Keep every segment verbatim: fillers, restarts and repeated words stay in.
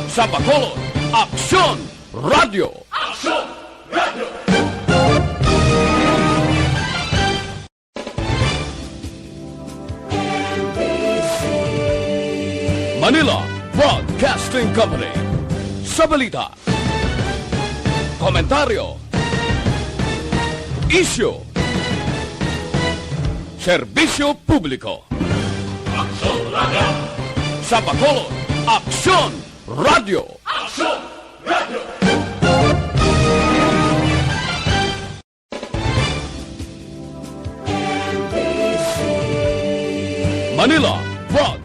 Sa Bacolod, Aksyon Radio. Aksyon Radio. Manila Broadcasting Company. Sa balita, komentaryo, isyu, serbisyo publiko. Aksyon Radio. Sa Bacolod, Aksyon Radio. Aksyon Radio. Manila Broad.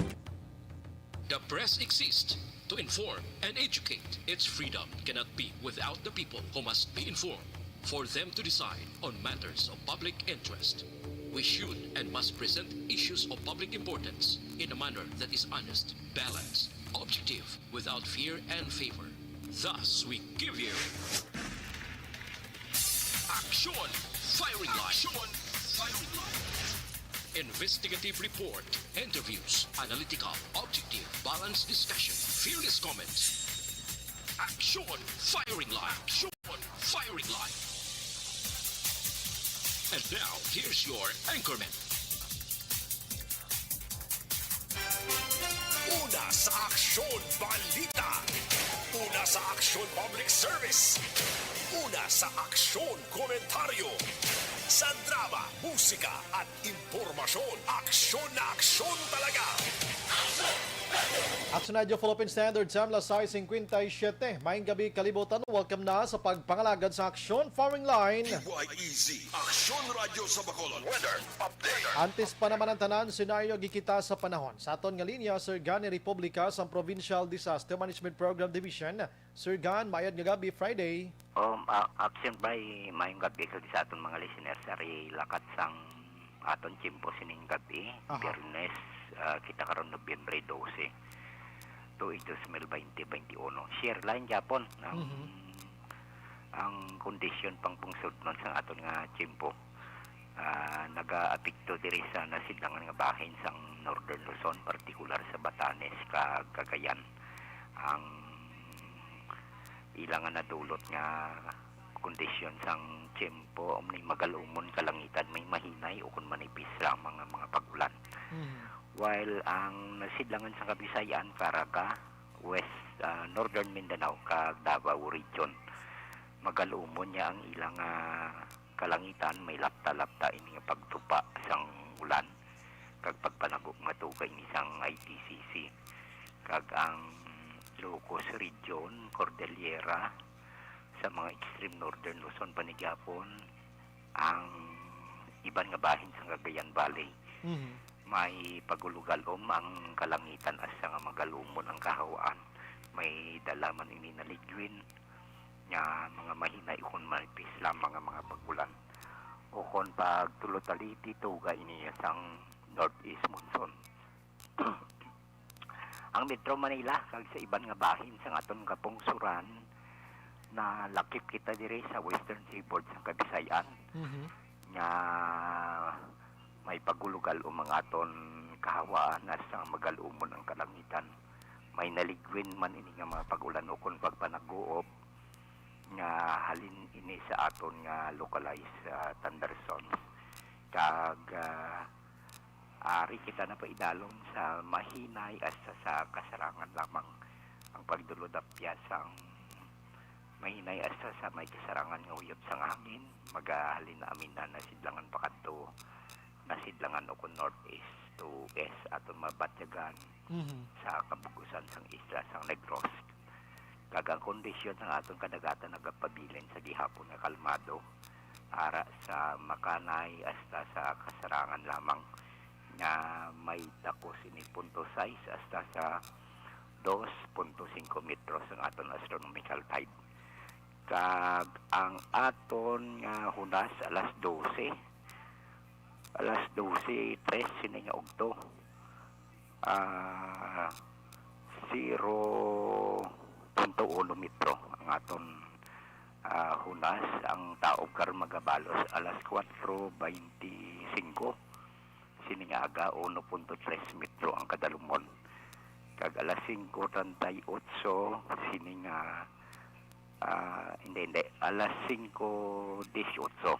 The press exists to inform and educate. Its freedom cannot be without the people who must be informed for them to decide on matters of public interest. We should and must present issues of public importance in a manner that is honest, balanced, objective, without fear and favor. Thus, we give you Aksyon Firing Line. Aksyon Firing Line. Investigative report, interviews, analytical, objective, balanced discussion, fearless comments. Aksyon Firing Line. Aksyon Firing Line. And now, here's your anchorman. Una sa Aksyon Balita. Una sa Aksyon Public Service. Una sa Aksyon Komentaryo. Sa drama, musika, at impormasyon, aksyon na aksyon talaga. Action Radio Philippine Standard Time, alas sais cincuenta y siete. Maayong gabi, kalibutan. Welcome na sa pagpangalagad sa Aksyon Firing Line. D Y E Z, Aksyon Radyo sa Bacolod. Weather update. Antes pa naman ang tanan, senaryo gikita sa panahon. Sa aton nga linya, Sir Gan ni Republika sang Provincial Disaster Management Program Division. Sir Gan, mayad nga gabi, Friday. Um, a-, absent by, maayong gabi kag sa aton mga listeners. Ari lakat sang aton tiyempo sining gabi, Aha. Biyernes, ah, kita karon Nobyembre dose, tuig dos mil baynte, baynte uno. Share line gyapon ang, Mhm. ang kondisyon pang pungsod nun sa aton nga tiyempo. Ah, nagaapekto diri sa nasidlangan nga bahin sang Northern Luzon, partikular sa Batanes kag Cagayan. Ang ila nga nadulot nga kondisyon sang tiyempo, um, ni magal-umon kalangitan, may mahinay o kon manipis lamang nga mga pag-ulan. Mhm. While ang nasidlangan sa Kabisayan, Caraga, West, ah, Northern Mindanao, kag Davao Region, magal-umon niya ang ilang, ah, kalangitan, may lapta-lapta ini nga pagtupa sang ulan kag pagpanago nga tuga ini sang I T C C. Kag ang Ilocos Region, Cordillera, sa mga extreme northern Luzon, panigapon ang iban nga bahin sa Cagayan Valley. Mhm. May pagulugalom ang kalangitan, asa nga magal-umon ang kahawaan. May dala man ini na ligwin nga mga mahinay ukon manipis lamang nga mga pag-ulan. Ukon pagtulod-aliti, tuga ini sang northeast monsoon. Ang Metro Manila kag sa iban nga bahin sang aton kapungsoran, nalakip kita diri sa Western Seaboard sang Kabisayan, Mhm. nga may pagulugalom ang aton kahawaan, asa nga magal-umon ang kalangitan. May naligwin man ini nga mga pag-ulan ukon pagpanaguob nga halin ini sa aton nga localized, ah, thunderstorms. Kag, ah, ari kita na paidalom sa mahinay hasta sa kasarangan lamang ang pagdulod-apyas sang mahinay hasta sa may kasarangan nga huyop sang hangin. Magahalin na amin na nasidlangan pakadto, nasidlangan o kon northeast to west aton mabatyagan Mhm. sa kabug-usan sang isla sang Negros. Kag ang kondisyon sang aton kadagatan nagapabilin sa gihapon nga kalmado, ara sa makanay hasta sa kasarangan lamang, nga may takos ini punto sais hasta sa dos punto singko metros ang aton astronomical tide. Kag ang aton nga hunas alas dose, alas dose tres sini nga udto, ah, zero punto uno metro ang aton, ah, hunas. Ang taob karon magabalos alas kuwatro baynte singko sini nga aga, uno punto tres metro ang kadalumon. Kag alas singko treinta y ocho, sini nga, ah, hindi, hindi, alas singko dieciocho,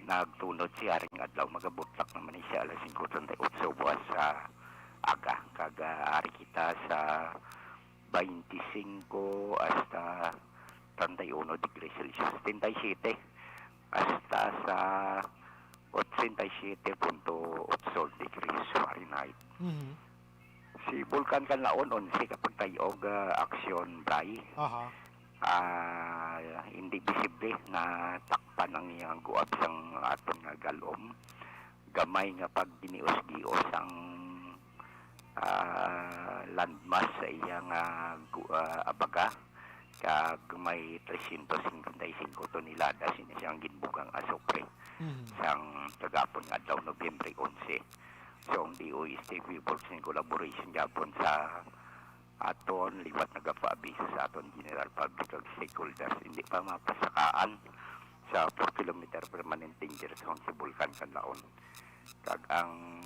nagtunod si Haring Adlaw. Magabutlak naman ni siya alas singko treinta y ocho buwas sa aga. Kag, ah, ari kita sa twenty-five hasta treinta y uno degrees Celsius, setenta y siete hasta sa ochenta y siete punto ocho degrees Fahrenheit. Mhm. Si Bulkan Kanlaon, onse ka pagtayog, ah, aksyon, Bray. Aha. Ah, hindi bisible na takpan ang iyang guwab sang aton nga galom. Gamay nga pagginios-gios ang, ah, landmass sa iya nga gu-, ah, abaga, kag may trescientos cincuenta y cinco tonelada sini siyang ginbugang asupre Mhm. sang kagapon nga adlaw, Nobyembre onse. So, ang D O S T, we works in collaboration gyapon sa aton, liwat nagapaabiso sa aton general public kag stakeholders, hindi pa mapasakaan sa four kilometer permanent danger zone si Bulkan Kanlaon. Kag ang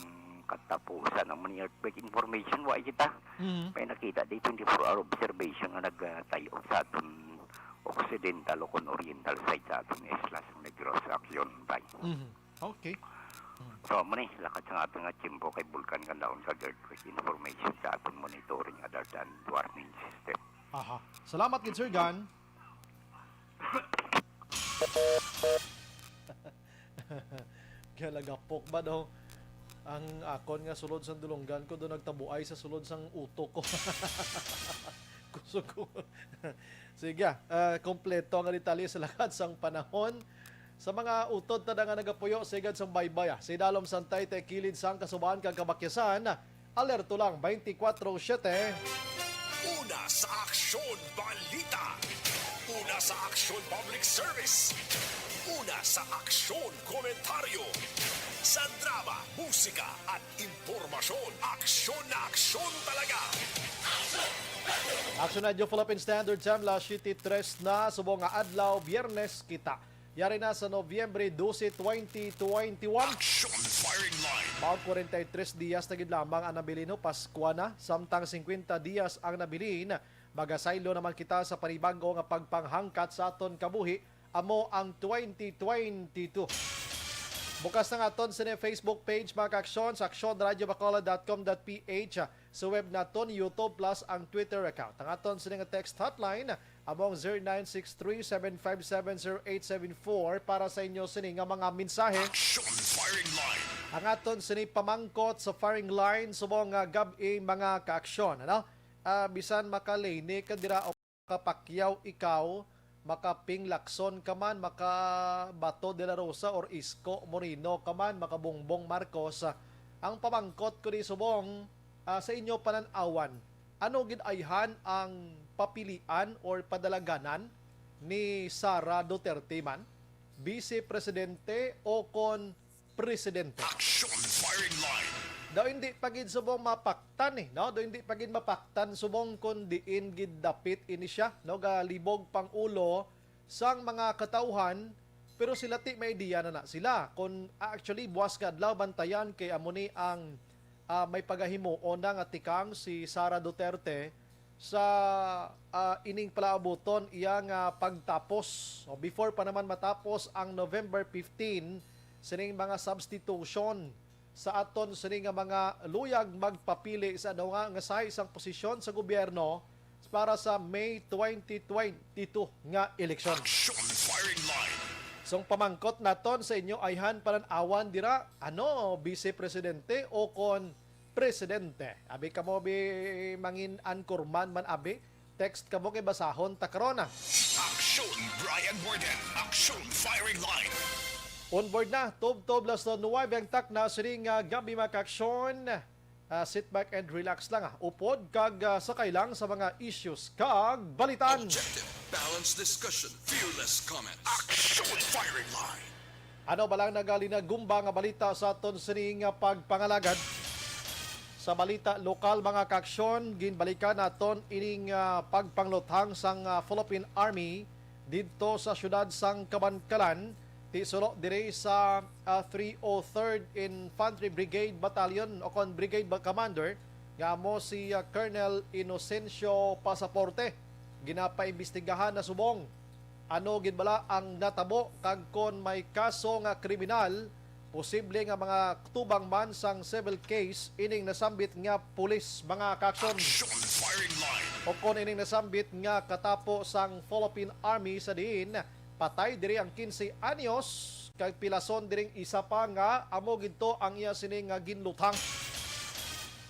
katapusan, ang mga earthquake information, wa kita. Mhm. May nakita di twenty-four hour observation nga nagtayog sa aton occidental o kon oriental side sa aton isla sa Negros, aksyon, Bray. Mhm. Okay. So, amo ni, lakat sa aton nga tiyempo kay Bulkan Kanlaon kag earthquake information sa aton monitoring, alert and warning system. Aha. Salamat gid, Sir Gan. Kaya lagapok ba daw ang akon nga sulod sang dulunggan ko, do nagtabuay sa sulod sang utok ko. Kusog ko. Sige, ah, kompleto nga detalye sa lakat sang panahon. Sa mga utod ta nga nagapuyo sa igad sang baybay, ah, sa idalom sang taytay kilid sang kasubahan kag kabakyasan, alerto lang twenty-four seven. Una sa Aksyon Balita. Una sa Aksyon Public Service. Una sa Aksyon Komentaryo. Sa drama, musika, at impormasyon. Aksyon na aksyon talaga. Aksyon Radio Philippine Standard Time, alas siyete tres na, subong nga adlaw, Biyernes kita. Yari na sa Nobyembre dose, twenty twenty-one. Action Firing Line. Mao kwarenta y tres dias na gid lamang ang nabilin, ho, Paskwa na, samtang singkwenta dias ang nabilin. Magasaylo naman kita sa panibag-o nga pagpanghangkat sa aton kabuhi, amo ang twenty twenty-two. Bukas na nga aton sini Facebook page, mga ka-aksyon, sa aksyon radio bacolod dot com dot P H. Sa web naton, YouTube, plus ang Twitter account. Ang aton sini nga text hotline, amo ang zero nine six three, seven five seven, zero eight seven four para sa inyo sini nga mga mensahe. Action Firing Line. Ang aton sini pamangkot sa firing line subong nga gab-i, mga ka-aksyon, ano? Ah, bisan makalene ka dira o kapakyaw ikaw, makapinglakson ka man, maka Bato de la Rosa or Isko Moreno ka man, maka Bongbong Marcos, ang pamangkot ko di subong, ah, sa inyo panan-awan, ano gid ayhan ang papilian or padalaganan ni Sara Duterte man, Vice Presidente o kon Presidente? Action Firing Line. Daw hindi pa gid subong mapaktan, eh, no? Daw hindi pa gid mapaktan subong kon diin gid dapit ini siya, no? Galibog pang ulo sang mga katawhan, pero sila ti may idea na na sila. Kon, ah, actually, buwas nga adlaw, bantayan kay amo ni ang, ah, may pagahimuon na nga tikang si Sara Duterte sa, ah, ining palaabuton iya nga pagtapos, o before pa naman matapos ang November fifteen, sining mga substitution sa aton sini nga mga luyag magpapili sa ano nga, nga size sang posisyon sa gobyerno para sa May twenty twenty-two nga eleksyon. Action Firing Line. Song pamangkot naton sa inyo, ayhan panan-awan dira, ano, Vice Presidente o kon Presidente? Abi kamo, bi, mangin anchorman man, abi, text kamo kay basahon ta karon, ah. Action Brian Warden. Action Firing Line. On board na, tubtob las nuwebe ang takna sining, ah, gab-i, mga ka-aksyon. Ah, sit back and relax lang, ah. Upod kag, ah, sakay lang sa mga issues kag balitan. Objective, balanced discussion, fearless comments. Action Firing Line. Ano ba lang nagalinagumba nga balita sa aton sini nga pagpangalagad? Sa balita lokal, mga ka-aksyon, ginbalikan naton ining, ah, pagpangluthang sang, ah, Philippine Army didto sa siyudad sang Kabankalan, ti suno diri sa, ah, three oh third Infantry Brigade Battalion o kon Brigade ba-, Commander nga amo si, ah, Colonel Inocencio Pasaporte ginapaimbestigahan na subong ano gid bala ang natabo kag kon may kaso nga kriminal, posible nga mga tubang man sang civil case ining nasambit nga pulis, mga kaaksyon. Action Firing Line. O kon ining nasambit nga katapo sang Philippine Army sa diin patay diri ang quince anyos kag pilason diring isa pa nga amo gid to ang iya sini nga ginluthang.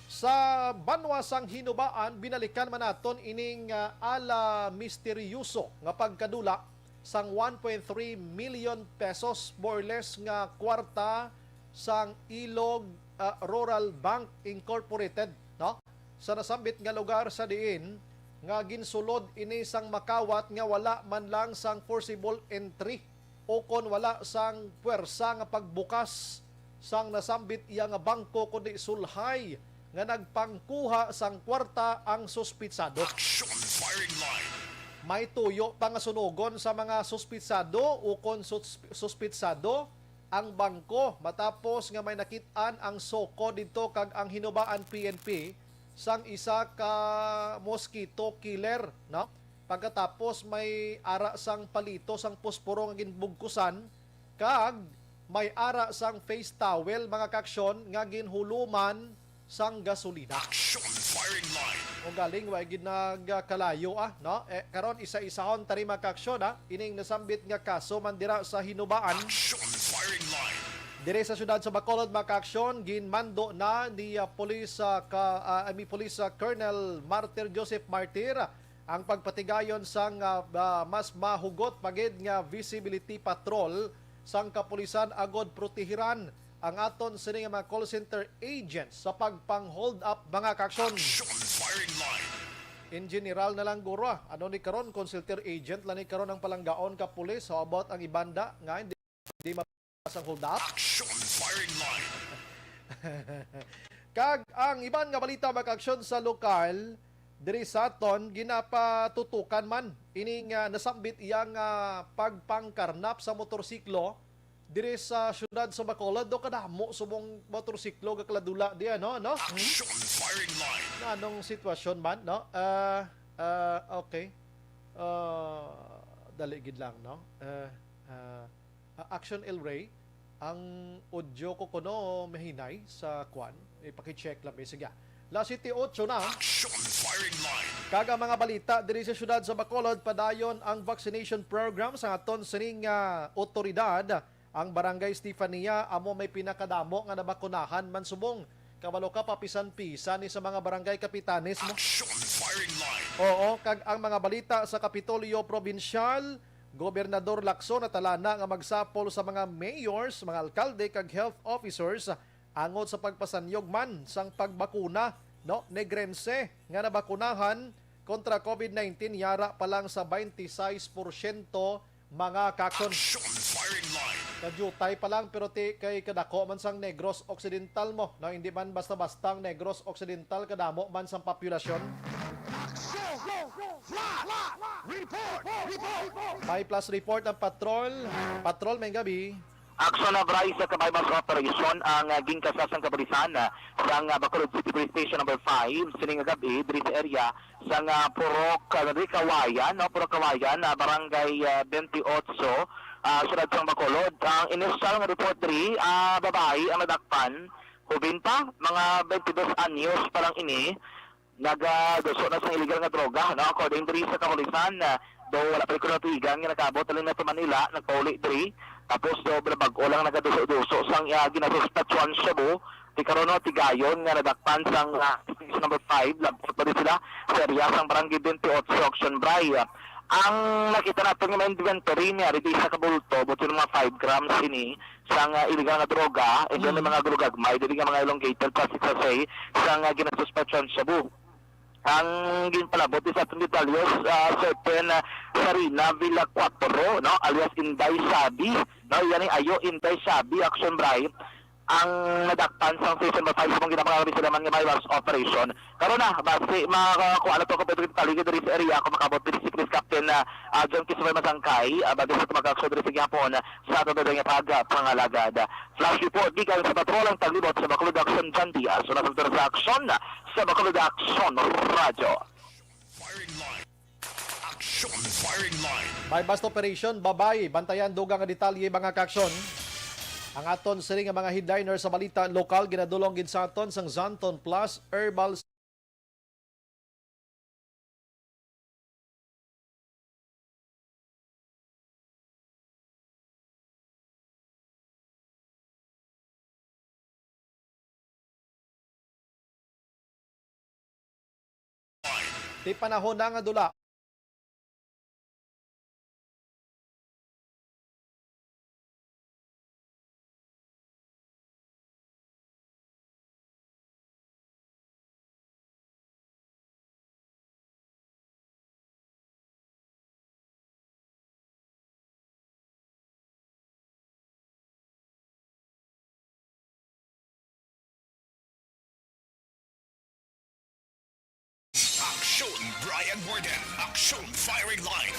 Sa banwa sang Hinubaan, binalikan man naton ining, ah, ala misteryoso nga pagkadula sang one point three million pesos, more or less, nga kwarta sang Ilog, ah, Rural Bank Incorporated, no? Sa nasambit nga lugar sa diin nga ginsulod ini sang makawat nga wala man lang sang forcible entry o kon wala sang puwersa nga pagbukas sang nasambit iya nga bangko, kundi sulhay nga nagpangkuha sang kwarta ang suspitsado. Action Firing Line. May tuyo pa nga sunugon sa mga suspitsado ukon sus-, suspitsado ang bangko matapos nga may nakit-an ang SOCO didto kag ang Hinubaan P N P sang isa ka mosquito killer, no? Pagkatapos may ara sang palito sang posporo nga ginbugkusan kag may ara sang face towel, mga kaaksyon, nga ginhuluman sang gasolina. Action Firing Line. O galing, wa gid nagkalayo, ah, no? Eh, karon, isa-isahon tani, mga kaaksyon, ah, ining nasambit nga kaso man dira sa Hinubaan. Action Firing Line. Dire sa siyudad sa Bacolod, mga kaaksyon, ginmando na ni, ah, Police, ah, ka, ah, I mean, Police, ah, Colonel Martir Joseph Martir ang pagpatigayon sang, ah, ah, mas mahugot pa gid nga visibility patrol sang kapulisan agod protehiran ang aton sini nga mga call center agents sa pagpang-hold up, mga kaaksyon. Action Firing Line. In general na lang guro, ah. Ano ni karon, call center agent lang ni karon ang palanggaon ka pulis? How about ang ibanda nga hindi, hindi mabasang hold up? Action Firing Line. Kag ang iban nga balita, mga kaaksyon, sa lokal diri sa aton, ginapatutukan man ining, ah, nasambit iya nga pagpangkarnap sa motorsiklo diri sa siyudad sa Bacolod, do kadamo subong motorsiklo gakaladula diya, no, no? Action Firing Line. Na anong sitwasyon man, no? Ah, ah, okay. Ah, dali gid lang, no? Ah, ah, ah, Action El Rey, ang audio ko kuno mahinay sa kwan. Ipaki-check lang, sige. Las siyete otso na. Action Firing Line. Kag ang mga balita diri sa siyudad sa Bacolod, padayon ang vaccination program sa aton sining, ah, otoridad. Ang Barangay Estefania amo may pinakadamo nga nabakunahan man subong. Kabalo ka, papisan-pisan ni sa mga barangay kapitanes mo. Action Firing Line. Oo, kag ang mga balita sa Kapitolyo Probinsyal, Gobernador Lacson natalana nga magsapol sa mga mayors, mga alkalde, kag health officers angot sa pagpasanyog man sang pagbakuna, no? Negrense nga nabakunahan kontra COVID nineteen yara pa lang sa twenty-six porsyento, mga kaaksyon. Action Firing Line. Kadiyutay pa lang, pero ti kay kadako man sang Negros Occidental mo, no? Hindi man basta-basta ang Negros Occidental, kadamo man sang populasyon. Action! Flash! Report! Report! May flash report ang patrol. Patrol, may gabi. Action na, Bryce, sa kabay mas operation ang, ah, ginkasa sang kapulisan, ah, sang, ah, Bacolod City Police Station number five, sining nga gab-i, diri sa area sang, ah, Purok, ah, diri Kawayan, no? Purok Kawayan, ah, Barangay, ah, twenty-eight, ah, siyudad sang Bacolod. Ang initial nga report diri, ah, babayi ang nadakpan, hoben pa, mga twenty-two anyos pa lang ini, nagaduso na sang illegal nga droga, no? According diri sa kapulisan, ah, do wala pa gid kuno tuigan nga nakaabot halin na sa Manila, nagpauli diri. Tapos do bag-o lang nagaduso-duso sang, ah, ginasuspetsuhan shabu. Ti karon, no, tigayon nga nadakpan sang, ah, station number five, labot pa din sila sa area sang Barangay twenty-eight Auction Bray. Ang nakita nato nga may inventory niya, dito isa ka bulto, buto ng mga five grams ini, sang, ah, illegal nga droga, and then may Mm. mga gulugagmay, dili nga mga elongated plastic sachet, sang, ah, ginasuspetsuhan shabu. Ang ginpalabot ni sa atong detalyes, ah, certain, ah, Sarina Villacuatro, no, alias Inday Shabi, no, yan ay ayo, Inday Shabi, Action Bray. ang nadakpan sang station by five subong ginapangalan sila man nga buy-bust operation. Karon na, basi makakuha na to kung pwede paligid diri sa area kung makabot diri si Police Captain na, ah, John Christopher Masangkay, ah, bago sa tumakakso diri sa gihapon sa aton nga pagpangalagad. Flash report gikan sa patrol ang taglibot sa Bacolod Action, John Diaz. Una sa aksyon sa Bacolod Action Radio. Firing line. Action firing line. Buy-bust operation, babay. Bantayan dugang nga detalye, mga kaaksyon. Ang aton sini nga mga headliner sa balita lokal, ginadulong gid sa aton sang Zanton Plus Herbal Ti panahon na nga dula. Aksyon, Brian Warden. Aksyon, firing line.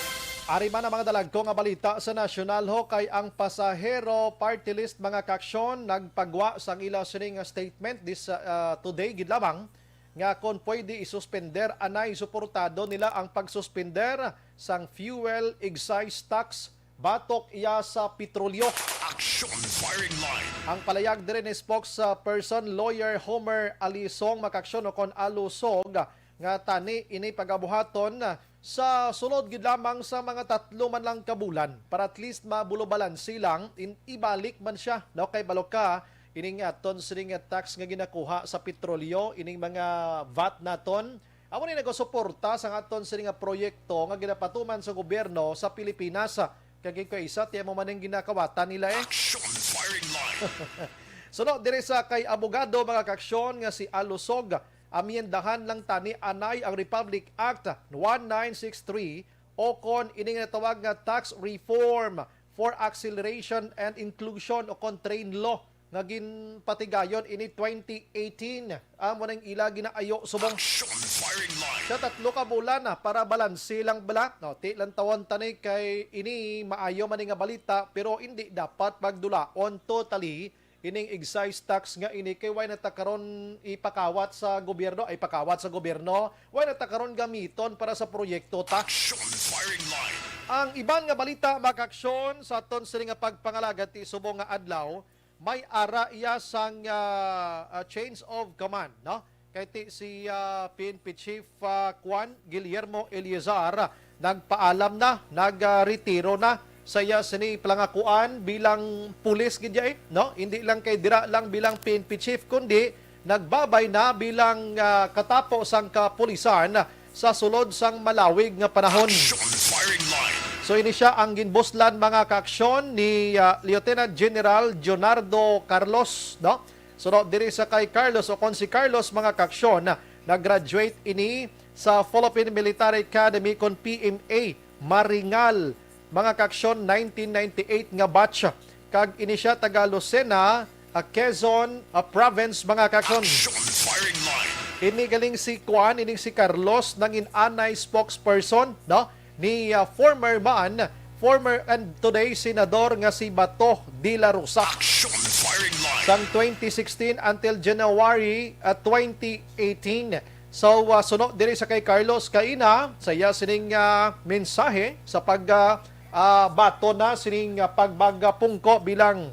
Ari man ang mga dalagko nga balita sa nasyonal, ho, kay ang Pasahero Party List, mga kaaksyon, nagpagwa sang ila sining statement this, ah, today gid lamang nga kon pwede isuspender, anay suportado nila ang pagsuspender sang fuel excise tax batok iya sa petrolyo. Action firing line. Ang palayag diri ni spokesperson lawyer Homer Alisong, mga kaaksyon, o kon Alusog, nga tani ini pagabuhaton sa sulod gid lamang sa mga tatlo man lang ka bulan para at least mabulo balanse lang in, ibalik man siya, no? Kay balo ka, ining aton sining tax nga ginakuha sa petrolyo, ining mga vat naton, amo ni nagasuporta sa aton sining nga proyekto nga ginapatuman sa gobyerno sa Pilipinas. Kag ikaw isa, ti amo man ang ginakawatan nila, eh. Action firing line. Suno diri sa kay abogado, mga kaaksyon, nga si Alusog, amyendahan lang tani anay ang Republic Act one nine six three o kon ini nga natawag nga Tax Reform for Acceleration and Inclusion o kon TRAIN Law nga ginpatigayon ini twenty eighteen. Amo nang ila ginaayo subong. Action firing line. Sa tatlo ka bulan na para balanse lang bala. No, ti lang tawon tani kay ini maayo man ni nga balita pero hindi dapat pagdulaon totally ining excise tax nga ini kay way na ta karon ipakawat sa gobyerno, ay pakawat sa gobyerno, way na ta karon gamiton para sa proyekto ta. Action firing line. Ang iban nga balita, mga kaaksyon, sa aton sini nga pagpangalagad ti subong nga adlaw, may ara iya sang, ah, ah, change of command, no? Kay ti si, ah, P N P Chief, ah, Juan Guillermo Eleazar nagpaalam na, nagretiro na sa iya sini palangakuan bilang pulis gid iya, eh, no? Hindi lang kay dira lang bilang P N P chief, kundi nagbabay na bilang, ah, katapo sang kapulisan sa sulod sang malawig nga panahon. Action firing line. So, ini sia ang ginbuslan, mga kaaksyon, ni, ah, Lieutenant General Jonardo Carlos, no? Suno diri sa kay Carlos, o kon si Carlos, mga kaaksyon, nag-graduate ini sa Philippine Military Academy, kon P M A, Maringal, mga kaaksyon, nineteen ninety-eight nga batch. Kag ini sia taga Lucena, ah, Quezon, ah, Province, mga kaaksyon. Action firing line. Ini galing si Kuan, ini si Carlos, nangin-anay spokesperson, no? Ni, ah, former man, former and today senador nga si Bato de la Rosa. Action firing line. Sang twenty sixteen until January, ah, twenty eighteen. So, ah, suno diri sa kay Carlos kaina, sa iya sining, ah, mensahe sa pag, ah, ah, bato na sining, ah, pagbagapungko bilang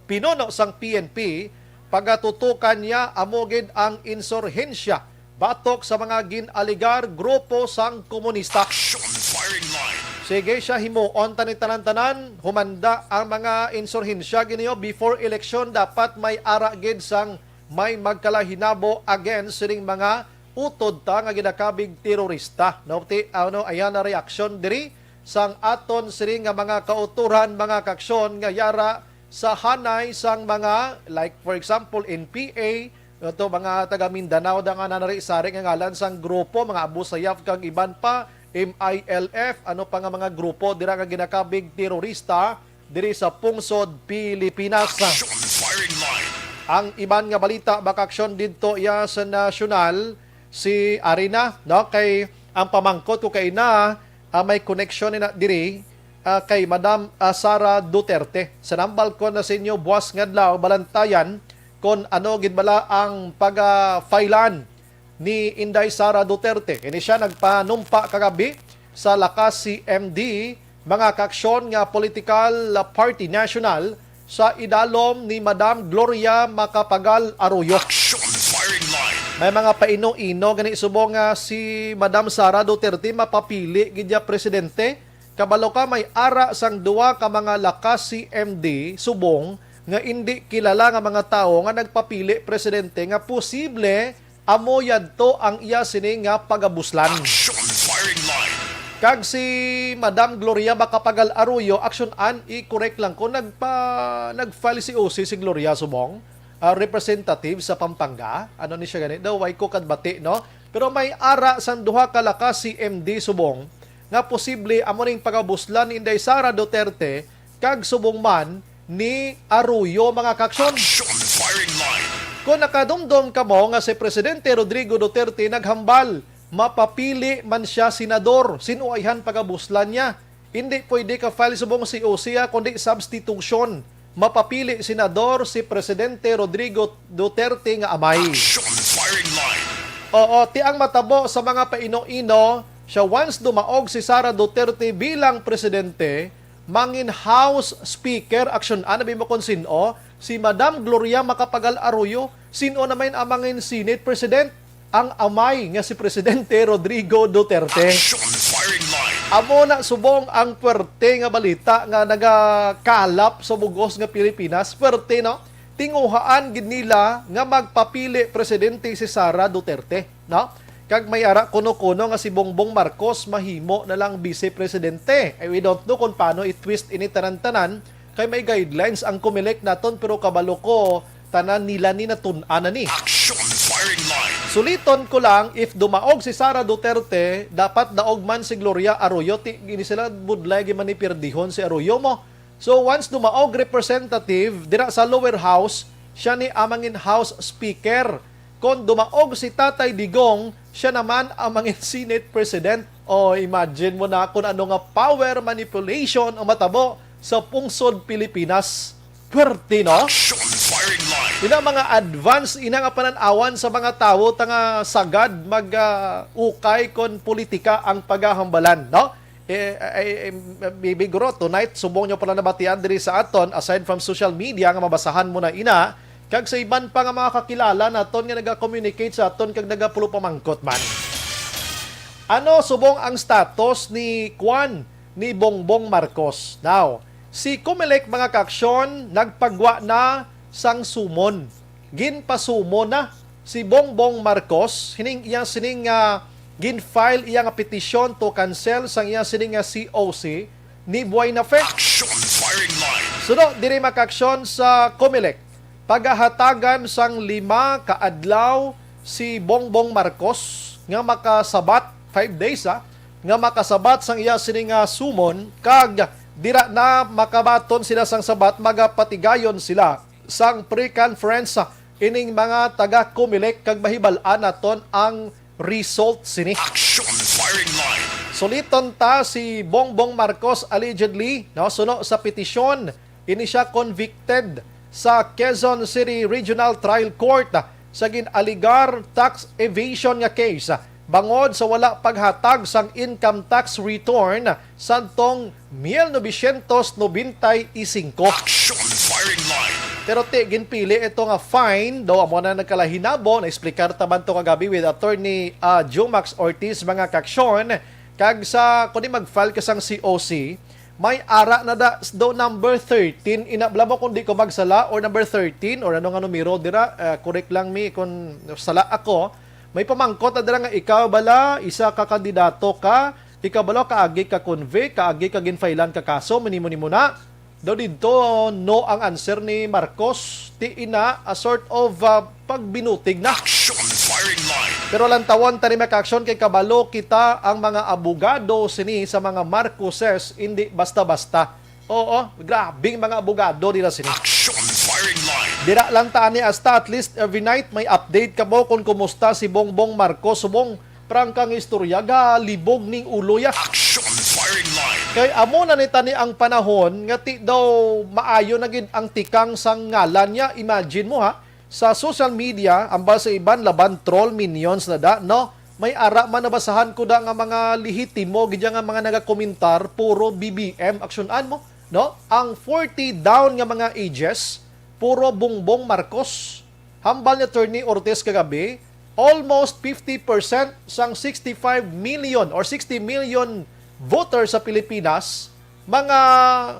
pinuno sang P N P, pagatutukan niya amo gid ang insurhensya batok sa mga gin-alegar grupo sang komunista. Action firing line. Sige siya, himuon ta ni tanan-tanan, humanda ang mga insurhensya giniyo before election, dapat may ara gid sang may magkalahinabo against sining mga utod ta nga ginakabig terorista. No, ti, ano, ayan na reaksyon diri sang aton sini nga mga kautoran, mga kaaksyon nga yara sa hanay sang mga, like, for example, N P A, ato mga taga Mindanao da nga nanari-sari nga ngalan sang grupo, mga Abu Sayyaf kag iban pa, M I L F, ano pa nga mga grupo dira nga ginakabig terorista diri sa pungsod Pilipinas. Action firing line. Ang iban nga balita, mga kaaksyon, didto iya sa nasyonal, si Arina, no? Kay ang pamangkot ko kay na, ah, may koneksyon ni na diri, ah, kay Madam, ah, Sara Duterte. Sa nambal ko na sa inyo, buwas nga adlaw, balantayan kon ano gid bala ang pag-, ah, failan ni Inday Sara Duterte. Ini siya nagpanumpa kagabi sa Lakas C M D, mga kaaksyon, nga political party national sa idalom ni Madam Gloria Macapagal Arroyo. Action firing line. May mga paino-ino gani subong nga si Madam Sara Duterte mapapili gid ya presidente. Kabalo ka, may ara sang duha ka mga Lakas C M D subong nga indi kilala nga mga tawo nga nagpapili presidente nga posible amo yadto ang iya sini nga pagabuslan. Action firing line. Kag si Madam Gloria Macapagal Arroyo, action an, i-correct lang ko, nagpa-, nag-file si O C si Gloria subong, ah, representative sa Pampanga. Ano ni siya gani? Daw, way ko kadbati, no? Pero may ara sang duha ka Lakas C M D subong nga posible amo ning pagabuslan ni Inday Sara Duterte kag subong man ni Arroyo, mga kaaksyon. Action firing line. Kung nakadumdom kamo nga si Presidente Rodrigo Duterte naghambal, mapapili man siya senador, sin-o ayhan pagabuslan niya. Hindi pwede ka-file subong si O C, kundi substitution. Mapapili senador si Presidente Rodrigo Duterte nga amay. Action firing line. Oo, ti ang matabo sa mga paino-ino, siya once dumaog si Sara Duterte bilang presidente, mangin House Speaker, action, ana bi mo kon sin-o, si Madam Gloria Macapagal Arroyo, sin-o naman ang mangin Senate President? Ang amay nga si Presidente Rodrigo Duterte. Action firing line. Amo na subong ang puwerte nga balita nga nagakalap sa bugos nga Pilipinas. Puwerte, no? Tinguhaan gid nila nga magpapili presidente si Sara Duterte, no? Kag may ara kuno-kuno nga si Bongbong Marcos mahimo na lang vice presidente. Eh, we don't know kung paano i-twist ini tanan-tanan, kay may guidelines ang Comelec naton, pero kabalo ko, tanan nila ni natun-an na ni. Action firing line. Suliton ko lang, if dumaog si Sara Duterte, dapat daog man si Gloria Arroyo, ti, gini sila budlay, gi man ni pirdihon si Arroyo mo. So, once dumaog representative, dira sa lower house, siya ni amangin House Speaker. Kon dumaog si Tatay Digong, siya naman ang mangin Senate President. O, imagine mo na kung ano nga power manipulation ang matabo sa pungsod Pilipinas. Puwerte, no? Action firing line. Ina mga advance, ina nga panan-awan sa mga tawo ta nga sagad mag, ah, ukay kon politika ang pagahambalan, no? Eh, eh, eh, bibiguro, tonight, subong nyo pala nabatian diri sa aton, aside from social media nga mabasahan mo na ina, kag sa iban pa nga mga kakilala naton nga naga-communicate sa aton kag nagapulo pamangkot man. Ano subong ang status ni Kwan, ni Bongbong Marcos? Now, si Comelec, mga kaaksyon, nagpagwa na sang sumon. Ginpasumon na si Bongbong Marcos, hining iya sining nga gin-file iya nga petition to cancel sang iya sining nga C O C ni Buena Fe. Action firing line. Suno diri, mga kaaksyon, sa Comelec, pagahatagan sang lima ka adlaw si Bongbong Marcos nga makasabat, five days, ha, nga makasabat sang iya sini nga sumon, kag dira na makabaton sila sang sabat, magapatigayon sila sang pre-conference ining mga taga Comelec, kag mahibal-an naton ang result sini. Action firing line. Suliton ta si Bongbong Marcos, allegedly, no, suno sa petisyon, ini siya convicted sa Quezon City Regional Trial Court sa gin-alegar tax evasion nga case bangod sa wala paghatag sang income tax return sadtong mil novecientos nobenta y cinco. Action firing line. Pero ti, ginpili ito nga fine, daw amo na nagkalahinabo, na-explicar ta man to kagabi with Attorney, ah, Jumax Ortiz, mga kaaksyon, kag sa, kung di mag-file ka sang C O C, may ara na da, daw number thirteen, ina, bala mo kung di ko magsala, or number thirteen, or ano nga numero dira, ah, correct lang mi kung sala ako. May pamangkot na dira nga ikaw bala, isa ka kandidato ka, ikaw bala kaagi ka convict, kaagi ka ginfailan ka kaso, manimo-nimo na. Daw didto, no ang answer ni Marcos, ti ina, a sort of, ah, pagbinutig na. Action firing line. Pero lantawon ta ni, mga kaaksyon, kay kabalo kita ang mga abogado sini sa mga Marcoses, hindi basta-basta. Oo, grabing mga abogado nila sini. Action firing line. Dira lang ta ani, hasta at least every night may update kamo kung kumusta si Bongbong Marcos. Subong, prangkang istorya, galibog ning ulo ya. Action firing line. Kay amo na ni tani ang panahon nga ti daw maayo na gid ang tikang sang ngalan niya. Imagine mo ha, sa social media, ambal sa iban laban troll minions na da, no? May ara man nabasahan ko da nga mga lehitimo gid nga mga nagakomentar, puro B B M, aksyonan mo, no? Ang forty down nga mga ages, puro Bongbong Marcos. Hambal ni Attorney Ortiz kagabi, almost fifty percent sang sixty-five million or sixty million voters sa Pilipinas, mga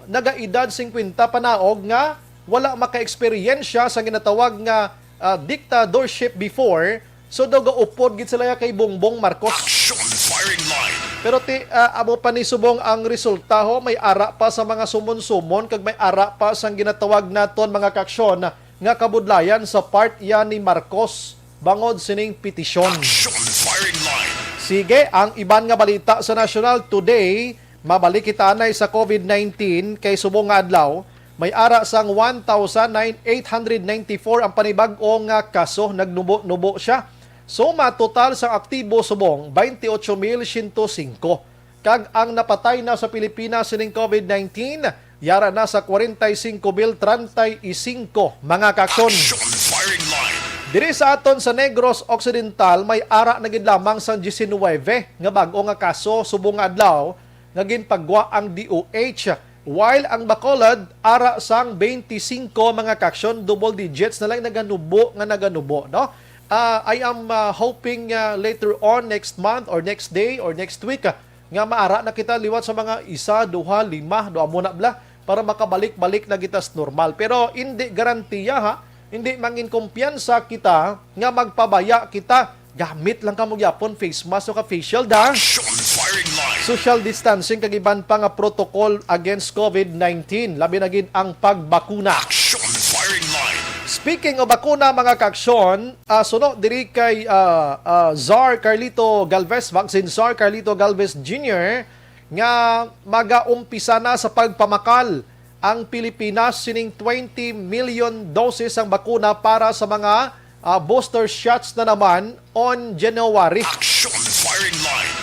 nagaedad singkwenta panaog nga wala makaeksperyensya sa ginatawag nga, ah, dictatorship before, so daw gaupod gid sila kay Bongbong Marcos. Action firing line. Pero ti, ah, amo pa ni subong ang resulta, ho, may ara pa sa mga sumon-sumon kag may ara pa sang ginatawag naton mga kaaksyon nga kabudlayan sa part yan ni Marcos bangod sining petisyon. Action firing line. Sige, ang iban nga balita sa National Today, mabalik kita anay sa COVID nineteen kay subong nga adlaw, may ara sang one thousand eight hundred ninety-four ang panibag-o nga kaso, nagnubo-nubo siya. Suma total sang aktibo subong, twenty-eight mil siyento singko. Kag ang napatay na sa Pilipinas sining COVID nineteen, yara na sa kwarenta y singko mil treinta y singko, mga kaaksyon. Action firing line. Diri sa aton sa Negros Occidental, may ara na gid lamang sang diecinuebe nga bag-o nga kaso subong nga adlaw nga ginpagwa ang D O H, while ang Bacolod ara sang twenty-singko, mga kaaksyon, double digits na lang naganubo nga naganubo, no? Ah, I am, ah, hoping, ah, later on next month or next day or next week, ah, nga maara na kita liwat sa mga isa, duha, lima, do amo na bala, para makabalik-balik na kita sa normal. Pero hindi garantiya, ha, hindi mangin kumpiyansa kita nga magpabaya kita. Gamit lang kamo gyapon face mask o ka face shield, ha? Action firing line. Social distancing kag iban pa nga protocol against COVID nineteen, labi na gid ang pagbakuna. Action firing line. Speaking of bakuna, mga kaaksyon, ah, suno diri kay, ah, ah, Czar Carlito Galvez, Vaccine Czar Carlito Galvez Junior, nga magaumpisa na sa pagpamakal ang Pilipinas sining twenty million doses sang bakuna para sa mga, ah, booster shots na naman on January. Action firing line.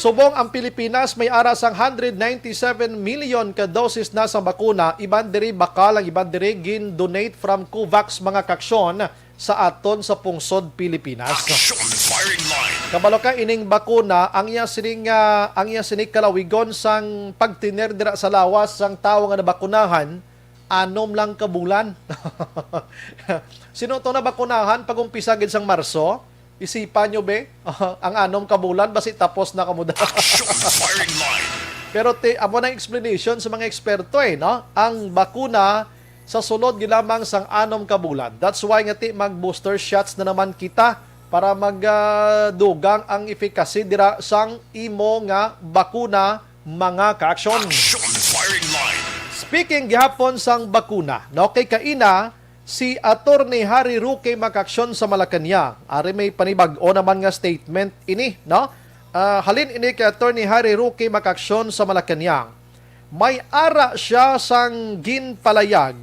Subong ang Pilipinas may ara sang hundred ninety-seven million ka doses na sang bakuna, iban diri bakal, ang iban diri gin-donate from COVAX, mga kaaksyon, sa aton sa pungsod Pilipinas. Action firing line. Kabalo ka, ining bakuna, ang iya sining, ah, ang iya sini kalawigon sang pagtener dira sa lawas sang tawo nga nabakunahan, anom lang ka bulan. Sino to nabakunahan pag-umpisa gid sang Marso? Isipan nyo, be, ang anom ka bulan, basi tapos na kamo da. Action firing line. Pero ti, amo na ang explanation sa mga eksperto, eh, no? Ang bakuna sa sulod gid lamang sang anom ka bulan. That's why nga ti mag-booster shots na naman kita para mag, ah, dugang ang efficacy dira sang imo nga bakuna, mga kaaksyon. Action firing line. Speaking gihapon sang bakuna, no, kay kaina, si Attorney Harry Roque makaaksyon sa Malacañang. Ari may panibag-o naman nga statement ini, no? Ah, halin ini kay Attorney Harry Roque makaaksyon sa Malacañang. May ara siya sang ginpalayag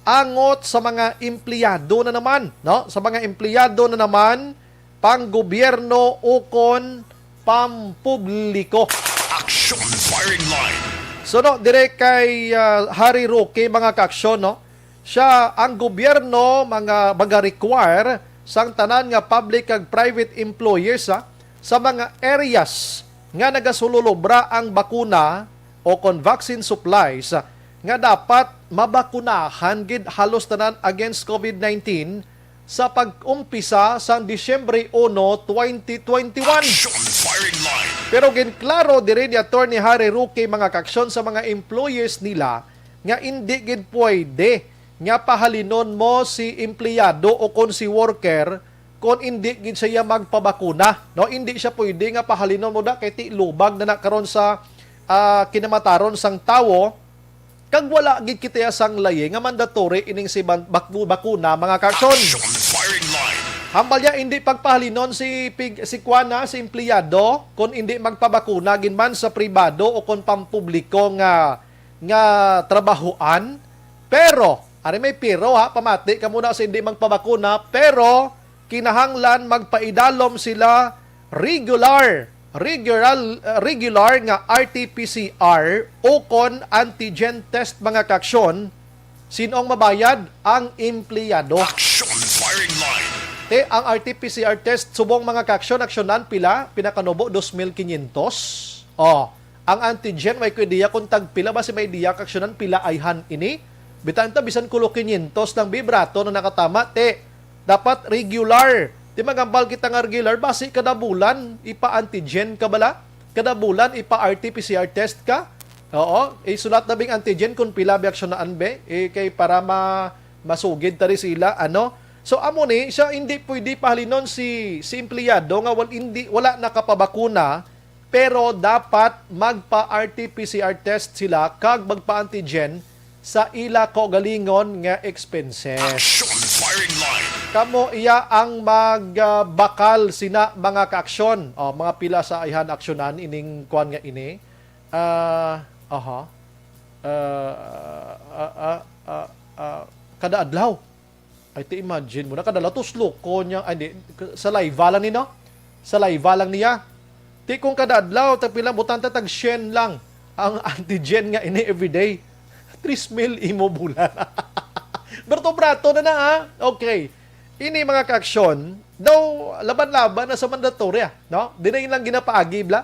angot sa mga empleyado na naman, no? Sa mga empleyado na naman, panggobyerno ukon pampubliko. Action firing line. Suno dire kay, ah, Harry Roque, mga kaaksyon, no? Siya, ang gobyerno, mga, maga-require sang tanan nga public kag private employers, ha, sa mga areas nga nagasululobra ang bakuna o kon vaccine supplies, nga dapat mabakunahan gid halos tanan against COVID nineteen sa pag-umpisa sang Disyembre uno, twenty twenty-one. Action firing line. Pero ginklaro diri ni Attorney Harry Roque, mga kaaksyon, sa mga employers nila nga indi gid pwede nga pahalinon mo si empleyado o kon si worker kon indi gid siya magpabakuna, no? Indi siya pwede nga pahalinon mo da kay ti lubag na na karon sa, ah, kinamataron sang tawo, kag wala gid kita sang layi nga mandatory ining si ban-, bak-, bakuna, mga kaaksyon. Action firing line. Hambal niya, indi pagpahalinon si pig-, si kuana, si empleyado, kon indi magpabakuna gid man sa pribado o kon pampubliko nga nga trabahoan. Pero, ari may pero ha, pamati ka muna sa hindi magpabakuna, pero kinahanglan magpaidalom sila regular, regular, regular nga R T P C R o kon antigen test, mga kaaksyon. Sinong mabayad? Ang empleyado. Action firing line. Te, ang R T P C R test, subong, mga kaaksyon, aksyonan, pila? Pinakanubo, dos mil quinientos. Oh, ang antigen, may ko idea kung tagpila ba si may idea, kaaksyonan, pila ayhan ini? Bitan ta, bisan kulo quinientos lang, bi, barato na nakatama, te. Dapat regular. Di magambal kita nga regular, basi kada bulan, ipa-antigen ka bala? Kada bulan, ipa-R T P C R test ka? Oo, isulat na bing antigen kung pila bi aksyonan, be. Eh, kay para ma masugid ta rin sila, ano? So, amo ni, siya hindi pwede pahalinon si, si empleyado nga wal-, hindi, wala nakapabakuna, pero dapat magpa-R T P C R test sila kag magpa-antigen sa ila kaugalingon nga expenses. Action firing line. Kamo iya ang magbakal sina, mga kaaksyon. O, mga pila sa ayhan aksyonan ining kuan nga ini. Ah, aha. Ah, ah, ah, ah, ah, kada adlaw. Ay, ti imagine mo na, kada adlaw, tuslo ko niya, ay, di, sa live lang ni, no? Sa live lang niya. Ti kung kada adlaw, tagpila, butang ta tag syen lang ang antigen nga ini everyday. Tris mil imo bulan. Berto-brato na na, ha? Okay. Ini, mga kaaksyon, daw laban-laban na sa mandatory, ah, no? Di na ilang ginapaagi, bla?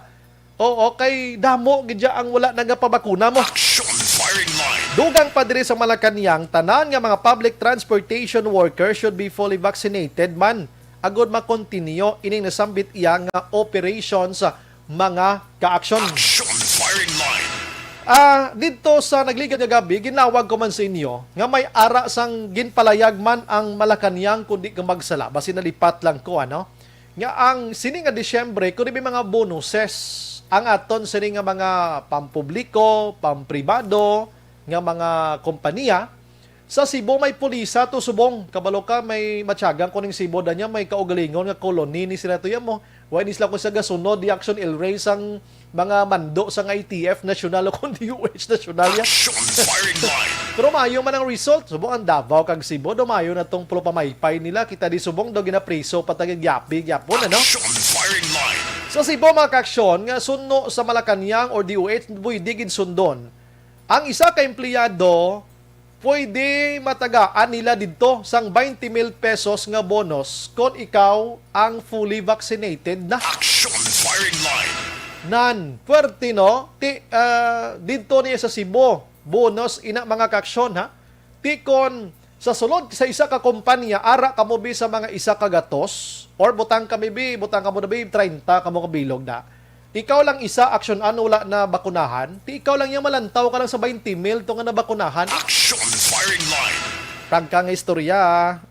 Oo, kay damo gid dya ang wala nagapabakuna mo. Action firing line. Dugang pa diri sa Malacañang, tanan nga mga public transportation workers should be fully vaccinated man agud makontinyo ining nasambit iya nga operation sa mga kaaksyon. Action firing line. Ah, didto sa nagligad nga gabi, ginawag ko man sa inyo nga may ara sang ginpalayag man ang Malacañang, kundi ka magsala. Basi nalipat lang ko, ano? Nga ang sini nga Disyembre, kundi may mga bonuses ang aton sini nga mga pampubliko, pampribado, nga mga kompanya. Sa Cebu may pulisa to, subong. Kabalo ka, may matyagan ko ning Cebu, da niya may kaugalingon nga colony ni sila to yan mo. Why ni sila ko sa gasunod, di action ill raise ang mga mando sa I T F national o kung D O H national yan. Action firing line. Pero maayo man ang result. Subong ang Davao kag Cebu, do maayo na tong pulo pamaypay nila. Kita di subong daw ginapriso, patagyapi, gyapon, ano? Action firing line. Sa Cebu, mga kaaksyon, nga suno sa Malacañang or D O H, pwede gid sundon. Ang isa ka empleyado, pwede matagaan nila didto sang twenty mil pesos nga bonus kon ikaw ang fully vaccinated na. Action firing line. Nan, puwerte, no? Ti, ah, didto niya sa Cebu, bonus ina, mga kaaksyon, ha? Ti kon sa sulod sa isa ka kompanya, ara kamo bi sa mga isa ka gatos, or butang kami bi, butang kamo na bi, treinta kamo ka bilog na. Ikaw lang isa, action, ano, wala na bakunahan. Ti ikaw lang yang malantaw ka lang sa twenty mil to nga nabakunahan. Action firing line. Prangka nga istorya,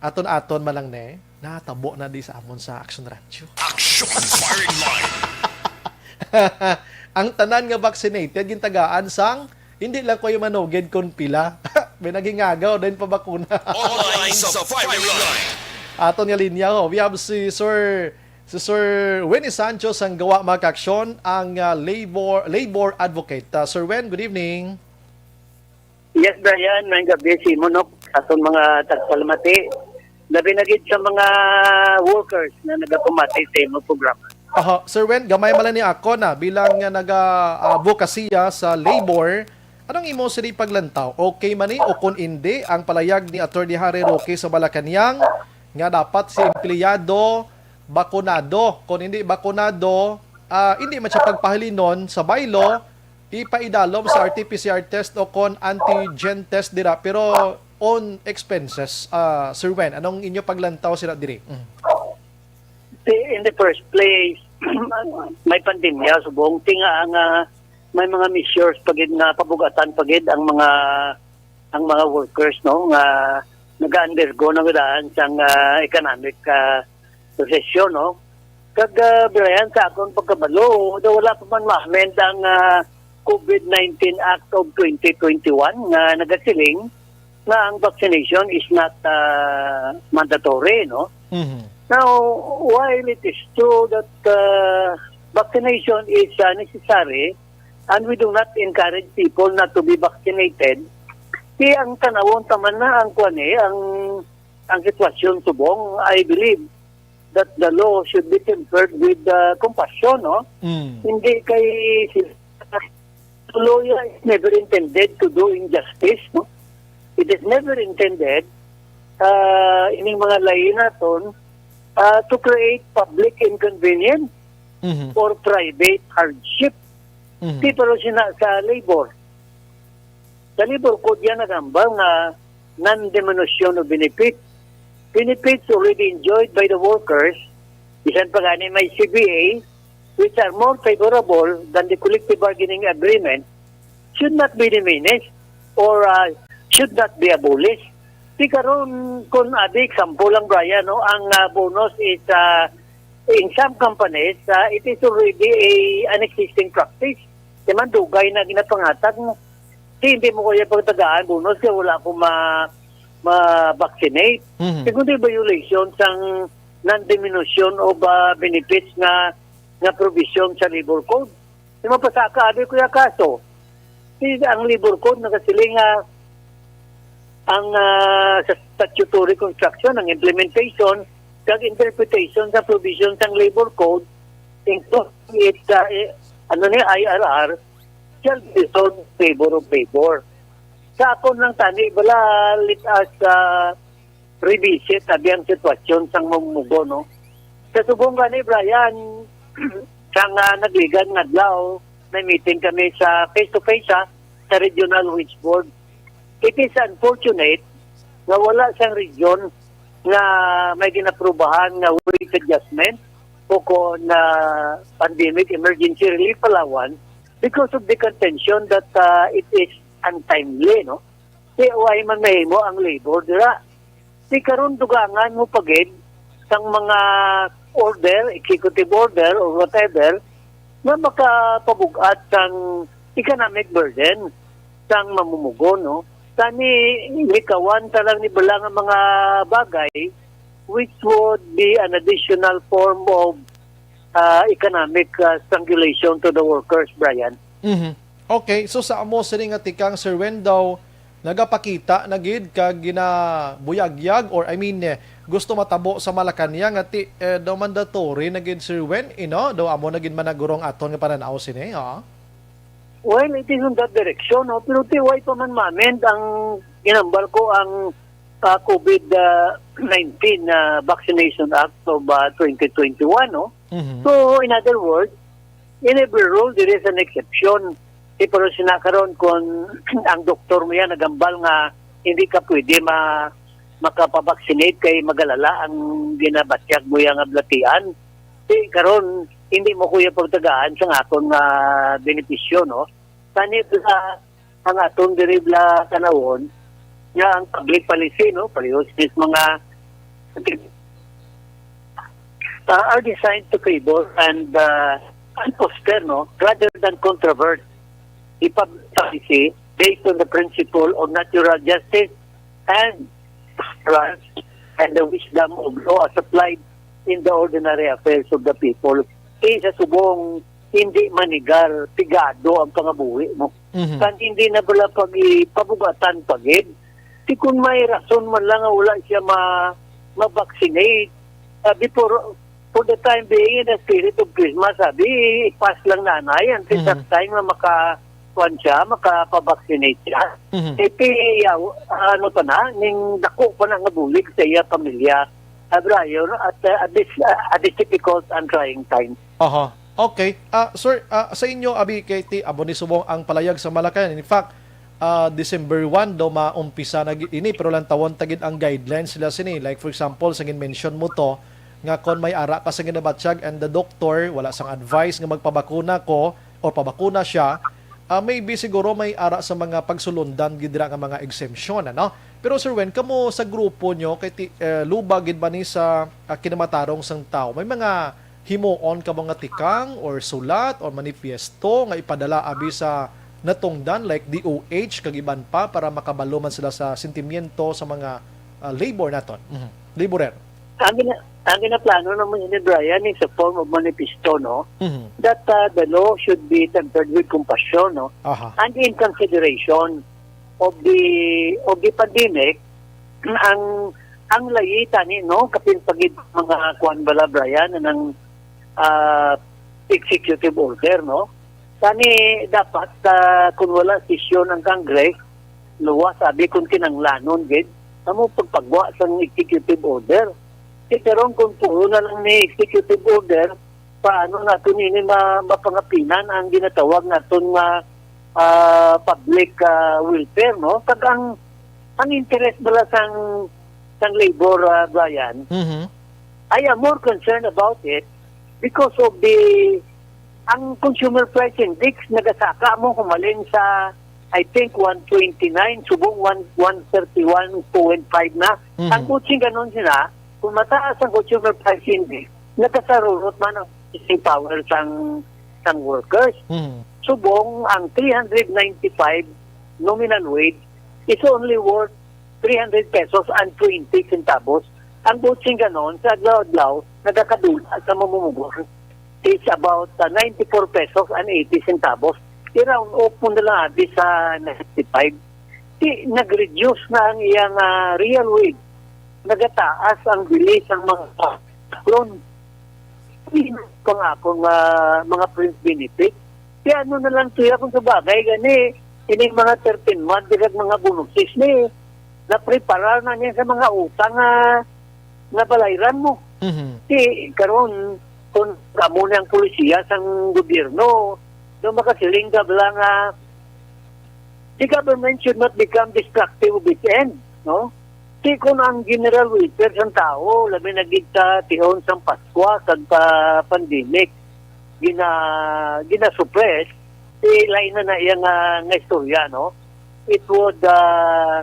aton-aton man lang, ne. Natabo na di sa amon sa Action Radyo. Action firing line. Ang tanan nga vaccinated, gintagaan sang, hindi lang ko yung manugid kung pila. May nagingagaw din pa bakuna. Online sa firing line. Aton nga linya, ho. We have si Sir, si Sir Winnie Sancho sang Gawa, mga kaaksyon, ang, ah, labor, labor advocate. Ah, Sir Wen, good evening. Yes, Brian, may gabi si Monok, aton mga tagpalamati. Labi na gid sa mga workers na nagapamati sa imong programa. Aha, Sir Wen, gamay man lang ni ako na bilang nga naga-, ah, advokasya sa labor. Anong imo sini paglantaw? Okay man ni o kung hindi, ang palayag ni Attorney Harry Roque sa Malacañang nga dapat si empleyado bakunado. Kung hindi bakunado, ah, hindi man siya pagpahalinon sa bylaw, ipaidalom sa R T P C R test o kon antigen test dira, pero on expenses. Ah, Sir Wen, anong inyo paglantaw sila diri? Mm. Ti, in the first place, may pandemya, subong. Ti nga ang, ah, may mga measures pa gid nga pabugatan pa gid ang mga, ang mga workers, no, nga naga-undergo na daan sang, ah, economic, ah, recession, no? Kag, ah, Brian, sa akon pagkabalo, daw wala pa man ma-amend ang, ah, COVID nineteen Act of twenty twenty-one nga nagasiling nga ang vaccination is not, ah, mandatory, no? Mhm. Now, while it is true that, ah, vaccination is, ah, necessary, and we do not encourage people not to be vaccinated, di ang tanawon taman na ang kuan eh, ang, ang sitwasyon subong, I believe that the law should be tempered with uh, compassion, no? Mm. Hindi kay si lawyer is never intended to do injustice, no? It is never intended uh, ining mga layi naton uh, to create public inconvenience Mhm. or private hardship. Mhm. Di pero sina sa labor. Sa labor code yan nagambal nga non-diminution of benefits. Benefits already enjoyed by the workers, bisan pa gani may C B A, which are more favorable than the collective bargaining agreement, should not be diminished or uh, should not be abolished. Di karon, kung abi example lang, Brian, no, ang uh, bonus is uh, in some companies, uh, it is already a, an existing practice. Di man dugay na ginapangatag mo. Di, hindi mo kaya pagtagaan bonus kaya wala ko ma ma-vaccinate. Mhm. Kaya kung di violation sang non-diminution of uh, benefits nga nga provision sa labor code. Di mapasaka abi ko yung kaso. Si ang labor code nagasiling nga ang ah, sa statutory construction, ang implementation, kag interpretation sa provision sang labor code, including its ah, eh, ano ni I R R, shall be resolved in favor of labor. Sa akon lang tani, bala, let us ah, revisit abi ang sitwasyon sang mamumugon, no? Sa subong gani, Brian, sang ah, nagligan nga adlaw, may meeting kami sa face-to-face ah, sa Regional Wage Board. It is unfortunate nga wala sang region nga may ginaprubahan nga wage adjustment o kon ah, pandemic emergency relief allowance because of the contention that ah, it is untimely, no? Kaya why man mahimo ang labor dira? Di karon dugangan mo pa gid sang mga order, executive order or whatever, nga makapabug-at sang economic burden sang mamumugon, no? Tani likawan ta lang ni bala nga mga bagay which would be an additional form of ah, economic ah, strangulation to the workers, Brian. Mhm. Okay, so sa amo sini nga tikang, Sir Wen, daw nagapakita na gid kag ginabuyagyag, or I mean, eh, gusto matabo sa Malacañang nga ti eh, daw mandatory na gid, Sir Wen, ino? Daw amo na gid managurong aton nga pananaw sini, ha? Well, it is on that direction, no? Pero ti why pa man ma-amend ang ginambal ko ang ah, COVID-nineteen ah, Vaccination Act of ah, twenty twenty-one, no? Mhm. So, in other words, in every rule, there is an exception. Di pero sina karon kung ang doktor mo yan nagambal nga hindi ka pwede ma makapabaksinate kay magalala ang ginabatyag mo yan nga blatian. Di karon hindi mo kuya pagtagaan sa akon nga benepisyo, no? Tani sa ang aton diri bla kanawon nga ang public policy, no, palihos mis mga uh, are designed to favor and uh, and foster, no, rather than controvert the public policy based on the principle of natural justice and tolerance and the wisdom of law as applied in the ordinary affairs of the people. Kay sa subong, hindi manigar, pigado ang pangabuhi mo. Mhm. Kan hindi na bala pag ipabugatan pagid. Di kung may rason man lang nga wala siya ma ma-vaccinate. Uh, before, for the time being, in the spirit of Christmas, sabi, i-pass lang nanay until Mhm. that time nga maka kuan siya, makapabaksinate siya. Mhm. Iti, yaw- ano pa na, ning dako pa na nga bulig sa iya pamilya. Abrayon at uh, a, dis- uh, a difficult and trying time. Aha. Okay. Ah, sir, ah, sa inyo, abi, kay ti, abo ni subong ang palayag sa Malacañang. In fact, ah, December one daw maumpisa na gi- ini, pero lantawon ta gid ang guidelines sila sini. Like for example, sa gin-mention mo to, nga kon may ara ka sa ginabatyag and the doctor, wala sang advice nga magpabakuna ko or pabakuna siya, ah, maybe siguro may ara sa mga pagsulundan gid dira nga mga exemption, ano? Pero Sir Wen, kamo sa grupo nyo, kay ti, eh, lubag gid ba ni sa ah, kinamatarong sang tawo? May mga himuon ka mga tikang or sulat or manifiesto nga ipadala abi sa natungdan like D O H kag iban pa para makabalo man sila sa sentimiento sa mga ah, labor naton? Mhm. Laborer. Ang gina- Ang ginaplano naman ni Brian is a form of manifesto, no? Mhm. That uh, the law should be tempered with compassion, no? Aha. And in consideration of the of the pandemic, ang ang layi tani, no, kapin pagid mga kuan bala, Brian, ng uh, executive order, no? Tani dapat uh, kung wala sesyon ang Congress, luwas abi kung kinanglanon gid amo pagpagwa sang executive order. Kay karon kung puro na lang ni executive order, paano naton ini ma mapangapinan ang ginatawag naton nga ah, public ah, welfare, no? Kag ang ang interest bala sang sang labor, ah, Brian, Mhm. I am more concerned about it because of the ang consumer price index nagasaka mo humalin sa, I think, one twenty-nine, subong one one thirty-one point five na. Mhm. Ang kutsing ganon sila, kung mataas ang consumer price index, nagasarurot man ang purchasing power sang sang workers. Mhm. Subong ang three hundred ninety-five nominal wage is only worth three hundred pesos and twenty centavos. Ang buot sing ganon, sa adlaw-adlaw, nagakadula sa mamumugon is about uh, ninety-four pesos and eighty centavos. I-round off mo na lang abi sa ninety-five. Di, nag-reduce na ang iyang ah, real wage. Nagataas ang bilis ang mga patron. Pangako nga mga fringe benefit. Kaya ano na lang siya kung sa bagay gani, ining mga thirteen month, kag mga bonuses ni, napreparar na niya sa mga utang nga nabalayran mo. Mhm. Di, karon, kung kamo ni ang polisiya sang gobyerno, no, makasiling ka bala nga the government should not become destructive of its end, no? Di kung ang general welfare sang tao, labi na gid sa tion sang Paskwa kag pa pandemic, gina ginasuppress, di lain na na iya nga, nga istorya, no? It would uh,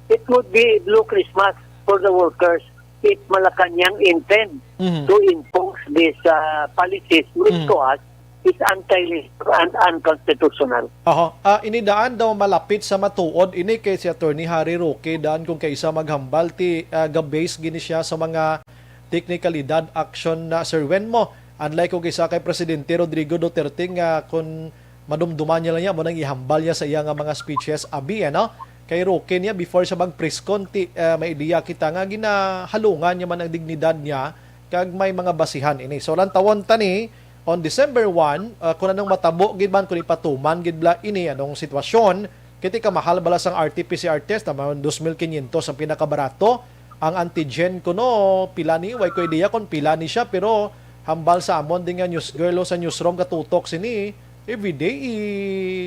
it would be blue Christmas for the workers if Malacañang intend Mhm. to impose these uh, policies, which Mhm. to us is anti-labor and unconstitutional. Oho. Ah, ini daan daw malapit sa matuod ini kay si Attorney Harry Roque daan kung kaisa maghambal ti ah, ga-base gini siya sa mga teknikalidad action na Sir Wen mo. Unlike kung kaisa kay Presidente Rodrigo Duterte nga kung madumduman niya lang niya, mo nang ihambal niya sa iya nga mga speeches, abi, ano? Kay Roque niya, before siya mag-press con, ti, ah, may ideya kita nga ginahalungan niya man ang dignidad niya, kag may mga basihan ini. So, lantawon ta ni, on December one, ah, kung anong matabo gid man, kung ipatuman gid bala ini, anong sitwasyon, kiti kamahal bala sang R T P C R test, tama, dos mil quinientos ang pinakabarato, ang antigen kuno, pila ni, way ko ideya kung pila ni siya, pero hambal sa amon din nga news girl o sa newsroom katutok sini, everyday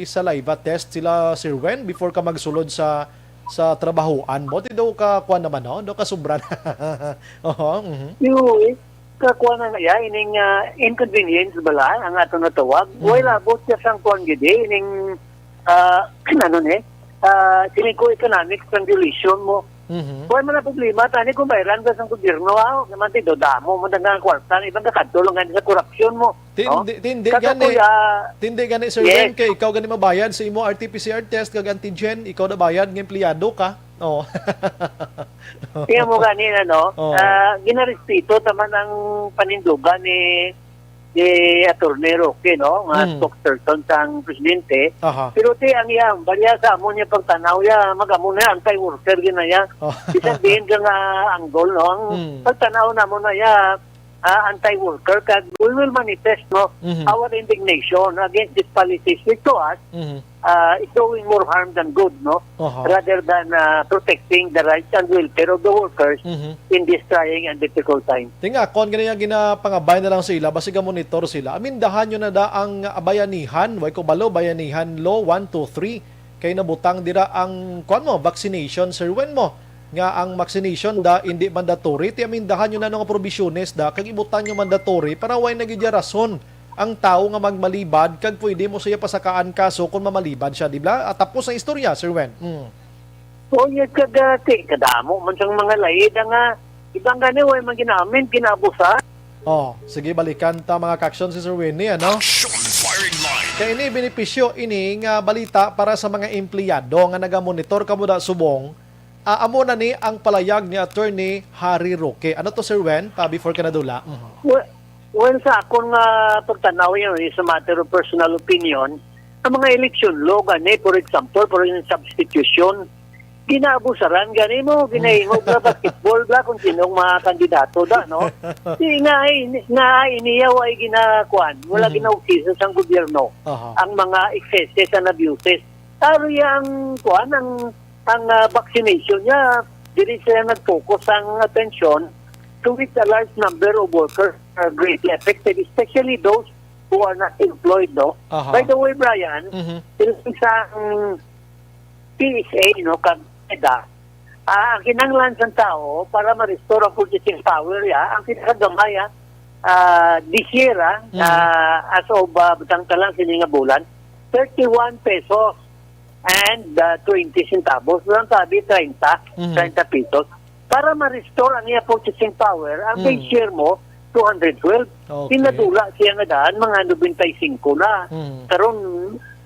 i-saliva test sila, Sir Wen, before ka magsulod sa sa trabahoan mo. Ti daw ka kuan naman, no? Daw ka sobra na. Oho, mhm. Yung kakuan na ya, ining ah, inconvenience bala ang ato natawag. Mhm. Way labot siya sang kuan gid eh, ining ah, ano ni? Ah, sini ko economic strangulation mo. Mhm. Kuan man ang problema, tani kung bayaran ka sang gobyerno, ah, naman ti dodamo mo na nga kwarta, ang ibang kakadto lang gani sa korupsyon mo. No? Tindi, tindi Kato gani. Kuya, Tindi gani, Sir Yes. Ren, kay ikaw gani mabayad sa imo R T P C R test kag antigen, ikaw na bayad nga empleyado ka. Oh. Tingnan mo gani na, no? Oh. Ah, ginarespeto taman ang panindugan ni ni Attorney Roque, no, nga Mm. spokesperson sang presidente. Aha. Pero ti ang iya, baliya sa amo niya pagtanaw ya, mag-amo na anti-worker gid na ya. Oh. Bisan diin ka nga angle, no, ang Mm. pagtanaw namo na ya, ah, anti-worker, kag we will manifest, no, Mhm. our indignation against these policies, which to us, Mhm. ah, is doing more harm than good, no? Aha. Rather than ah, protecting the rights and welfare of the workers Mhm. in this trying and difficult time. Tingakon gani ang ginapangabay na lang sa ila, basi ga-monitor sila. Amindahan nyo na da ang bayanihan, way ko balo, bayanihan law one two three. Kay nabutang dira ang, kuwan mo, vaccination, Sir Wen mo, nga ang vaccination da, hindi mandatory. Ti amindahan nyo na nga probisyones da, kag ibutang nyo mandatory para way na gid ya rason ang tawo nga magmalibad kag pwede mo siya pasakaan kaso kung mamalibad siya, di ba? At tapos ang istorya, Sir Wen. Mm. O, yes, kag, ah, ti, kadamo man sang mga laid ang, ah, ibang gani, way man ginaamend, ginabusa. Oh, sige, balikan ta mga ka-aksyon si Sir Winnie, ano? Action Firing Line. Kay ini, benepisyo ini nga balita para sa mga empleyado nga nagamonitor kamo da subong Ah, amo na ni ang palayag ni Attorney Harry Roque. Ano to, Sir Wen? Pa, before ka nadula. Mhm. Well, well, sa akon nga pagtanaw, yun is a matter of personal opinion. Ang mga election law gani, for example, for yung substitution, ginaabusaran gani mo, ginahimo nga basketball bla kung sinong mga kandidato da, no? Di nga, ay, nga iniyaw ay ginakuan, wala Mhm. ginausisa sang gobyerno Aha. ang mga excesses and abuses. Taro yang kuan ang ang ah, vaccination niya, dili sila nag-focus ang atensyon to which a large number of workers are greatly affected, especially those who are not employed, no? Aha. By the way, Brian, Mhm. ilang sa P S A, no, kag EDA, ah, ang kinahanglan sa tao para ma-restore ang purchasing power, ya, ang pinakagamay, ah, ah, this year, ah, Mhm. ah, as of, ah, butang ka lang sini nga bulan, thirty-one pesos and, ah, twenty centavos. Lang sabi, treinta, Mhm. treinta pesos. Para ma-restore ang iya purchasing power, ang Mm. base year mo, two hundred twelve. Okay. Pinadula siya nga daan, mga ninety-five na. Mm. Karon,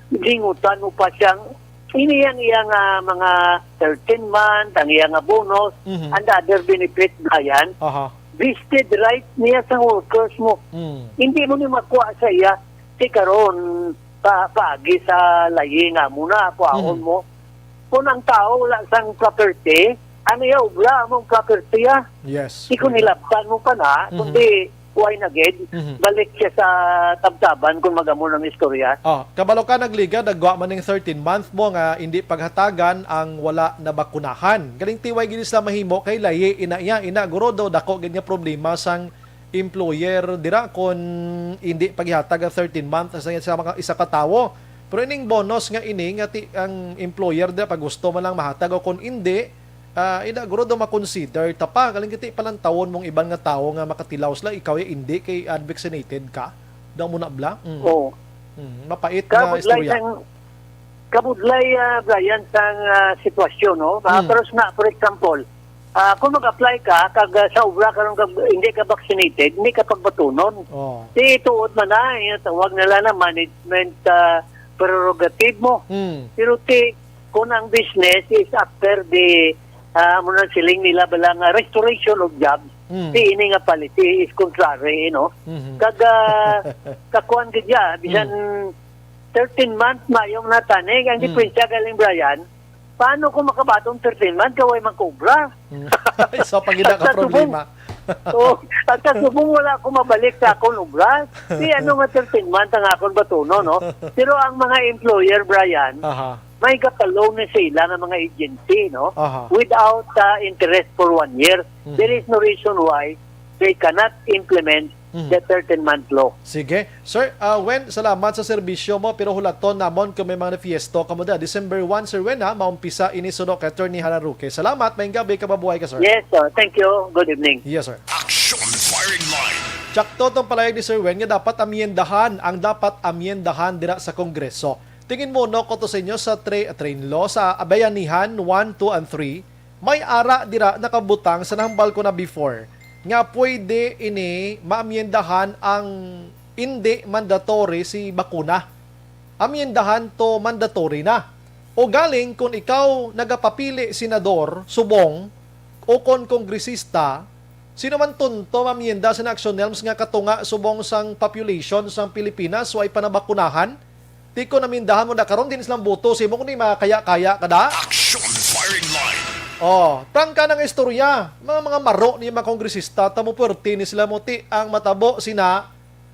lingutan mo pa siyang, ini ang iya nga mga thirteen month, ang iya nga bonus, Mhm. and other benefit, Brian. Aha. Vested right niya sa workers mo. Mm. Hindi mo ni makuha sa iya. Si karon, pa, paagi sa layi nga mo na, kuhaon Mhm. mo. Kung ang tao wala sang property, ang iya obra among property, ah. Yes, Di kung correct. hilabtan mo pa na, Mhm. kundi why na gid, Mhm. balik siya sa tabtaban kung magamo ng istorya. Oh, kabalo ka, nagligad, nagwa man ning thirteen month mo nga hindi paghatagan ang wala nabakunahan. Galing tiway gid sila mahimo kay layi ina iya, ina guro daw dako gid nga problema sang employer dira kon hindi paghihatag ang thirteen month sa, sa mga isa ka tawo. Pero ining bonus nga ini nga ti, ang employer dira pag gusto man lang mahatag o kon hindi, ah, ina guro daw makonsider ta pa. Galing kiti palantawon mong iban nga tawo nga makatilaw sila, ikaw ya hindi kay unvaccinated ka. Daw mo na bla? Mm. Oo. Mm, mapait nga Kabudlay istorya. sang, kabudlay, ah, Brian, sang, ah, sitwasyon, no? Ah, Mm. pero sa, for example, ah, kung mag-apply ka, kag, ah, sa obra karon kag hindi ka vaccinated, hindi ka pagbatunon. Oh. Di tuod man na, yung tawag nila na management, ah, prerogative mo. Mm. Pero ti, kung ang business is after the, ah, mo na siling nila bala nga restoration of jobs, Mm. di ini nga policy is contrary, no? Mhm. Kag, ah, kakuan gid ya, bisan Mm. thirteen months, mayong natanig. Ang Mm. diferensya galing, Brian, paano kung makabaton thirteen months, kaway man kobra? Mm. Isa pa gid ang At sa problema. Subong, at sa Subong, wala ko mabalik sa akon obra. Di ano nga thirteen months ang akon batuno, no? Pero ang mga employer, Brian, Aha. may gapalo ni sila nga mga agency, no? Aha. Without, uh, interest for one year. Mhm. There is no reason why they cannot implement Mhm. the thirteen-month law. Sige. Sir, ah, Wen, salamat sa serbisyo mo, pero hulaton namon kung may manifiesto kamo da. December one, Sir Wen, ha, maumpisa ini suno kay Attorney Harry Roque. Salamat, maayong gabi, kamabuhay ka, sir. Yes, sir. Thank you. Good evening. Yes, sir. Action Firing Line. Tsakto tong palayag ni Sir Wen nga dapat amyendahan ang dapat amyendahan dira sa Kongreso. Tingin mo, no, ko to sa inyo sa tra-, train law, sa bayanihan one, two, and three, may ara dira nakabutang sa nahambal ko na before nga pwede ini maamyendahan ang hindi mandatory si bakuna. Amyendahan to mandatory na. O galing, kung ikaw nagapapili senador, subong, o kon kongresista, sino man tunto mamyenda sa action norms nga katunga subong sang population sang Pilipinas way pa nabakunahan? Ti kon namindahan mo na karon, din silang boto sa imo kundi makaya-kaya ka da? Action Firing Line. Oh, prangka ng istorya. Mga, mga maro ni mga kongresista, tamo puwerte ni sila mo ti ang matabo sina,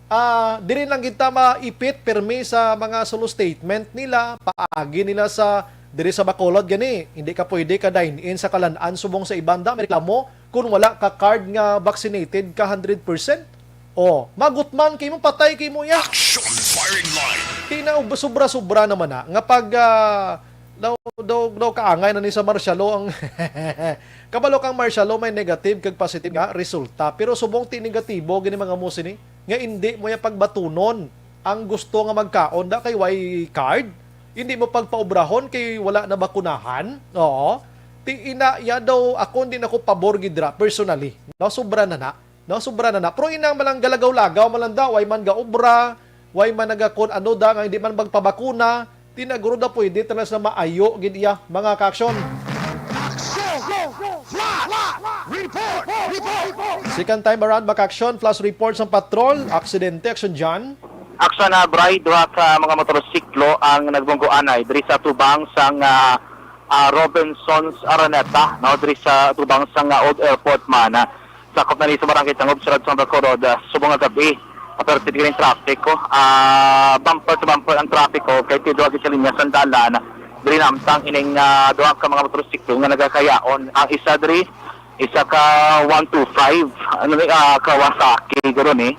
ah, diri lang kita maipit pirmi sa mga solo statement nila, paagi nila sa diri sa Bacolod gani. Hindi ka pwede ka dine in sa Kalan-an subong sa ibanda, may reklamo kung wala ka card nga vaccinated ka hundred percent. Oh, magutman kay mo, patay kay mo ya. Action Firing Line. Di na ub-, sobra-sobra naman na nga pag, ah, daw, daw, daw kaangay na ni sa martial law ang kabalo kang martial law may negative kag positive nga resulta. Pero subong ti negatibo gini mga mo sini nga indi mo ya pagbatunon ang gusto nga magkaon da kay way card. Hindi mo pagpaobrahon kay wala na bakunahan. Oo. Ti ina ya daw ako, hindi na ko pabor gid ra personally. No, sobra na na. No, sobra na na. Pero inang malang galagaw-lagaw, malanda, way man gaobra, way man nagakon ano da, nga hindi man magpabakuna, tinaguro da pwede tanas na maayo gid iya, mga ka-action. Action! Second time around, Maka Aksyon, flash report sang patrol, aksidente, Aksyon Jan. Aksyon na, Bri, duha ka mga motorsiklo ang nagbunggo anay diri sa tubang sang ah, ah, Robinsons Araneta, no, diri sa tubang sang ah, Old Airport man. Ah, sakop na ni sa Barangay Tangob, Sirad sang Bacolod, ah, subong nga gabi. Aperte kining trapiko. Ah, bumper to bumper ang trapiko kay ti duha gid ka linya sang dalan. Diri namtang ining ah, duha ka mga motorsiklo nga nagakayaon. Ang isa diri, isa ka one two five, ano ni, ah, Kawasaki guro ni,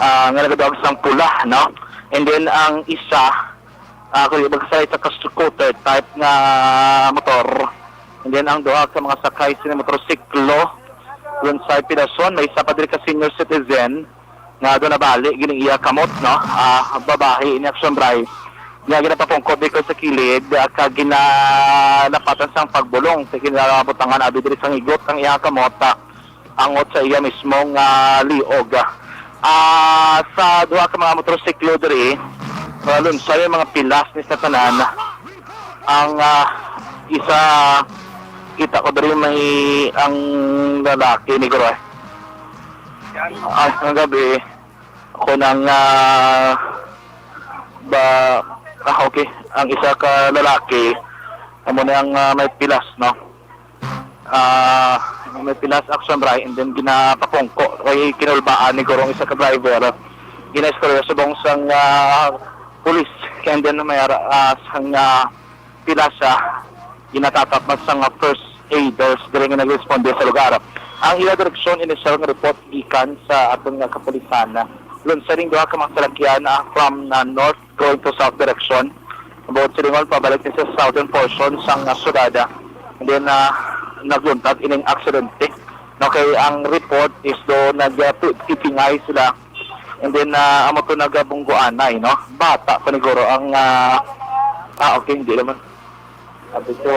ah, nga nagaduag sang pula, no? And then ang isa, ah, kung di magkasala, isa ka scooter type nga motor. And then ang duha ka mga sakay sini motorsiklo, dun sa Pilason, may isa pa diri ka senior citizen nga do nabali gining iya kamot, no? Ah, babahi ini, Aksyon Bri, nga ginapapungkot dito sa kilid, ah, kag ginalapatan sang pagbulong sa ginabutangan abi diri sang igot ang iya kamot, ah, angot sa iya mismong ah, liog. Ah, sa duha ka mga motorsiklo diri, ah, lunsay ang mga pilas ni sa tanan. Ang ah, isa, kita ko diri may ang lalaki ni guro. Ah, ang gabi, ako nang ah, ba, ah, okay, ang isa ka lalaki, amo na ang ah, may pilas, no? Ah, may pilas, Aksyon Bri, and then ginapapungko kay kinulbaan ni guro ang isa ka driver. Ginaistorya subong sang ah, pulis, and then may ara, ah, sang ah, pilas, ah, ginatatap man sang ah, first aiders diri nga nagresponde sa lugar. Ang ila direksyon, initial nga report gikan sa aton nga kapulisan. Lunsay ning duha ka mga salakyan ah, from ah, north going to south direction. Buot silingon, pabalik ni sa southern portion sang ah, syudad. And then, ah, nagluntad ining aksidente. Okay, ang report is do nagtipingay sila. And then, ah, amo to nagabungguanay, no? Bata pa ni guro ang, ah, ah, okay, hindi naman. Sabi ko,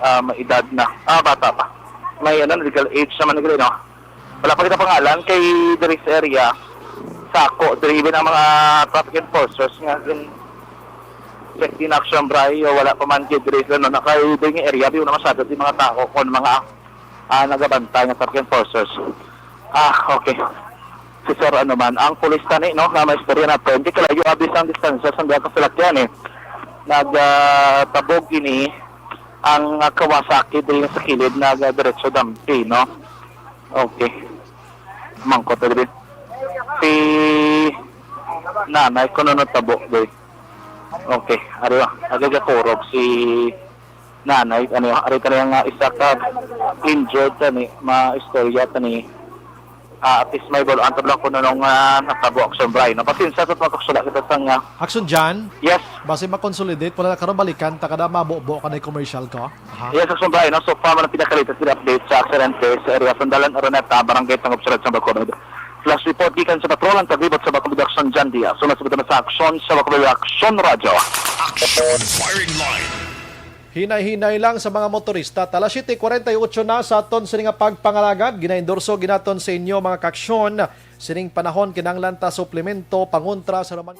ah, may edad na. Ah, bata pa. May ano, legal age naman ni guro, no? Wala pa kita pangalan kay diri sa area. Sa ako, diri even ang mga traffic enforcers nga gin check din, Aksyon Bri, o wala pa man gid diri sa ano, nakay diri nga area, di na masyado di mga tao kon mga ah, nagabantay nga traffic enforcers. Ah, okay. Si Sir, ano man, ang pulis tani, no, nga may istorya na to, hindi kalayo abi sang distansya sa duha ka salakyan, eh. Nagtabog ini ang ah, Kawasaki diri sa kilid, nagadiretso dampi, no? Okay. Mangkot na diri. Si nanay ko na natabo, diri. Okay, ari ba? Nagagakurog si nanay. Ano, ari ka na nga isa ka injured, ani, ma-istorya tani. Ah, at least may balo-an ta lang kung anong ah, natabo, Aksyon Bri, no? Pasensya sa pagkaksula kita sa nga. Aksyon Jan, Yes, basi ma-consolidate, wala na karon, balikan ta kada mabubo ka na commercial ko. Aha. Yes, Aksyon Bri, no? So far, man ang pinakalitas nga update sa aksidente sa area Sandalan, Araneta, Barangay Tangob, Sirad sang Bacolod. Flash report gikan sa patrol ang taglibot sa Bacolod, Aksyon Jan Diaz. So, nasa sa Aksyon sa Bacolod, Aksyon Radyo. Action Firing Line. Hinay-hinay lang sa mga motorista. Alas siyete kwarenta y ocho na sa aton sini nga pagpangalagad. Ginaendorso ginaton sa inyo, mga kaaksyon. Sining panahon, kinahanglan ta suplemento pangontra sa Roman.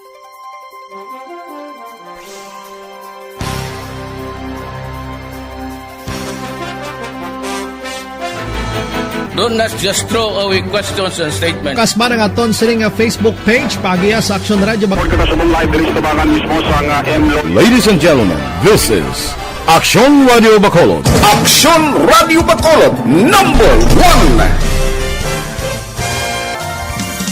Do not just throw away questions and statements. Kasman ang aton sining nga Facebook page, paagiha sa Aksyon Radio Bacolod. Report ka sa live diri sa tabangan mismo sa nga M Lo- Ladies and gentlemen, this is Aksyon Radio Bacolod. Aksyon Radio Bacolod, number one.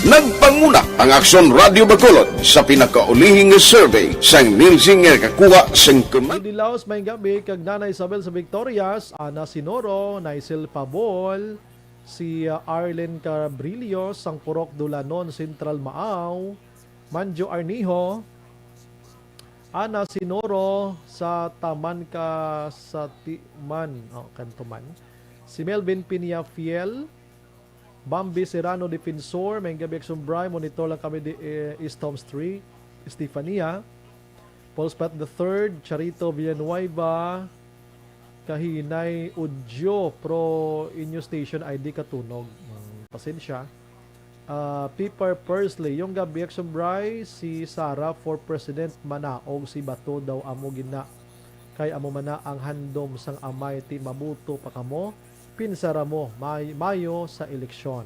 Nagpanguna ang Aksyon Radio Bacolod sa pinakaulihi nga survey sang Nielsen nga nakakuha sing kema- Dilaos, may gabi kag Nanay Isabel sa Victorias, Ana Sinoro, Naisel Pabol, si, ah, Arlen Cabrillo sang Purok Dulanon, Central Maaw, Manjo Arnijo, Ana Sinoro sa Taman ka sa Timan, oh, Kantuman. Si Melvin Piñafiel, Bambi Serrano Defensor, may gabi Aksyon Bri, monitor lang kami di eh, East Home Street, Estefania, Paul Spot the third, Charito Villanueva, Kahinay Udyo, pro inyo station I D katunog. Mm, pasensya. Ah, Pipar Persley, yung gabi Aksyon Bri, si Sara for President manaog si Bato daw amo gina. Kay amo man na ang handom sang amay ti mabuto pa kamo. Pinsara mo, may-, mayo sa eleksyon.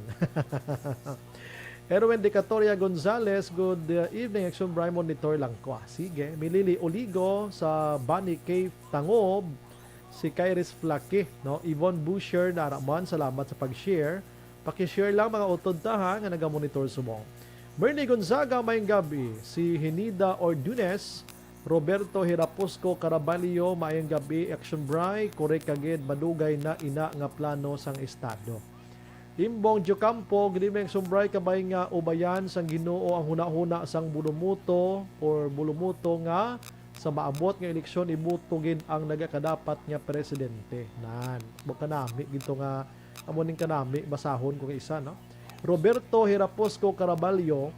Erwin Decatoria Gonzalez, good, uh, evening, Action Bry, monitor lang ko. Ah, sige, Milili Oligo sa Bani Cave, Tangob, si Kairis Flaki, no? Yvonne Boucher Naraman, salamat sa pag-share. Paki-share lang, mga utod ta, ha, nga naga-monitor subong. Bernie Gonzaga, maayong gabi. Si Hinida Ordunes, Roberto Hiraposco Caraballo, maayong gabi. Action Bry, korek ka gid, madugay na ina nga plano sang estado. Imbong Diocampo, good evening, Action Bry, kabay nga ubayan sang Ginoo ang hunahuna sang bulumuto or bulumuto nga sa maabot nga eleksyon iboto gid ang nagakadapat nga presidente. Nan, wa kanami gid to nga amo ning kanami, basahon ko nga isa, no? Roberto Hiraposco Caraballo,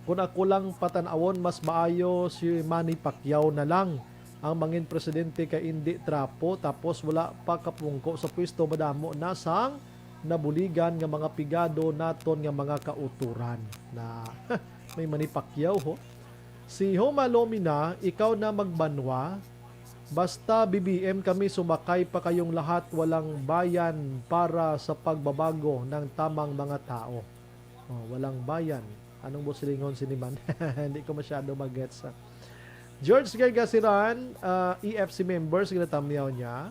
"Kung ako lang patan-awon, mas maayo si Manny Pacquiao na lang ang mangin presidente kay indi trapo, tapos wala pa kapungko sa pwesto, madamo na sang nabuligan nga mga pigado naton nga mga kautoran." Na may Manny Pacquiao, ho. Si Homa Lomina, "Ikaw na magbanwa. Basta B B M kami, sumakay pa kayong lahat, walang bayan para sa pagbabago ng tamang mga tao." Oh, walang bayan. Anong busilingon sini man? Hindi ko masyado magets, ah. George Gargasiran, ah, E F C members, ginatamyaw niya.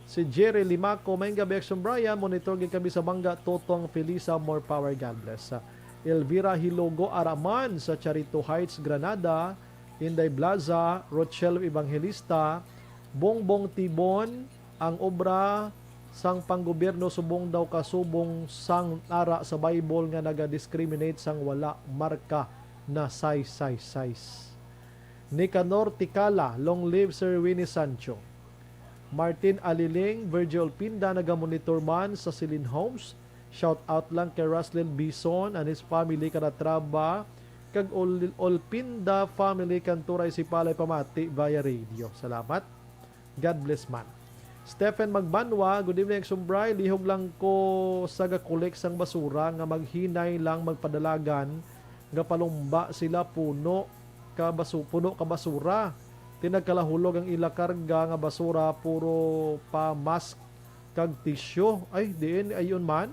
Si Jerry Limaco, "Maayong gabi, Action Brian. Monitor gid kami sa Mangga, Totong Felisa, more power, God bless." Ah, Elvira Hilogo Araman sa Charito Heights, Granada. Inday Blaza, Rochelle Evangelista, Bongbong Tibon, "Ang obra sang panggobyerno subong daw kasubong sang ara sa Bible nga naga-discriminate sang wala marka na sais sais sais." Nicanor Tikala, "Long live Sir Winnie Sancho." Martin Aliling, Virgil Pinda, nagamonitor man sa Silin Homes. Shout out lang kay Ruslin Bison and his family, Calatrava, kag Ol-, Olpinda family, Kanturay, Sipalay, pamati via radio. Salamat. God bless man. Stephen Magbanwa, "Good evening, Action Bry. Lihog lang ko sa ga-collect sang basura nga maghinay lang magpadalagan nga palumba sila puno ka basu-, puno ka basura. Ti nagkalahulog ang ila karga nga basura, puro pa mask kag tisyo." Ay, diin, ayon man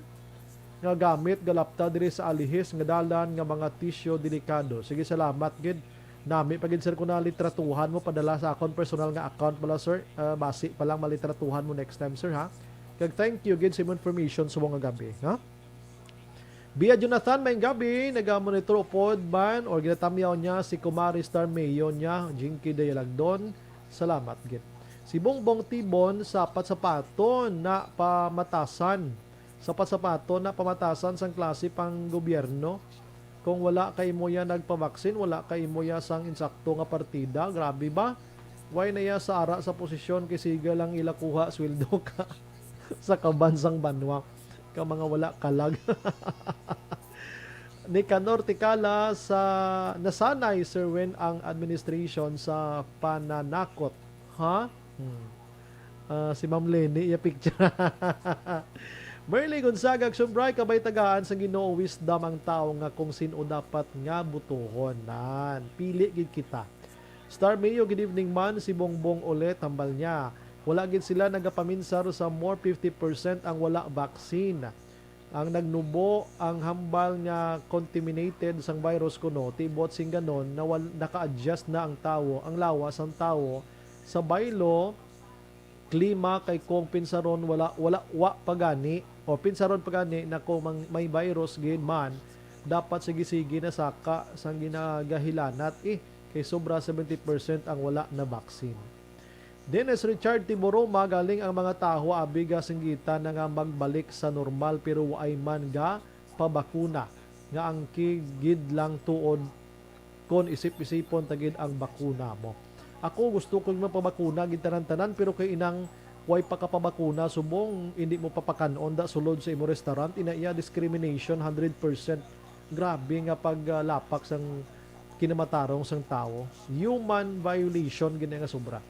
nga gamit galapta diri sa alihis nga dalan nga mga tisyo delikado. Sige, salamat gid. Nami pa gid, sir, ko na litratuhan mo padala sa akon personal nga account bala, sir. Ah, basi pa lang malitratuhan mo next time, sir, ha? Kag thank you gid sa imong information subong nga gabi, ha? Bia Jonathan, maayong gabi. Nagamonitor upod man or ginatamyaw niya si Kumari Star Mayo niya, Jinky Dayalagdon. Salamat gid. Si Bongbong Tibon, sapat-sapaton na pamatasan. Sapat-sapaton na pamatasan sang klase pang gobyerno. Kung wala kay imo ya nagpabaksin, wala kay imo ya sang insakto nga partida. Grabe ba? Why na ya sa ara sa posisyon kay siga lang ila kuha sweldo ka sa kaban sang banwa? Ka mga wala kalag. Nicanor Tikala, sa nasanay, Sir Wen, ang administration sa pananakot. Ha? Hmm. Ah, si Ma'am Lenny, iya picture. Merly Gonzaga, Action Bry, kabay tagaan sang Ginoo wisdom ang tawo nga kung sin-o dapat nga butuhon. Nan, pili gid kita. Star Mayo, good evening man, si Bongbong ulit, hambal niya. Wala gid sila nagapaminsar sa more fifty percent ang wala vaccine. Ang nagnubo ang hambal nga contaminated sang virus kuno, ti buot sing ganon, nawal-, naka-adjust na ang tawo, ang lawas sang tawo sa baylo, klima, kay kung pinsaron wala, wala, wa pa gani, o pinsaron pa gani na kung mang-, may virus gid man, dapat sige-sige na saka sang ginagahilanat, eh, kay sobra seventy percent ang wala na vaccine. Dennis Richard Tiburoma, galing ang mga tawo abi ga singgita na nga magbalik sa normal pero waay man ga pabakuna nga ang kigid lang tuod kon isip-isipon ta gid ang bakuna mo. Ako gusto ko magpabakuna gid tanan-tanan, pero kay inang way pa ka pabakuna, subong hindi mo papakan-on da sulod sa imo restaurant, ina iya discrimination hundred percent. Grabe nga paglapak sang kinamatarong sang tawo. Human violation gid nga sobra.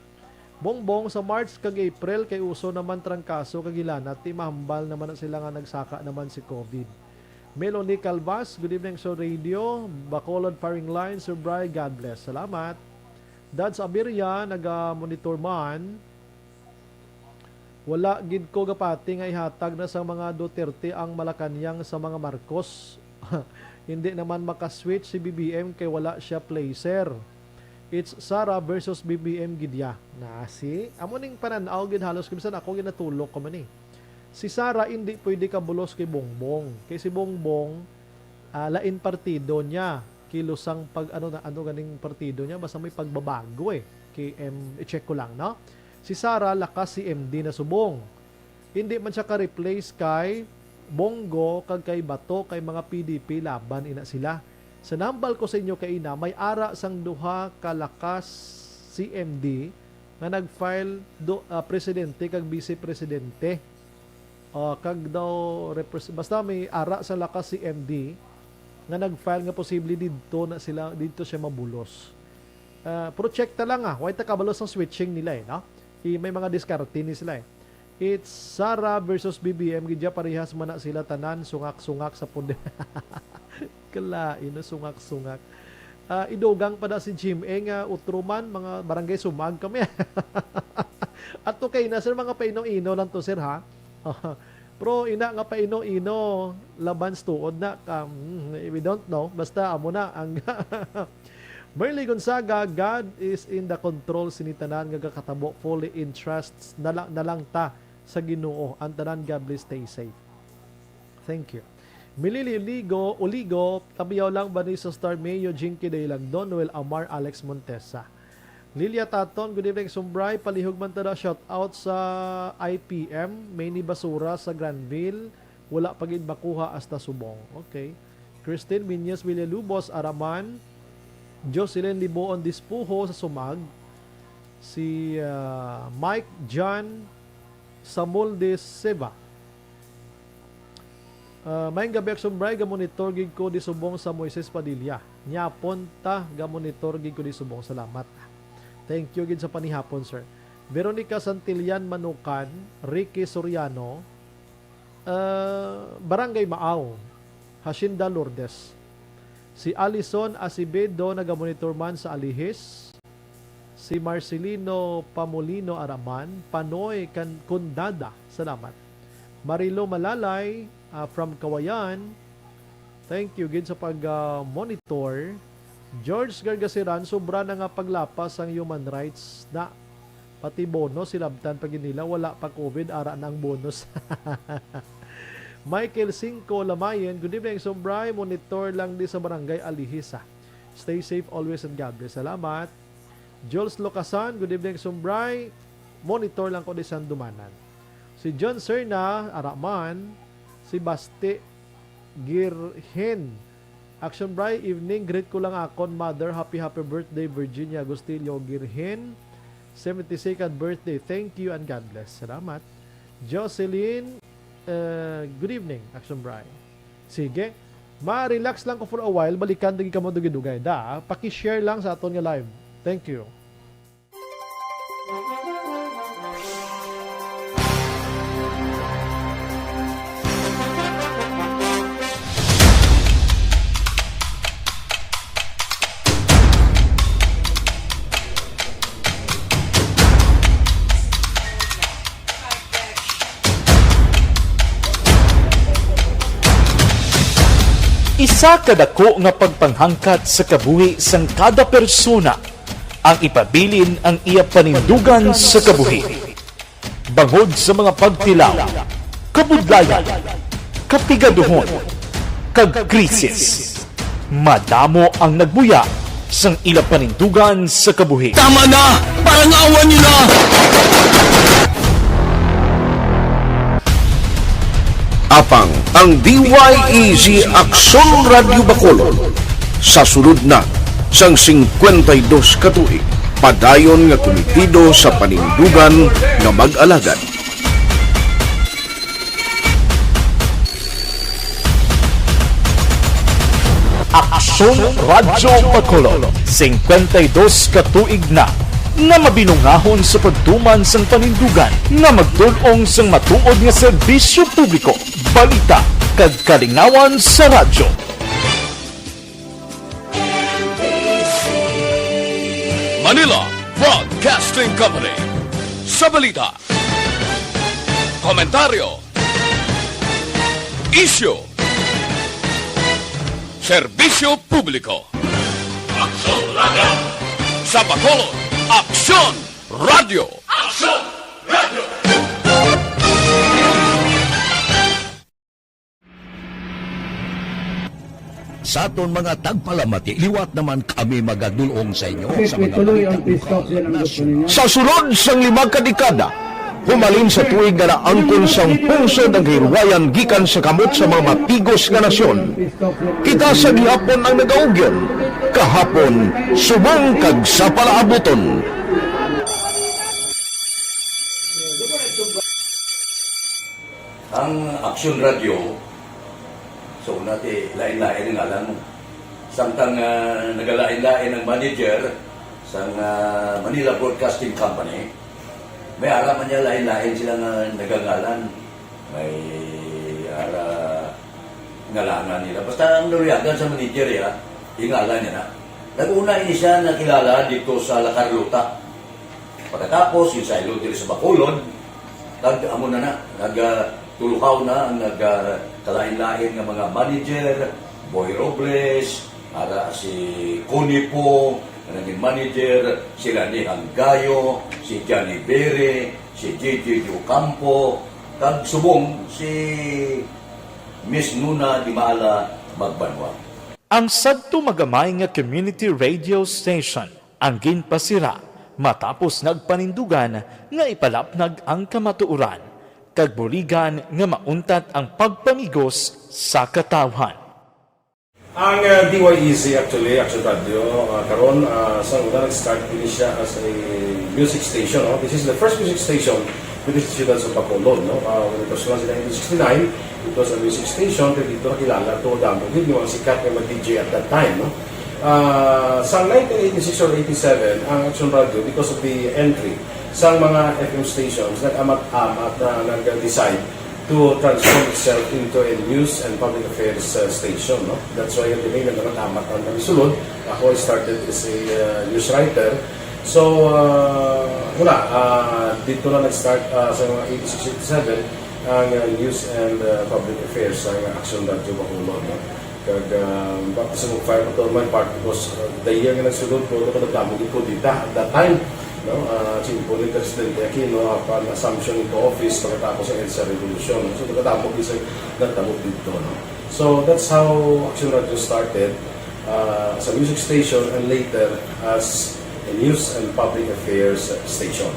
Bongbong, sa March kag April kay uso naman trangkaso kag hilanat, ti mahambal naman na sila nga nagsaka naman si COVID. Melanie Calvas, good evening sa radio. Bacolod firing line, Sir Bry, God bless. Salamat. Dads Abiria, naga-monitor man. Wala gid ko gapati nga ihatag na sang mga Duterte ang Malacañang sa mga Marcos. Hindi naman makaswitch si B B M kay wala siya placer. It's Sara versus B B M gid ya. Na, si, amo ning panan-aw gid halos, kay bisan ako ginatulok ko man eh. Si Sara hindi pwede kabulos kay Bongbong. Kay si Bongbong, ah, lain partido niya. Kilusang pag, ano na, ano ganing partido niya, basta may pagbabago eh. Kay, em, i-check ko lang, no? Si Sara, lakas si M D na subong. Hindi man siya ka-replace kay Bongo kag kay Bato, kay mga P D P laban ina sila. Sa nambal ko sa inyo kaina, may ara sang duha ka lakas si M D nga nag-file do, ah, presidente kag vice presidente. Ah, kag daw repres-, basta may ara sa lakas si M D nga nag-file nga posible didto na sila, didto siya mabulos. Ah, pero check ta lang, ah. Way ta kabalo sang switching nila eh, no? I-, may mga diskarte ni sila eh. It's Sara versus B B M. Gidya parehas man na sila tanan, sungak-sungak sa puder. Kalain, no? Sungak-sungak. Ah, idugang pa na si Jim A nga utro man, mga barangay Sumag kami. Ato kay na, sir, mga paino-ino lang to, sir, ha? Pero ina nga paino-ino, laban sa tuod na, um, we don't know. Basta amo na ang Merly Gonzaga, God is in the control sini tanan nga gakatabo, fully entrust na lang, na lang ta sa Ginoo. Ang tanan, God bless, stay safe. Thank you. Milili Uligo, Uligo, tabiyaw lang ba ni sa Star Mayo, Jinky Daylagdon, Noel Amar, Alex Montesa. Lilia Taton, good evening, Sumbray. Palihog man ta na, shout out sa I P M. May ni basura sa Granville. Wala pa gid makuha hasta subong. Okay. Christine Minyas Villalubos, Araman. Jocelyn Liboon Dispuho sa Sumag. Si, ah, Mike John Samulde Seva. Ah, maayong gabi, Action Bray. Gamonitor gid ko di subong sa Moises Padilla. Nyapon ta, gamonitor gid ko di subong. Salamat. Thank you gid sa panihapon, sir. Veronica Santillan Manukan, Ricky Soriano, ah, Barangay Maaw, Hacienda Lourdes. Si Alison Acevedo nagamonitor man sa Alihis. Si Marcelino Pamolino Araman, Panoy kan Kundada. Salamat. Marilo Malalay, ah, from Kawayan. Thank you gid sa pag, ah, monitor. George Gargasiran, sobra na nga paglapas sang human rights na. Pati bonus, silabtan pa gid nila, wala pa covid, ara na ang bonus. Michael Cinco Lamayen, good evening, Sumbray. Monitor lang di sa Barangay Alihis, ah. Stay safe always and God bless. Salamat. Jules Locasan, good evening, Sumbray. Monitor lang ko di sa Dumanan. Si John Serna, Araman. Si Basti Girhen. Action Bray, evening. Greet ko lang akon mother. Happy, happy birthday, Virginia Agustillo Girhen. Seventy-second birthday. Thank you and God bless. Salamat. Jocelyn, uh, good evening, Action Bray. Sige. Ma-relax lang ko for a while. Balikan lagi kamo dugay-dugay. Da, paki-share lang sa aton nga live. Thank you. Isa ka dako nga pagpanghangkat sa kabuhi sang kada persona ang ipabilin ang iya panindugan sa kabuhi. Bangod sa mga pagtilaw, kabudlayan, kapigaduhon, kag krisis, madamo ang nagbuya sang ila panindugan sa kabuhi. Tama na! Parangawan niyo na! Apang ang D Y E G Aksyon Radyo Bacolod sa sulod na sang singkwenta y dos ka tuig, padayon nga kumitido sa panindugan nga mag-alagad. Aksyon Radyo Bacolod, singkwenta y dos ka tuig na nga mabinungahon sa pagtuman sang panindugan nga magtul-ong sang matuod nga serbisyo publiko, balita, kag kalingawan sa radyo. Manila Broadcasting Company. Sa balita, Komentaryo. Isyu. Serbisyo publiko. Aksyon Radio. Sa Bacolod, Aksyon Radio. Aksyon Radio. Sa aton mga tagpalamati, liwat naman kami magadulong sa inyo sa mga balita lokal, nasyonal. Sa sulod sang lima ka dekada, humalin sa tuig nga naangkon sang pungsod ang kahirwayan gikan sa kamot sa mga matigos nga nasyon, kita sa gihapon ang nagaugyon, kahapon, subong kag sa palaabuton. Ang Aksyon Radio, so, una ti, lain-lain ang ngalan mo. Samtang, ah, nagalain-lain ang manager sang, ah, Manila Broadcasting Company, may ara man niya lain-lain sila nga nagangalan. May ara ngalangan nila. Basta ang naluyagan sa manager, ya, ingalan niya na. Nag-una ini siya nakilala dito sa La Carlota. Pagkatapos, yung saylo diri sa Bacolod, kag amo na na, nag, ah, tuluhaw na ang nag, ah, kalain-lain nga mga manager, Boy Robles, ara si Connie Pong, nga naging manager, si Rani Hanggayo, si Johnny Bere, si J J Ocampo, kag subong si Miss Nuna Dimala Magbanwa. Ang sadto magamay nga community radio station ang ginpasira matapos nagpanindugan nga ipalapnag ang kamatuoran kag buligan nga mauntat ang pagpamigos sa katawhan. Ang, uh, D Y E Z, actually, Action Radio, uh, karon, uh, sa una nag-start din siya as a music station, no? This is the first music station with the Siyudad sa Bacolod, no? Uh, when it was launched in nineteen sixty-nine, it was a music station, pero dito nakilala to, damo gid yung mga sikat nga mga D J at that time, no? Ah, sa nineteen eighty-six or eighty-seven, ang Action Radio, because of the entry sa mga F M stations, nag-amat-amat na nag-decide to transform itself into a news and public affairs, uh, station, no? That's why yung name na nag-amat ang nagsulod. Ako, I started as a, uh, news writer. So, uh, wala, uh, dito na nag-start, uh, sa mga eighty-six, eighty-seven, ang, uh, news and, uh, public affairs sa Action Radio Bacolod, no? Kag, ah, baptism of fire pa to, my part, because, ah, the year nga nagsulod ko, ano ko, nagdamo gid ko dita at that time, no? Ah, simple ni Presidente Aquino, upon assumption into office, pagkatapos ang EDSA Revolution, no? So, nagdamo gid sa, nagdamo dito, no? So, that's how Action Radio started, ah, as a music station and later as a news and public affairs station.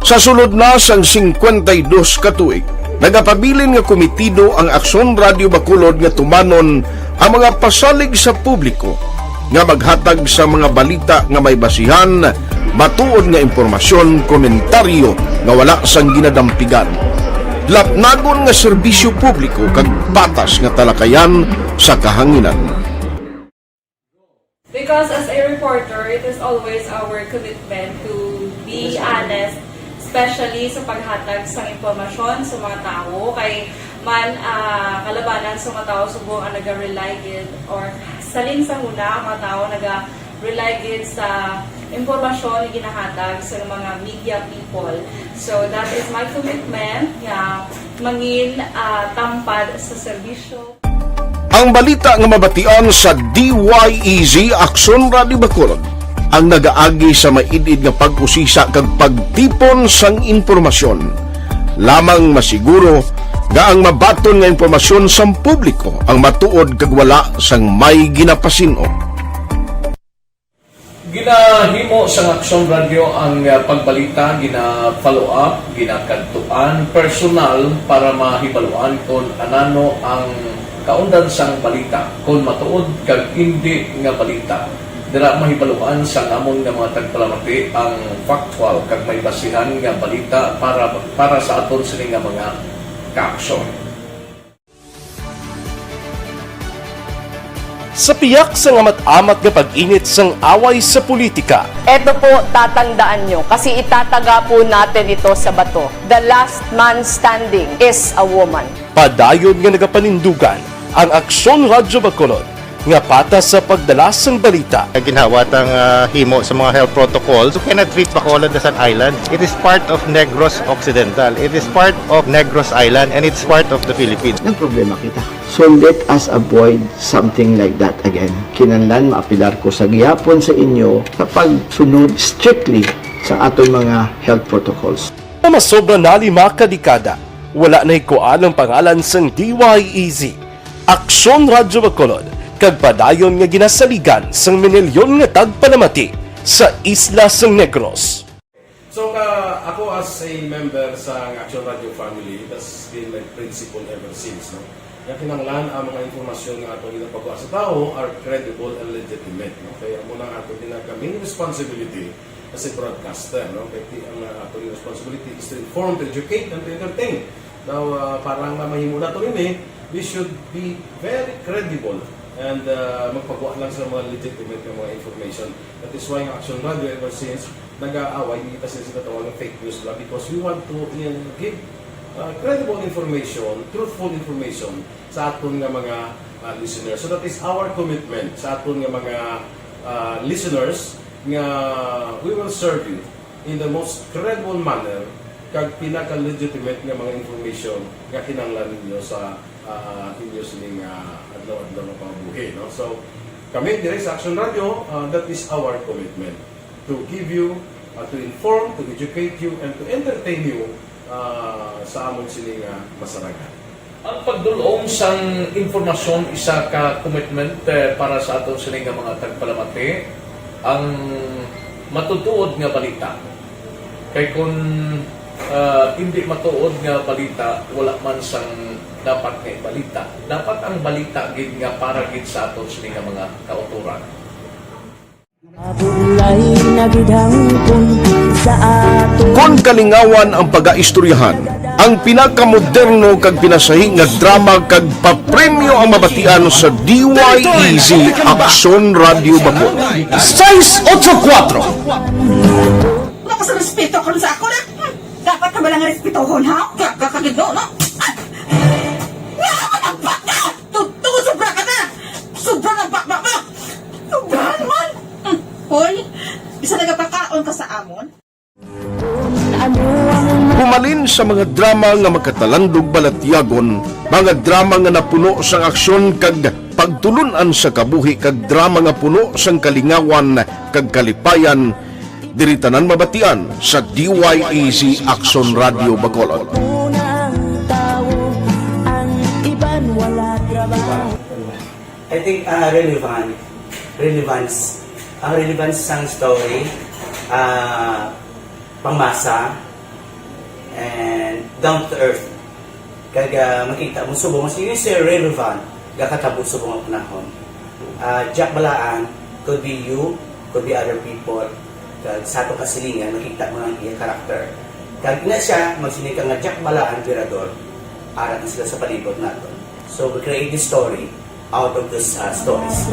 Sa sulod na sang singkwenta y dos ka tuig, nagapabilin nga komitido ang Aksyon Radio Bacolod nga tumanon ang mga pasalig sa publiko nga maghatag sa mga balita nga may basihan, matuod nga impormasyon, komentaryo nga wala sang ginadampigan, lapnagon nga serbisyo publiko kag patas nga talakayan sa kahanginan. Because as a reporter, it is always our commitment to be honest, especially sa paghatag sa impormasyon sa mga tawo. Kay man, ah, kalabanan sa mga tawo subong ang naga-rely gid, or salin sa huna ang mga tawo naga-rely gid sa impormasyon nga ginahatag sa mga media people. So that is my commitment nga mangin, ah, tampad sa serbisyo. Ang balita nga mabatian sa D Y E Z Aksyon Radio Bacolod ang nagaagi sa maid-id nga pag-usisa kag pagtipon sang impormasyon. Lamang masiguro nga ang mabaton nga impormasyon sang publiko ang matuod kag wala sang may ginapasin-o. Ginahimo sang Aksyon Radio ang, ah, pagbalita, gina-follow up, ginakadtuan personal para mahibaluan kon anano ang kaundan sang balita, kon matuod kag indi nga balita. Dira mahibaluan sang amon nga mga tagpalamati ang factual kag may basihan nga balita para, para sa aton sini nga mga kaaksyon. Sa piyak sang amat-amat nga pag-init sang away sa politika, Eto po, tatandaan nyo, kasi itataga po natin ito sa bato. The last man standing is a woman. Padayon nga nagapanindugan ang Aksyon Radyo Bacolod nga patas sa pagdala sang balita. Ginhawa tang, ah, himo sa mga health protocols. You cannot treat Bacolod as an island. It is part of Negros Occidental. It is part of Negros Island, and it's part of the Philippines. Nagproblema kita. So let us avoid something like that again. Kinahanglan maapelar ko sa gihapon sa inyo sa pagsunod strictly sa aton mga health protocols. Nga masobra na lima ka dekada, wala nahikuan ang pangalan sang D Y E Z, Aksyon Radyo Bacolod, kag padayon nga ginasaligan sang minilyon nga tagpalamati sa isla sang Negros. So, ka, ako as a member sa Action Radio family, that's been my principle ever since, no? Nga kinahanglan ang mga impormasyon nga ato ginapagawa sa tawo are credible and legitimate, no? Kaya amo na ato ginag-, main responsibility as a broadcaster, no? Kaya ti-, ang, uh, ato responsibility is to inform, to educate, and to entertain. Now, uh, para nga mahimo nato ini, we should be very credible and, uh, magpagawa lang sa mga legitimate nga mga information. That is why ang Action Radio ever since nag-aaway, kita sila sa tawag ng fake news lang because we want to, uh, give, uh, credible information, truthful information sa aton nga mga, uh, listeners. So that is our commitment sa aton nga mga, uh, listeners nga we will serve you in the most credible manner kag pinaka-legitimate nga mga information nga kinahanglan ninyo sa, ah, inyo sining, ah, adlaw-adlaw nga pangabuhi, no? So, kami diri sa Action Radio, ah, that is our commitment to give you, ah, to inform, to educate you, and to entertain you, ah, sa amon sini nga masarangan. Ang pagdul-ong sang impormasyon isa ka commitment, eh, para sa aton sini nga mga tagpalamati. Ang matutuod nga balita. Kay kun, ah, indi matuod nga balita, wala man sang dapat nga ibalita. Dapat ang balita gid nga para gid sa aton sini nga mga kautoran. Mabulay na gid hangpon sa aton. Kon kalingawan ang pagaistoryahan, ang pinakamoderno kag pinasahi nga drama kag papremyo ang mabatian sa D Y E Z Aksyon Radyo Bacolod. Sais otso kuwatro. Wala ka sa respeto karon sa ako na. Hmm, dapat ka ba lang respetohon, ha? Ka, ka, kagid, no, no? Ah! Nga ka man ang bata! Tuto, sobra ka na! Sobra na ang bata mo! Sobra naman! Hmm, hoy, bisa nagapakaon ka sa amon? Humalin sa mga drama nga magkatalandog balatyagon, mga drama nga napuno sang aksyon kag pagtulun-an sa kabuhi, kag drama nga puno sang kalingawan kag kalipayan, diri tanan mabatian sa D Y E Z Aksyon Radyo Bacolod. Unang tawo, ang iban wala trabaho. I think, ah, relevant, relevance, ang relevance sang story, ah, pangmasa, and down to earth. Kag, ah, makita mo subong, mas yun, sir, relevant, gakatabo subong ang panahon. Ah, Jack Balaan, could be you, could be other people, kag sa atong kasilingan, makita mo ang iya character. Kag ina siya, magsiling ka nga Jack Balaan, Virador, ara na sila sa palibot naton. So, we create this story out of those, uh, stories.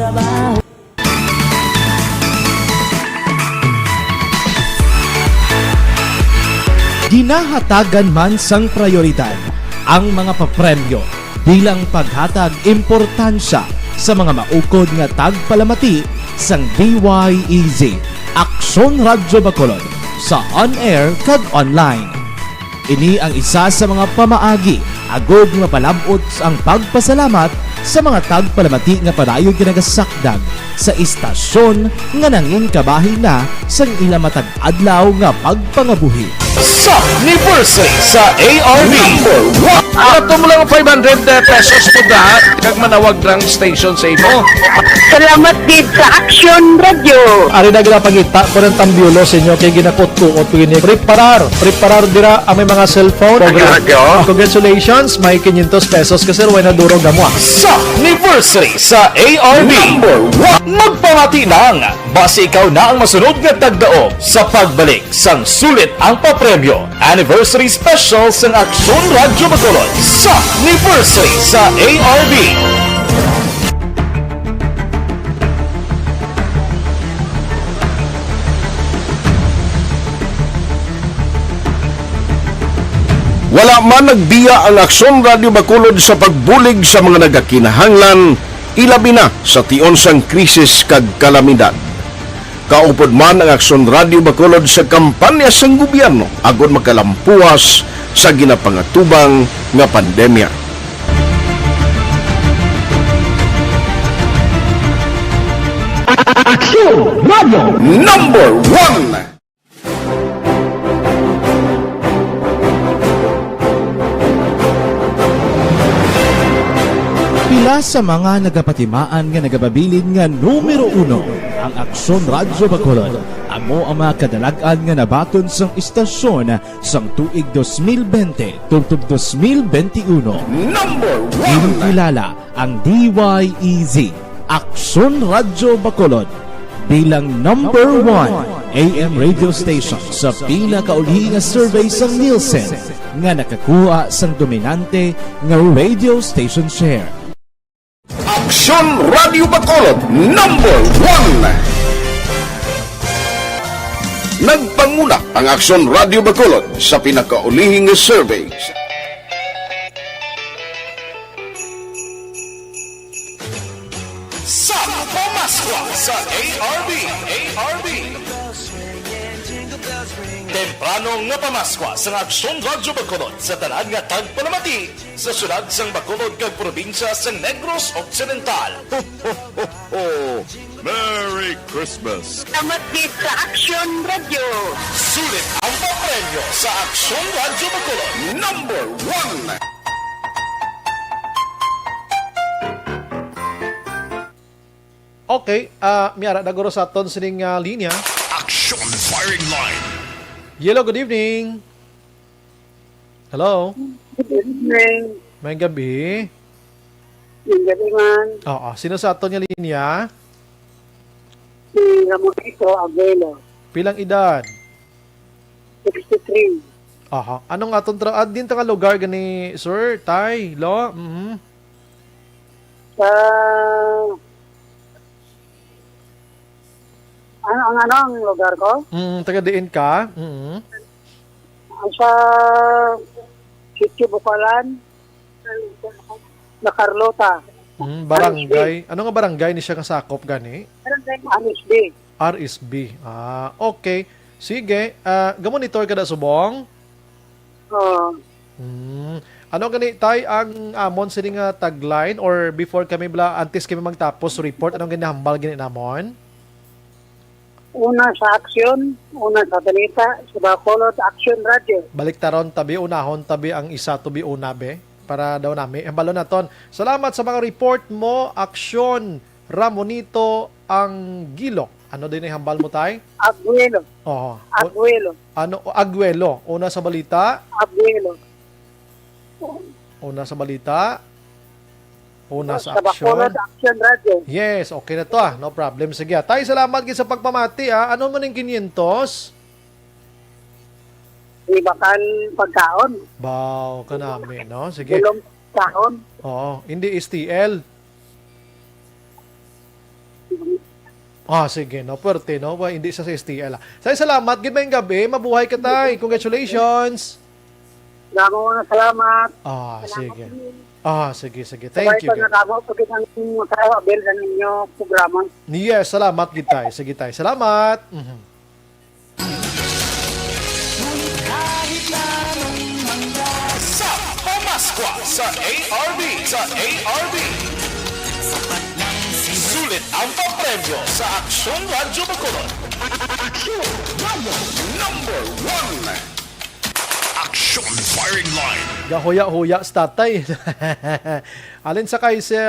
Ginahatagan man sang prayoridad ang mga papremyo bilang paghatag importansya sa mga maukod nga tagpalamati sang D Y E Z, Aksyon Radyo Bacolod, sa on-air kag online. Ini ang isa sa mga pamaagi agod nga mapalab-ot ang pagpasalamat sa mga tagpalamati nga padayon nga nagasakdag sa istasyon nga nangin kabahin na sang ila matag adlaw nga pagpangabuhi. Sa anniversary sa A R B. Number one. Ato mo lang five hundred pesos mo da, kag manawag lang station sa imo. Salamat gid sa Action Radio. Ari na ginapangita ko ng tambyulo sa inyo kay ginakutkuot ko ini. Preparar, preparar dira ang may mga cellphone. Action Radio. Congratulations, may quinientos pesos ka, sir, way na duro gamwa. Sa anniversary sa A R B. Number one. Magpamati lang, basi ikaw na ang masunod nga tagdaog sa pagbalik sang sulit ang papremyo. Anniversary Special sang Aksyon Radyo Bacolod sa anniversary sa A R B. Wala man nagbiya ang Aksyon Radyo Bacolod sa pagbulig sa mga nagakinahanglan, ilabi na sa tion sang krisis kag kalamidad. Kaupod man ang Aksyon Radyo Bacolod sa kampanya sang gobyerno agod makalampuas sa ginapangatubang nga pandemya. Aksyon Radyo Number One. Pila sa mga nagapatimaan nga nagapabilin nga numero uno ang Aksyon Radyo Bacolod, amo ang mga kadalag-an nga nabaton sang istasyon sang tuig dos mil bente tubtob dos mil bente uno. Number one. Ginakilala ang D Y E Z, Aksyon Radyo Bacolod, bilang number one A M radio station sa pinakauli nga survey sang Nielsen nga nakakuha sang dominante nga radio station share. Aksyon Radio Bacolod, number one. Nagpanguna ang Aksyon Radio Bacolod sa pinakaulihing survey. Sa Pamaskwa sa A R B, A R B. Temprano nga pamaskwa sa Aksyon Radyo Bacolod sa tanan nga tagpalamati sa siyudad sang Bacolod kag probinsya sang Negros Occidental. Ho, ho, ho, ho! Merry Christmas! Salamat gid sa Aksyon Radyo. Sulit ang papremyo sa Aksyon Radyo Bacolod. Number one. Okay, ah, may ara na guro sa aton sining, ah, linya. Action firing line. Hello, good evening. Hello. Good evening. May gabi. May gabi man. Oo, sino sa aton nga linya? Si Ramonito Aguelo. Pilang edad? Sixty-three. Aha. Anong aton tra-, ah, din ta nga lugar gani, sir? Tay, lo? Mhm. Sa, ano, ang ano ang lugar ko? Mm, taga diin ka? Mm. Ang sa Sitio Bukalan, na Carlota. Mm, barangay. Ano nga barangay ni siya nga sakop gani? Barangay R S B. R S B. Ah, okay. Sige, ah, ga-monitor ka da subong? Oo. Hmm. Ano gani, tay, ang amon sini nga tagline, or before kami bala, antes kami magtapos report, anong ginahambal gani namon? Una sa aksyon, una sa balita, sa Bacolod Action Radio. Baliktaron tabi, unahon tabi ang isa to be una, be. Para daw nami. Hambalon naton. Salamat sa mga report mo, Aksyon Ramonito Anguilo. Ano din ang hambal mo, tay? Aguelo. Oo. Aguelo. Ano? Aguelo. Una sa balita? Aguelo. Una sa balita? Una sa Sa aksyon? Bacolod Action Radio. Yes, okay na to, ah. No problem. Sige, ah. Tay, salamat gid sa pagpamati, ah. Ano man ang kinyentos? Ibakan pagkaon. Baw, kanami, no? Sige. Bulong pagkaon. Oo, hindi S T L. Ah, sige, no? Pwerte, no? Wa, hindi sa S T L, ah. Say, salamat. Gid, maayong gabi. Mabuhay ka, tay. Congratulations. Damo nga salamat. Ah, Salamat sige. din. Ah, sige, sige. Thank you, Sabay pa gid. Nakamo pa gid ang mga Abel sa ninyo programa. Yes, salamat gid, tay. Sige, tay. Salamat. Mhm. Sa Pamaskwa sa A R B, sa A R B. Sulit ang papremyo sa Aksyon Radyo Bacolod. Aksyon Radyo number one. Aksyon Firing Line. Gahuya-huya sa tatay. Alin sa kay sa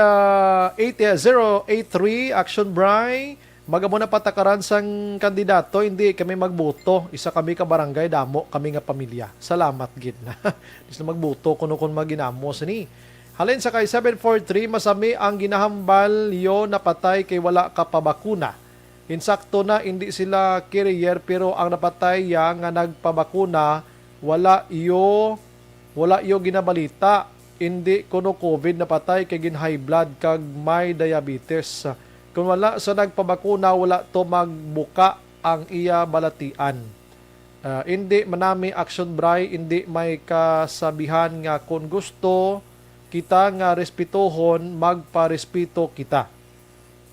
eight zero eight three, Action Bry? Mag-amo na patakaran sang kandidato, hindi kami magboto. Isa kami ka barangay, damo kami nga pamilya. Salamat gid na. Di sila magboto kuno kon maginamo sini. Halin sa kay seven four three, masami ang ginahambal yo napatay kay wala ka pabakuna. Insakto na, hindi sila carrier, pero ang napatay ya nga nagpabakuna, wala yo Wala yo ginabalita, indi kuno covid napatay kay gin-high blood kag may diabetes. Kon wala sa nagpabakuna, wala to magbuka ang iya balatian. Ah, indi manami action, Bray, indi may kasabihan nga kon gusto kita nga respetohon, magparespeto kita.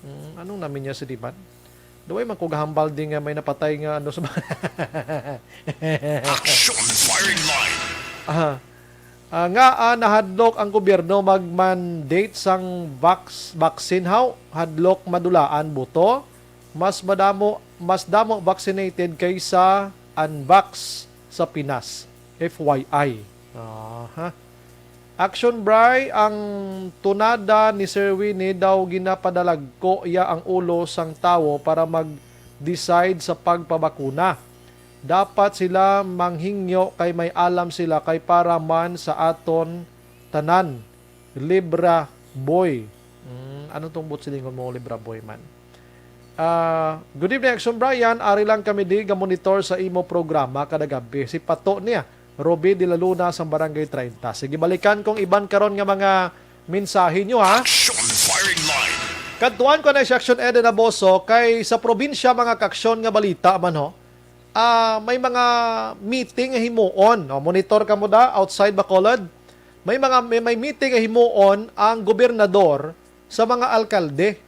Hmm, anong namin niya si Diman? Duway man ko gahambal di nga may napatay nga ano sa Action Firing Line. Aha. Ah, nga ah, nahadlok ang gobyerno mag-mandate sang vax-, vaccine haw, hadlok madulaan buto, mas madamo mas damo vaccinated kaysa unvax sa Pinas. F Y I. Aha. Action Bry, ang tunada ni Sir Winnie daw ginapadalagko iya ang ulo sang tawo para mag-decide sa pagpabakuna. Dapat sila manghingyo kay may alam sila kay para man sa aton tanan. Libra Boy. Mm, ano tong buot silingon mo, Libra Boy man? Ah, good evening, Action Brian. Ari lang kami di ga monitor sa imo programa kada gabi. Si Pato niya, Ruby de la Luna sa Barangay treinta. Sige, balikan kong iban karon nga mga mensahe nyo, ha? Action Firing Line. Kadtuan ko na si Action Eden Aboso kay sa probinsya, mga kaksyon, nga balita man ho. Ah, may mga meeting nga himuon. O, monitor ka mo da outside Bacolod. May mga may, may meeting nga himuon ang gobernador sa mga alkalde.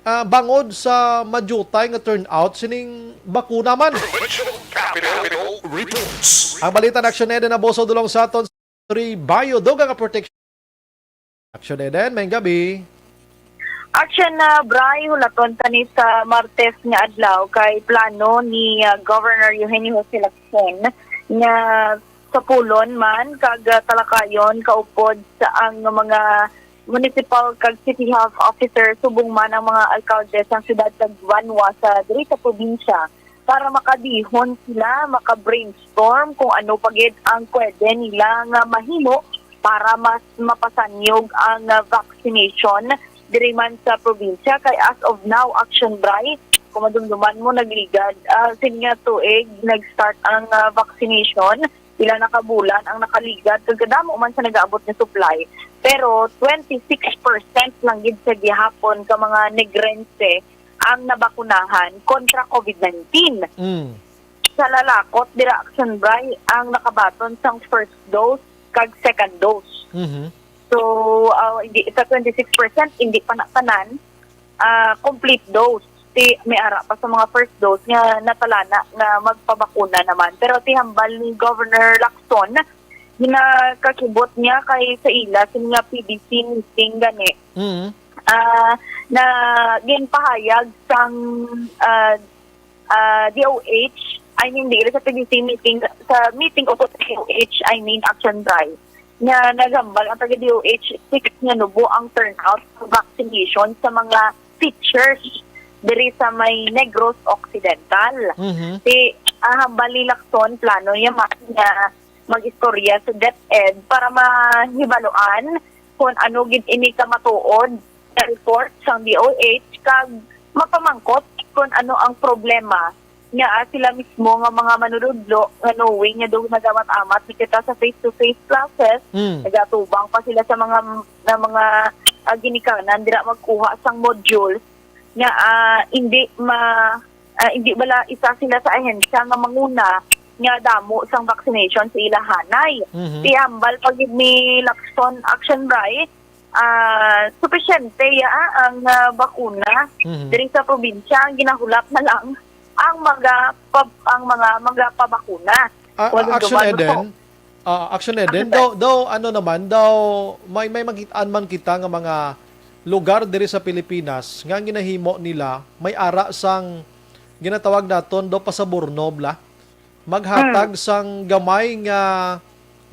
Ah, bangod sa madiyutay nga turnout sining bakuna man. Provincial Capital Reports. Ang balita na Action Eden Aboso dulong sa aton. Ri Bayo, dugang nga protection. Action Eden, may gabi. Action na, Bray, hulaton ta ni sa Martes nga adlaw kay plano ni ah, Governor Eugenio Jose Lacson nga sapulon man kag ah, talakayon kaupod sa ang mga municipal kag city health officer subong man ang mga alkalde sang siyudad kag banwa sa diri sa probinsya para makadihon sila, maka-brainstorm kung ano pa gid ang pwede nila nga mahimo para mas mapasanyog ang ah, vaccination diri man sa probinsya. Kay as of now, Action Bray, kung madumduman mo, nagligad ah, sini nga tuig nag-start ang ah, vaccination. Pila na ka bulan ang nakaligad kag kadamo man sa nagaabot nga supply. Pero twenty-six percent lang gid sa gihapon ka mga Negrense ang nabakunahan kontra COVID nineteen. Mm. Sa lalakot, dira, Action Bray, ang nakabaton sang first dose kag second dose. Mhm. So, ah, hindi, sa twenty-six percent, hindi pa na tanan ah, complete dose. Ti, may ara pa sa mga first dose nga natalana nga magpabakuna naman. Pero ti hambal ni Governor Lacson, ginakakibot niya kay sa ila, sini nga P D C meeting gani. Mhm. Ah, na ginpahayag sang ah, ah, D O H, I mean, di sa P D C meeting, sa meeting o sa D O H, I mean, Action Drive, nga naghambal ang taga D O H, six nga nubo ang turnout sa vaccination sa mga teachers diri sa may Negros Occidental. Mhm. Si, ah, hambal ni Lacson, plano niya mas nga mag-istorya sa DepEd para mahibaluan kung ano gid ini ka matuod nga report sang D O H kag mapamangkot kung ano ang problema nga ah, sila mismo nga mga manunudlo nga knowing nga daw nagamat-amat ni kita sa face-to-face classes, Mm. nagatubang pa sila sa mga na mga ah, ginikanan dira magkuha sang modules nga ah, hindi ma ah, hindi bala isa sila sa ahensya nga manguna nga damo sang vaccination sa ilahanay. Mhm. Ihambal pa gid ni Lacson Action Bray, ah, supisyente ya ang ah, bakuna Mhm. diri sa probinsya. Ang ginahulap na lang ang mga pab- ang mga magapabakuna. Ah, Walang Action duman Eden, ah, Action Eden, Action daw, daw, ano naman, daw, may, may makitaan man kita nga mga lugar diri sa Pilipinas nga ang ginahimo nila, may ara sang ginatawag naton daw pasaburno bla. Maghatag Mm. sang gamay nga,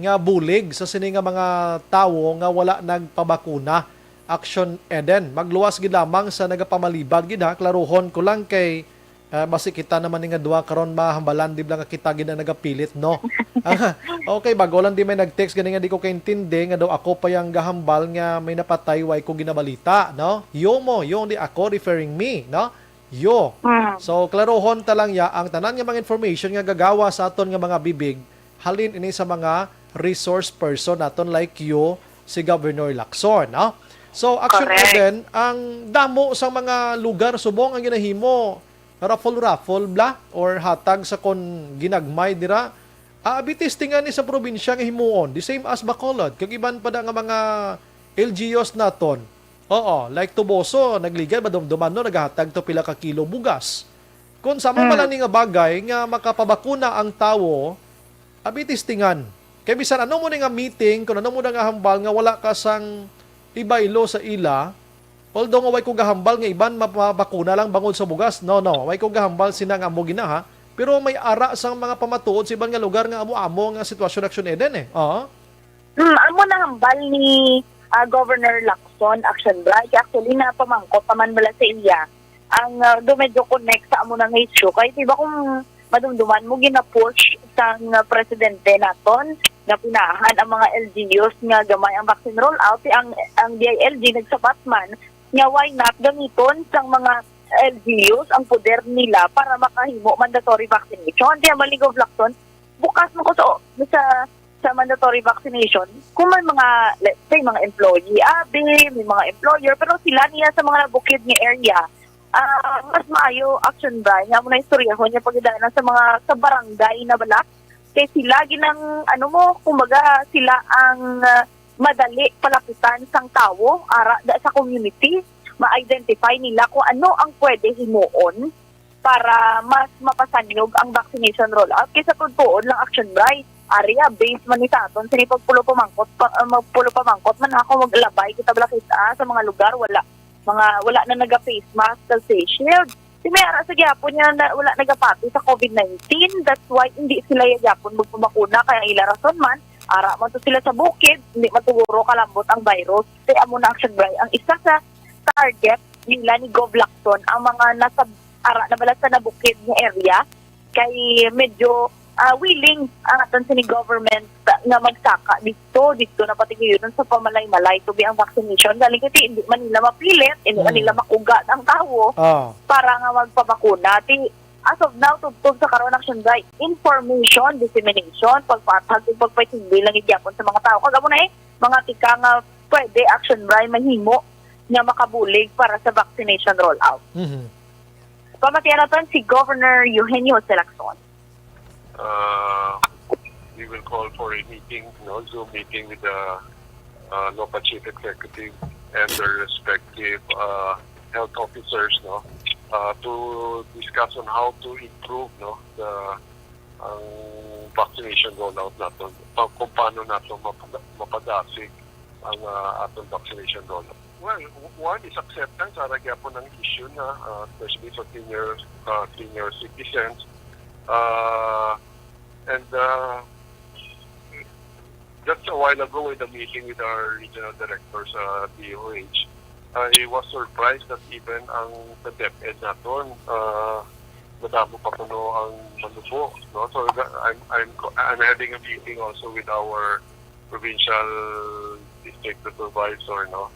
nga bulig sa sini nga mga tawo nga wala nagpabakuna. Action Eden. Magluwas gid lamang sa nagapamalibad gid, ha. Klaruhon ko lang kay, ah, basi kita naman ni nga duha karon mahambalan, di ba, nga kita gid ang nagapilit, no? Ah, okay, bago lang di may nag-text gani nga di ko kaintindi nga daw ako pa yang gahambal nga may napatay, way ko ginabalita, no? Yo mo, yo, di ako, referring me, no? Yo. Mm. So, klarohon ta lang ya, ang tanan nga mga information nga gagawa sa aton nga mga bibig, halin ini sa mga resource person naton like you, si Governor Lacson, no? So, Action Correct. Eden, ang damo sa mga lugar subong ang ginahimo, raffle-raffle bla, or hatag sa kon ginagmay dira, Abi testingan ni sa probinsya nga himuon, the same as Bacolod, kag iban pa da nga mga L G Us naton. Oo, like Toboso, nagligad, madumduman, no, nagahatag to pila ka kilo bugas. Kung sa mo Mm. man ni nga bagay nga makapabakuna ang tawo, abi testingan. Kay bisan ano mo ni nga meeting, kung ano mo na nga hambal nga wala ka sang ibaylo sa ila, although nga way ko gahambal nga iban mapabakuna lang bangod sa bugas, no, no, way ko gahambal sina nga amo ginaha, pero may ara sang mga pamatuod sa iban nga lugar nga amo-amo nga sitwasyon, Action Eden, eh. Oo. Hmm, amo na hambal ni, ah, Governor Lacson, Action Bray. Kay actually, napamangkot pa man bala sa iya ang, ah, do medyo connect sa amo na nga issue. Kay, di ba, kung madumduman mo, gina-push sang, ah, presidente naton nga pinahan ang mga L G Us nga gamay ang vaccine rollout. Ti ang, ang D I L G nagsabat man nga why not gamiton sang mga L G Us ang poder nila para makahimo mandatory vaccination. Ti ang hambal ni Gov Lacson, bukas man ko sa, sa, sa mandatory vaccination, kung may mga, let's say, mga employee, abi, may mga employer, pero sila niya sa mga bukid nga area, ah, mas maayo, Action Bray, nga mo na istoryahon niya pagidaan sa mga sa barangay na bala. Kay sila ginang, ano mo, kumbaga, sila ang, ah, madali palapitan sang tawo, ara da sa community, ma-identify nila kung ano ang pwede himuon para mas mapasanyog ang vaccination rollout. Kay sa tuod-tuod lang, Action Bray, area based man ni sa aton, sini pagpulo pamangkot, pa, ah, magpulo pamangkot man ako, maglabay kita bala kita sa mga lugar, wala, mga, wala na naga face mask kag face shield. Di may ara sa gyapon nga na, wala nagapati sa COVID nineteen. That's why hindi sila ya gyapon magpabakuna. Kay ang ila rason man, ara man to sila sa bukid, hindi man siguro kalambot ang virus. Kay amo na, Action Bray, ang isa sa target nila ni Gov Lacson, ang mga nasa ara na bala sa nabukid nga area. Kay medyo, ah, willing ang aton sini government nga magsaka dito, dito na pati ngayon sa pamalay-malay to be ang vaccination. Galing kasi hindi man nila mapilit, hindi man Hmm. nila makuga ang tawo Ah. para nga magpabakuna. Ti, as of now, tubtob sa karon, Action Bray, information dissemination, pagpatag ug pagpahibaw lang gyapon sa mga tawo. Kag amo na eh, mga tika nga pwede, Action Bray, mahimo nga makabulig para sa vaccination rollout. Mhm. Pamatian naton si Governor Eugenio Jose Lacson. Uh, we will call for a meeting, no, Zoom meeting with the, uh, LOPA Chief Executive and their respective, uh, health officers, no, uh, to discuss on how to improve, no, the, ang vaccination rollout naton, pa-, kung paano naton mapada-, mapadasig ang, ah, aton vaccination rollout. Well, w-, one is acceptance, ara gyapon ang issue na, ah, especially for senior, ah, senior citizens. Ah, and, ah, just a while ago with the meeting with our regional director sa D O H, I was surprised that even ang sa DepEd naton, ah, madamo pa kuno ang manubo, no? So, the-, I'm, I'm co-, I'm having a meeting also with our provincial district supervisor, no?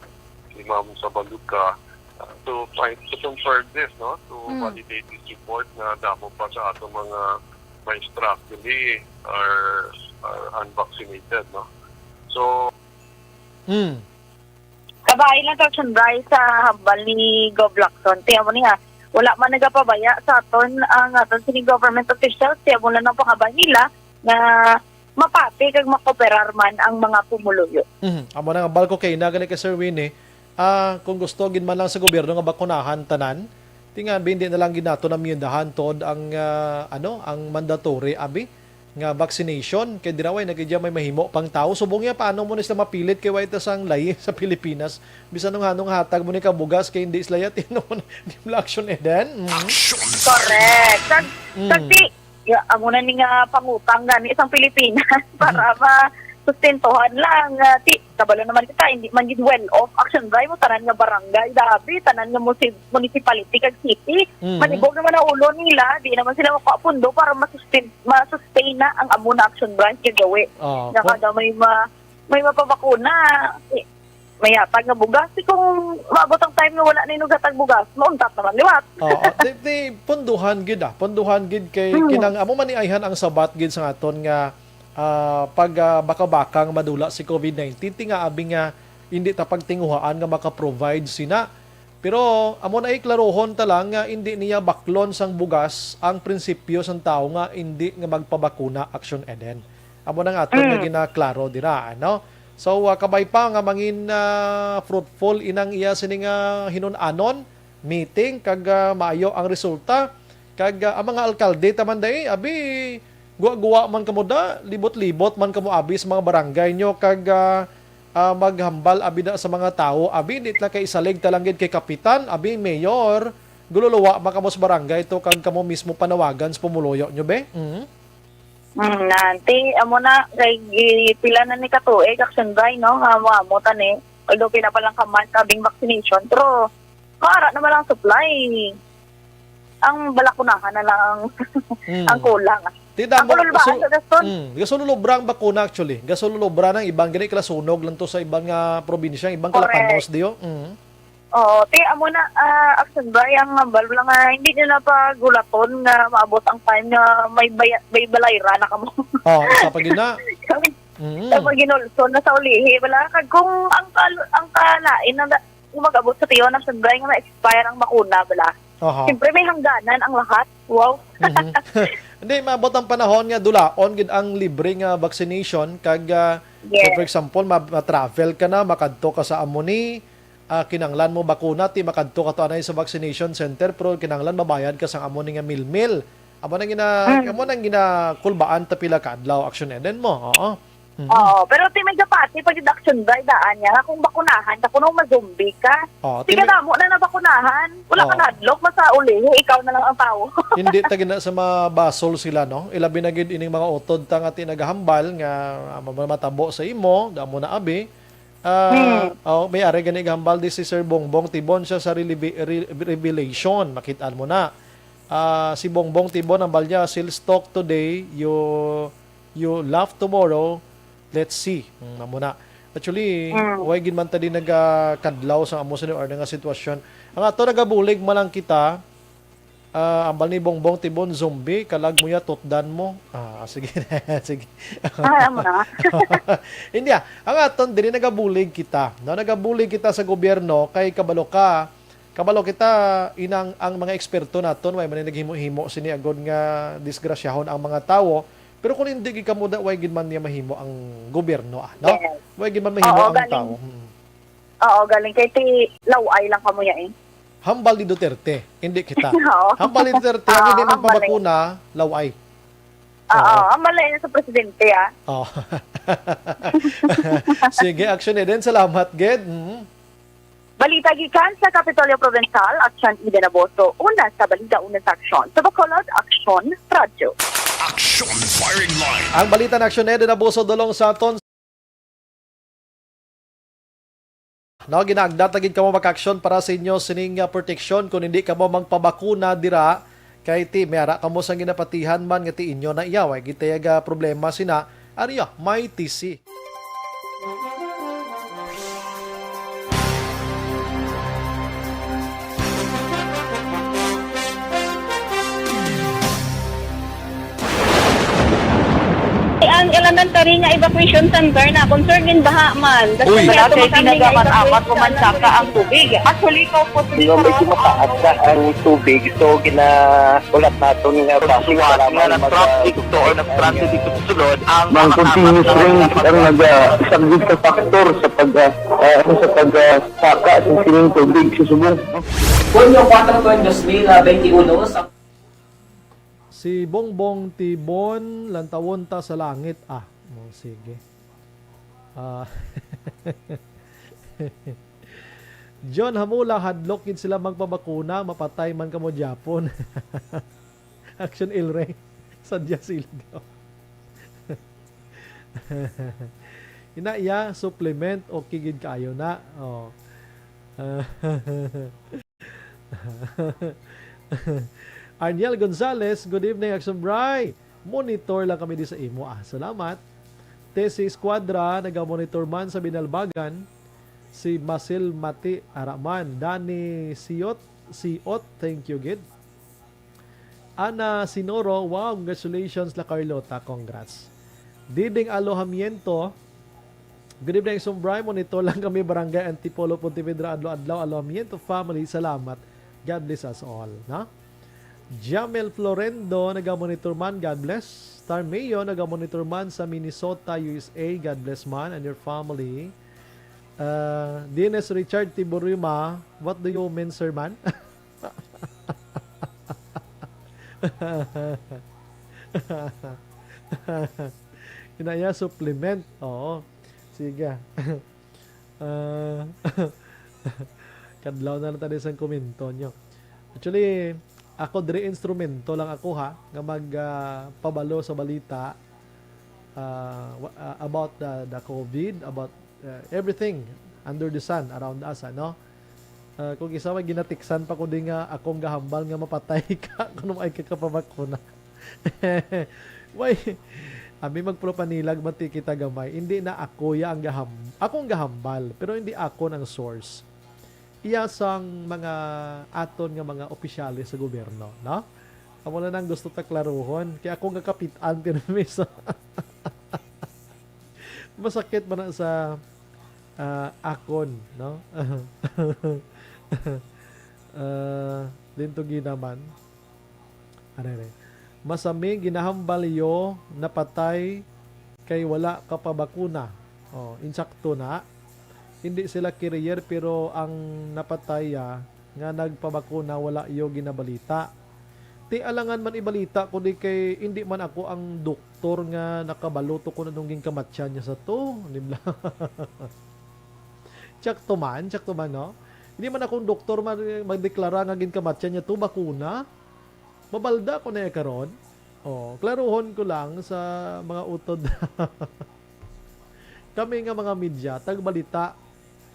Si Ma'am Sabaluca, ah, to find, to confirm this, no? To Mm. validate this report nga damo pa sa atong mga maestra actually are, are unvaccinated, no? So, Mm. Kabay lang to, Action Bray, sa hambal ni Gov Lacson. Ti amo ni ha, wala man nagapabaya sa aton ang aton sini government officials. Ti amo lang ang pangabay nila nga mapati kag makooperar man ang mga pumuluyo. Mhm. Amo na nga, hambal ko kay na gani kay Sir Winnie, ah, kung gusto gid man lang sa gobyerno nga bakunahan tanan, ti nga, abi, hindi na lang gid nato namyendahan tod ang, ah, ano, ang mandatory, abi, nga vaccination, kay dira way na gid may mahimo pang tawo. Subong niya, paano mo na sila mapilit kay way ta sang layi sa Pilipinas? Bisan nung hanong hatag mo ni kabugas kay hindi sila yat, no, di mo lang action, eh, then? Mm. Action! Correct. Kag, Mm. kag di, ya, amo na ni nga pangutang gani sang Pilipinas para ma-, sustentuhan lang. Ah, ti, kabalo naman kita, hindi man gid well off, Action Bray, mo tanan nga barangay, dabi, tanan nga musi-, municipality kag city. Mhm. Malibog naman ang ulo nila, di naman sila makuha pundo para masustain, masustain na ang amo na, Action Bray, nga gawi. Ah, Nga pun- kada may ma-, may mapabakuna, eh, may hatag nga bugas. Di kung maabot ang time nga wala na yung hatag bugas, mauntat naman liwat. Oo. Di, di, punduhan gid, ah. Punduhan gid kay Hmm. kinang-, amo man ni ayhan ang sabat gid sa aton nga, ah, pag, ah, baka-bakang madula si COVID nineteen. Ti nga abi nga hindi ta pagtinguhaan nga maka-provide sina. Pero amo na, iklarohon ta lang nga indi niya baklon sang bugas ang prinsipyo sang tawo nga indi nga magpabakuna, Action Eden. Amo na nga aton nga Mm. ginaklaro dira, ano? So, ah, kabay pa nga mangin, ah, fruitful inang iya sini nga hinun-anon, meeting, kag, ah, maayo ang resulta. Kag, ah, ang mga alkalde ta man dai, abi, guwa-guwa man kamo da, libot-libot man kamo abi sa mga barangay nyo, kag, ah, ah, maghambal abi da sa mga tawo, abi, di ta kay isalig ta lang gid kay kapitan, abi, mayor, gululuwa man kamo sa barangay to, kag kamo mismo panawagan sa pumuluyo nyo, be? Mhm. Mm, na, ti, amo na, kay gi-, pila na ni katuig, Action Bri, no, nga maamo ta ni. Although pila pa lang ka month kabing vaccination, pero maara naman ang supply. Ang balakunahan na lang ang, Mm. ang kulang. Ti, Ang damo, kululbaan gasul-, sa gaston. Mm, gasululubra ang bakuna, actually. Gasululubra nang iban gani kalasunog lang to sa iban nga probinsya, iban Correct. kalapanos diyo. Mm. Oo, ti, amo na, ah, Action Bri, ang hambal lang nga hindi nyo na pagulaton nga maabot ang time nga may baya-, may balayra na kamo. Oh, isa pa gid na. Mm. Sa pag ginulson na sa ulihi, wala. Kag kung ang kal-, ang kalain na, kung mag-abot sa tiyo, Action Bri, nga ma-expire ang bakuna, wala. Aha. Siyempre, may hangganan ang lahat. Wow. Mhm. Hindi, maabot ang panahon nga dulaon gid ang libre nga vaccination. Kag, ah, so, Yes. for example, ma-, ma-travel ka na, makadto ka sa amo ni, ah, kinanglan mo bakuna, ti makadto ka to anay sa vaccination center, pero kinanglan mabayad ka sang amo ni nga milmil. Amo nang gina-, Mm. amo nang ginakulbaan ta pila ka adlaw, Action Eden mo. Oo. Mm. Oo, pero ti may gapati pag Action Bri daan niya, nga kung bakunahan ka, kuno ma-zombie ka. Oh, Sige, ti may damo na nabakunahan. Wala ka Oh. nahadlok, basta ulihi, ikaw na lang ang tawo. Hindi ta gina sa mabasol sila, no? Ilabi na gid ining mga utod ta nga ti nagahambal nga, ah, ma-, matabo sa imo, damo na abi. Ah, Hmm. oh, may ari gani gahambal di si Sir Bongbong Tibon siya sa releve-, re-, revelation. Makit-an mo na. Ah, si Bongbong Tibon ang balya, "Sales talk today, you, you laugh tomorrow. Let's see." Hmm, amo na. Actually, Hmm. way gid man ta di nagakadlaw sa amo sa ni Arne nga sitwasyon. Ang ato nagabulig man lang kita, ah, ambal ni Bongbong Tibon, "Zombie, kalag mo ya, tutdan mo." Ah, sige. Sige. Ah, amo na. Hindi, ah. Ang aton, diri nagabulig kita. No? Nagabulig kita sa gobyerno kay kabalo ka, kabalo kita, inang ang mga eksperto naton, way man ni naghimo-himo sini agod nga disgrasyahon ang mga tawo. Pero kung hindi gid kamo da, way gid man niya mahimo ang gobyerno, ah, no? Yes. Way gid man mahimo Oo, ang galing. tawo. Hmm. Oo, galing kay ti laway lang kamo ya eh. Hambal ni Duterte, hindi kita. Oo. Hambal ni Duterte, ang Oo, hindi hambal eh. magpabakuna, laway. Oo, Oo. ang mali sa presidente, ah. Oh. Sige, Action Eden. Salamat, gid. Mm. Balita gikan sa Kapitolyo Provincial, Action Eden Aboso. Una sa balita, una sa aksyon. Sa Bacolod, Action Radyo. Action Firing Line. Ang balita na Action Eden Aboso dulong sa aton. No, ginaagda ta gid kamo mag-aksyon para sa inyo sining, ah, proteksyon kung hindi kamo magpabakuna dira. Kay ti, may ara kamo sang ginapatihan man nga ti inyo na iya. Way gid tayaga problema sina. Ari, ah, may T C. Ang elementary nga evacuation center na concern gid baha man. Uy. Kasi Wala medyo kay makami nga tinaga man apat evacuation o man saka ang tubig. Actually, ikaw po, Sino medyo mataas na ang tubig, so ginaulat naton nga bakit Suwat wala nga man nag-traffic mag-, to or nag-transit dito sa sulod, ang Mang mga continuous apat na rain ang mga naga-, isa gid ka factor sa pag, ah, ah, sa pag, ah, saka sa sining tubig sa subong. Hunyo kuwatro, dos mil benti uno, sa Si Bongbong Tibon, lantawon ta sa langit. Ah, oh, sige. Ah. John Hamula, hadlok gid sila magpabakuna, mapatay man kamo gyapon. Action Ilre. Sadya sila daw. Ina iya, supplement, okay gid kaayo na. Oh. Arniel Gonzalez, good evening, Action Bri. Monitor lang kami di sa imo. Ah, salamat. Tessie Escuadra, naga-monitor man sa Binalbagan. Si Masil Mati Araman. Dani Siot, Siot, thank you, gid. Ana Sinoro, wow, congratulations la Carlota, congrats. Diding Alojamiento, Good evening, Sumbray. Monitor lang kami, Barangay Antipolo, Pontevedra, adlaw-adlaw. Alamiento family, salamat. God bless us all, no? Jamel Florendo, nagamonitor man. God bless. Tarmeo, nagamonitor man sa Minnesota, U S A. God bless man and your family. Uh, Dennis Richard Tiburima, what do you mean, sir man? Inaya supplement. Oo. Sige. Ah, kadlaw na lang tayo sa komento nyo. Actually, ako diri instrumento lang ako ha, nga mag ah, pabalo sa balita ah, wa- ah, about the, the COVID, about ah, everything under the sun around us, ano? Ah, kung isa may ginatiksan pa ko di nga akong gahambal nga mapatay ka kung ay ka kapabakuna. Why? Ami magpropanilag man ti kita gamay. Hindi na ako ya ang gaham akong gahambal, pero hindi ako ang source. Iya sang mga aton nga mga opisyales sa gobyerno, no? Amo na nang gusto ta klaruhon. Kaya ako nga kapitan, pero may sa masakit man na sa ah, akon, no? Ah, din to ginaman. Are, are. Masami ginahambal yo napatay kay wala ka pa bakuna. Oh, insakto na. Hindi sila carrier pero ang napatay ah, nga nagpabakuna wala yo ginabalita. Ti alangan man ibalita kundi kay hindi man ako ang doktor nga nakabalo to kung anong ginkamatyan niya sa to, di ba? Tsak to man, tsak to man, no? Hindi man akong doktor man magdeklara nga ginkamatyan niya to bakuna. Mabalda ko na ya karon. Oh, klaruhon ko lang sa mga utod. Kami nga mga media, tagbalita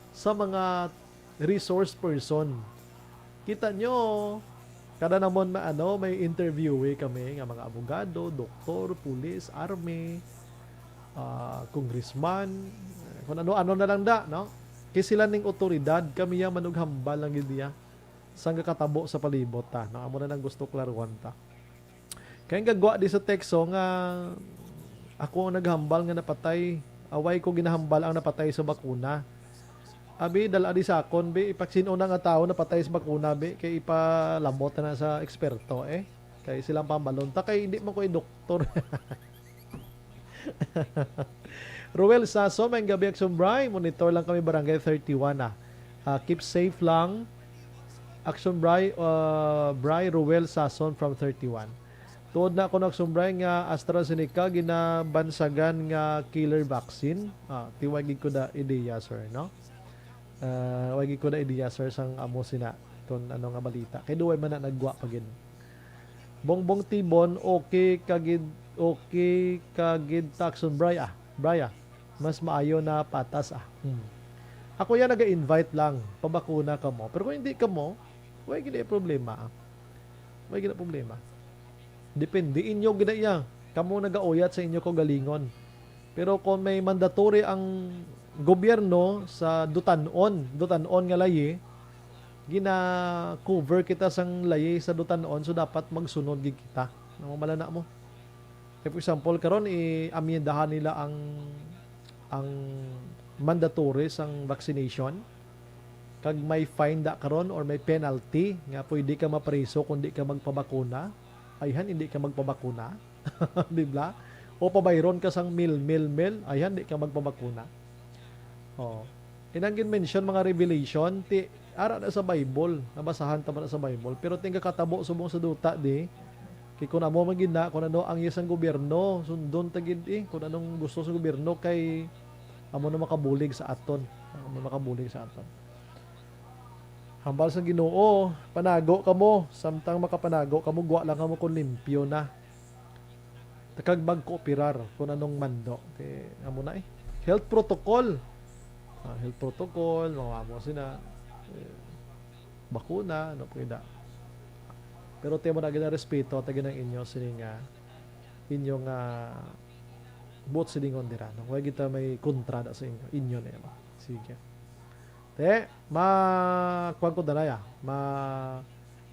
sa mga resource person. Kita nyo, kada namon ma- ano, may interviewee kami nga mga abogado, doktor, pulis, army, ah, congressman, kung ano-ano na lang da, no? Kay sila ning otoridad, kami ya manughambal lang gid niya sang katabo sa palibot ta, no? Amo na nang gusto klaruhan ta. Kay ang gagwa di sa tekso nga ako ang naghambal nga napatay, away ko ginahambal ang napatay sa bakuna. Abi, dala di sa akon, bi, ipaksin-o na nga tawo napatay sa bakuna, bi, kay ipalamot na sa eksperto, eh. Kay silang pambalon ta, kay hindi man ko doktor. Ruel Saso, may gabi, Action Bry. Monitor lang kami, Barangay thirty-one, ah. Ah, keep safe lang. Action Bry, uh, Bry Ruel Sason from thirty-one. Tuod na ako nagsumbray nga AstraZeneca ginabansagan nga killer vaccine. Ah, ti way gid ko da ideya, sir, no? Ah, way gid ko da ideya, sir, sang amo sina kun ano nga balita. Kay duway man na nagwa pa gid. Bongbong Tibon, okay ka gid, okay ka gid takson, Bray, ah. Bray, ah. Mas maayo na patas, ah. Hmm. Ako yan naga-invite lang, pabakuna ka mo. Pero kung hindi ka mo, way gid problema, ah. Way gid problema. Depende inyo gid iya. Kamo nagauyat sa inyo kaugalingon. Pero kung may mandatory ang gobyerno sa dutan-on, dutan-on nga layi, gina-cover kita sang layi sa dutan-on, so dapat magsunod gid kita. Namamala na mo. Like, for example, karon i-amyendahan nila ang ang mandatory sang vaccination, kag may fine da karon or may penalty nga pwede ka mapriso kung di ka magpabakuna, ayhan, hindi ka magpabakuna. Di ba? O pabayron ka sang mil, mil, mil, ayhan, di ka magpabakuna. Oh. Inang gin-mention mga revelation, ti ara na sa Bible, nabasahan ta man na sa Bible, pero ti ang kakatabo subong sa duta di, kay kun amo man gid na, kun ano ang iya sang gobyerno, sundon ta gid, eh, kun anong gusto sa gobyerno, kay amo na makabulig sa aton. Amo na makabulig sa aton. Hambal sa Ginoo, panago kamo, samtang makapanago kamo, gwa lang kamo kung limpyo na. Kag magkooperar kung anong mando. Kay, amo na eh. Health protocol. Ah, health protocol, mga amo sina. Eh, bakuna, ano po yun da. Pero ti mo na ginarespeto, ta ginang inyo, sini nga, inyo nga buot silingon dira, no? Way kita may kontra da sa inyo, inyo na yun. Sige. Te, ma, kuwan ko dalay, ah. Ma,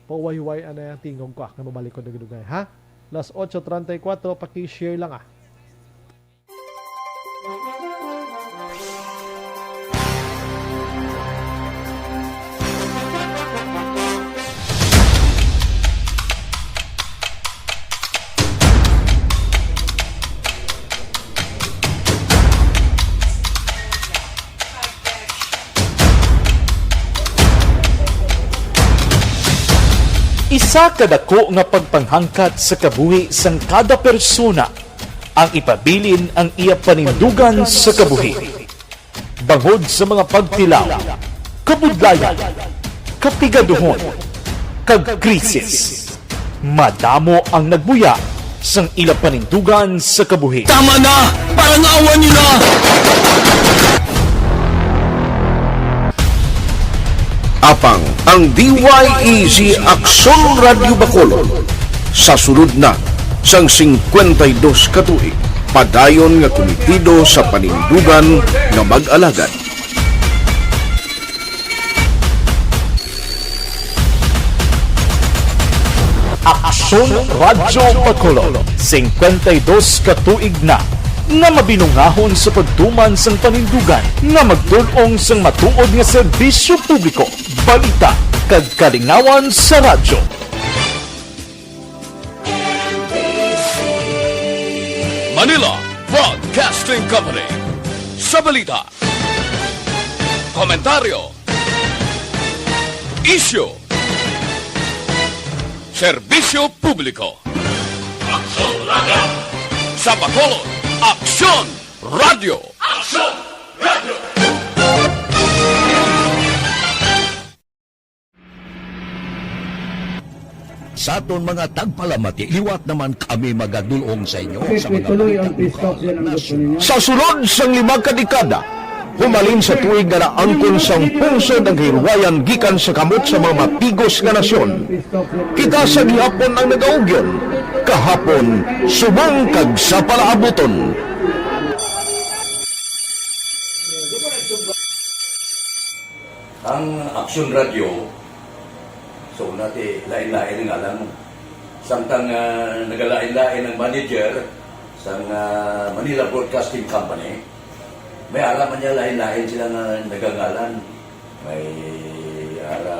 pauway-huway, ano yung tingog ko, ah, nga mabalik ko dugay-dugay, ha? Las ocho treinta y cuatro, paki-share lang, ah. Isa ka dako nga pagpanghangkat sa kabuhi sang kada persona ang ipabilin ang iya panindugan sa kabuhi. Bangod sa mga pagtilaw, kabudlayan, kapigaduhon, kag krisis, madamo ang nagbuya sang ila panindugan sa kabuhi. Tama na! Parang awa niyo na! Apang ang D Y E Z Aksyon Radyo Bacolod sa sulod na sang singkwenta y dos ka tuig, padayon nga kumitido sa panindugan nga mag-alagad. Aksyon Radyo Bacolod, singkwenta y dos ka tuig na nga mabinungahon sa pagtuman sang panindugan nga magdul-ong sang matuod nga serbisyo publiko, balita, kag kalingawan sa radyo. Manila Broadcasting Company. Sa balita, komentaryo, isyu, serbisyo publiko. Aksyon Radyo. Sa Bacolod, Aksyon Radyo. Aksyon Radyo. Sa aton mga tagpalamati, liwat naman kami magadul-ong sa inyo sa mga balita. Sa sulod sang lima ka dekada, humalin sa tuig nga naangkon sang pungsod ang kahilwayan gikan sa kamot sa mga matigos nga nasyon. Kita sa gihapon ang nagaugyon, kahapon, subong kag sa palaabuton. Ang Aksyon Radyo, so, una ti lain-lain ang ngalan. Samtang, ah, nagalain-lain ang manager sang, ah, Manila Broadcasting Company, may ara man niya lain-lain sila nga nagangalan. May ara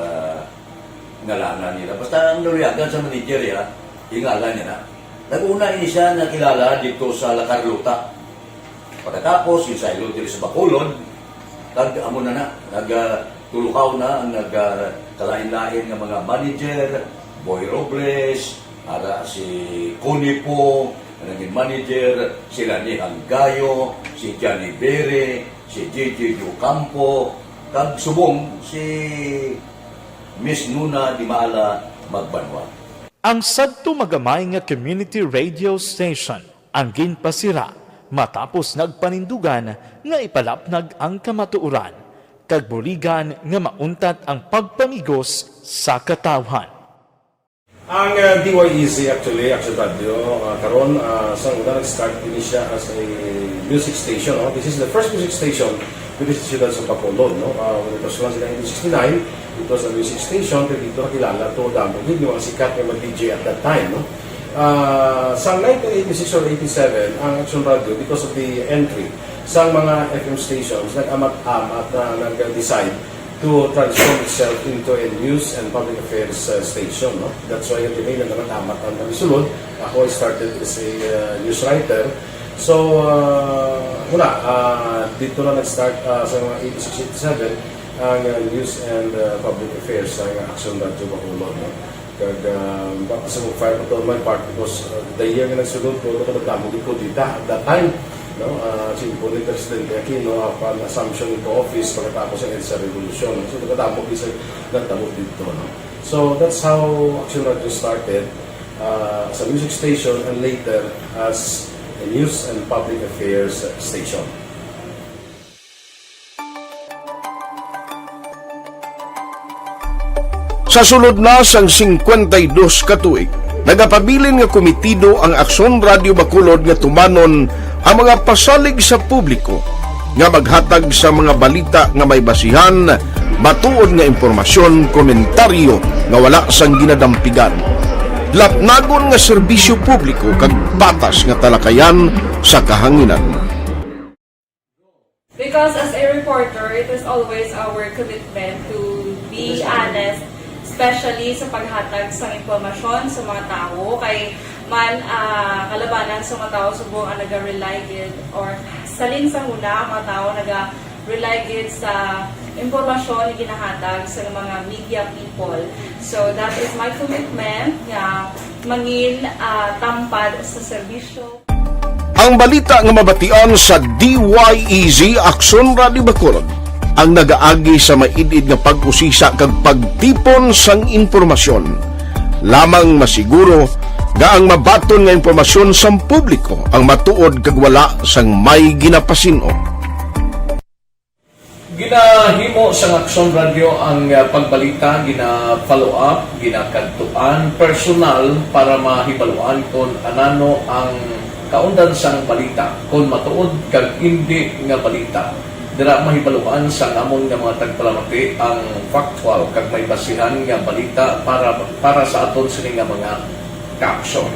ngalanan nila. Basta ang naluyagan sa manager, ya, ingalan niya na. Nag-una ini siya nakilala dito sa La Carlota. Pagkatapos, ginsaylo diri sa Bacolod, kag amo na na, nag, ah, tulukaw na ang nag, ah, kalain-lain nga mga manager, Boy Robles, ara si Connie Po, nga naging manager, sila ni Hanggayo, si Johnny Bere, si J J Ocampo, kag subong si Miss Nuna Di Maala Magbanwa. Ang sadto magamay nga community radio station ang ginpasira matapos nagpanindugan nga ipalapnag ang kamatuoran kag buligan nga mauntat ang pagpamigos sa katawhan. Ang, uh, D Y E Z actually, Action Radio, uh, karon, uh, sa una nag-start ini siya as a music station, no? This is the first music station diri sa siyudad sa Bacolod, no? Uh, when it was launched in nineteen sixty-nine, it was a music station, pero dito nakilala to, damo gid yung mga sikat nga mag-D J at that time, no? Ah, sa nineteen eighty-six or eighty-seven, ang Action Radio, because of the entry sa mga F M stations, nag-amat-amat na nag-decide to transform itself into a news and public affairs, uh, station, no? That's why, again, nag-amat-amat ang kami sulod. Ako, I started as a, uh, news writer. So, uh, wala, uh, dito na nag-start, uh, sa mga eighty-six, eighty-seven, ang, uh, news and, uh, public affairs sa Action Radio Bacolod, no? Kag, ah, baka sa mag-fire ko to on my part because, ah, the year nga nagsulod ko, ano ko nagdamo gid ko dita at that time, no? Ah, simple ni Presidente Aquino, ah, pan assumption into office pagkatapos ng EDSA Revolution. So, nagdamo gid sa nagdamo dito, no? So, that's how Action Radio started, ah, as a music station and later as a news and public affairs station. Sa sulod na sang singkwenta y dos ka tuig, nagapabilin nga kumitido ang Aksyon Radio Bacolod nga tumanon ang mga pasalig sa publiko nga maghatag sa mga balita nga may basihan, matuod nga impormasyon, komentaryo nga wala sang ginadampigan, lapnagon nga serbisyo publiko kag patas nga talakayan sa kahanginan. Because as a reporter, it is always our commitment to be honest, especially sa paghatag sa impormasyon sa mga tawo. Kay man, ah, kalabanan sa mga tawo subong ang naga-rely gid, or salin sa huna ang mga tawo naga-rely gid sa impormasyon nga ginahatag sa mga media people. So that is my commitment nga mangin, ah, tampad sa serbisyo. Ang balita nga mabatian sa D Y E Z Aksyon Radio Bacolod ang nagaagi sa maid-id nga pag-usisa kag pagtipon sang impormasyon. Lamang masiguro nga ang mabaton nga impormasyon sang publiko ang matuod kag wala sang may ginapasin-o. Ginahimo sang Aksyon Radyo ang, ah, pagbalita, gina-follow up, ginakadtuan personal para mahibaluan kon anano ang kaundan sang balita, kon matuod kag indi nga balita. Dira mahibaluan sang amon nga mga tagpalamati ang factual kag may basihan nga balita para, para sa aton sini nga mga kaaksyon.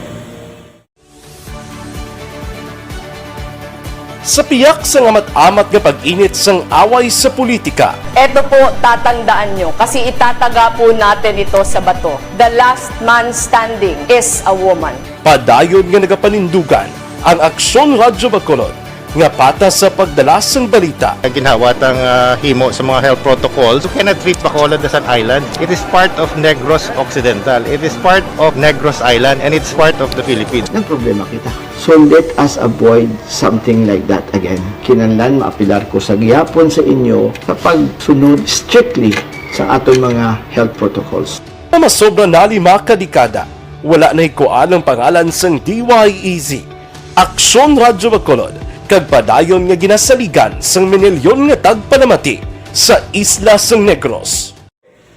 Sa piyak sang amat-amat nga pag-init sang away sa politika, Eto po, tatandaan nyo, kasi itataga po natin ito sa bato. The last man standing is a woman. Padayon nga nagapanindugan ang Aksyon Radyo Bacolod nga patas sa pagdala sang balita. Ginhawat ang ah, himo sa mga health protocols. You cannot treat Bacolod as an island. It is part of Negros Occidental. It is part of Negros Island and it's part of the Philippines. Nagproblema kita. So let us avoid something like that again. Kinahanglan maapilar ko sa gihapon sa inyo sa pagsunod strictly sa aton mga health protocols. Nga masobra na lima ka dekada, wala nahikuan ang pangalan sang D Y E Z, Aksyon Radyo Bacolod, kag padayon nga ginasaligan sang minilyon nga tagpalamati sa isla sang Negros.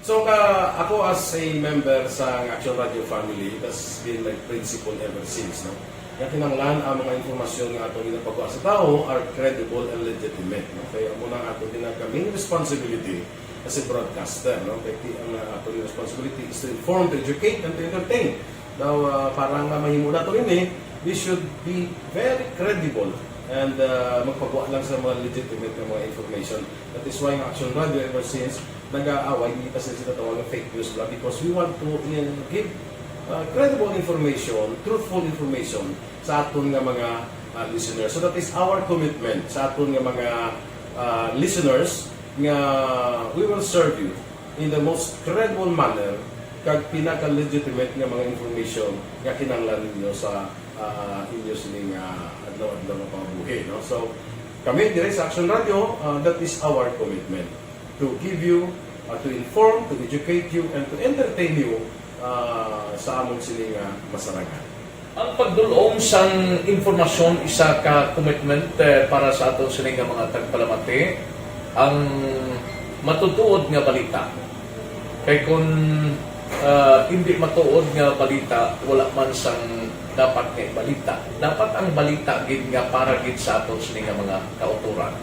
So ka, ako as a member sa Action Radio family, that's been my principle ever since, no? Nga kinahanglan ang mga impormasyon nga atong ginapagawa sa tawo are credible and legitimate, no? Kaya amo na ang atong ginaka main responsibility as a broadcaster, no? Kaya ti- ang uh, atong responsibility is to inform, to educate, and to entertain. Now, uh, para nga mahimo nato ini, we should be very credible and uh, magpagawa lang sa mga legitimate nga mga information. That is why ang Action Radio ever since nag-aaway, hindi pa sila sinatawag ng fake news bla because we want to uh, give uh, credible information, truthful information sa aton nga mga uh, listeners. So that is our commitment sa aton nga mga uh, listeners nga we will serve you in the most credible manner kag pinaka-legitimate nga mga information nga kinahanglan ninyo sa uh, inyo sining uh, adlaw-adlaw nga pangabuhi, no? So kami dire sa Action Radio, uh, that is our commitment to give you, uh, to inform, to educate you, and to entertain you uh, sa amon sini nga masarangan. Ang pagdul-ong sang impormasyon isa ka commitment eh, para sa aton sini nga mga tagpalamati. Ang matutuod nga balita. Kay kun ah, hindi matuod nga balita, wala man sang dapat nga ibalita. Dapat ang balita gid nga para gid sa aton sini nga mga kautoran.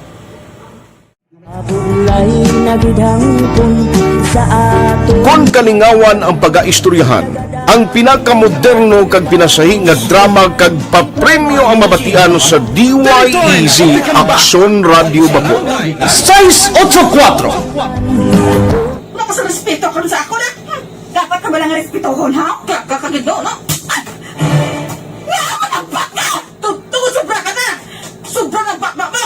Mabulay na gid hangpon sa ato. Kon kalingawan ang pagaistoryahan, ang pinakamoderno kag pinasahi nga drama kag papremyo ang mabatian sa D Y E Z Aksyon Radio Bacolod. Sais otso kuwatro. Wala ka sa respeto karon sa ako na. Hmm, dapat ka ba lang respetohon, ha? Kaka ka gid, no? Ay! Nga, managpak ka! Tugtog, sobra ka na! Sobra na baba mo!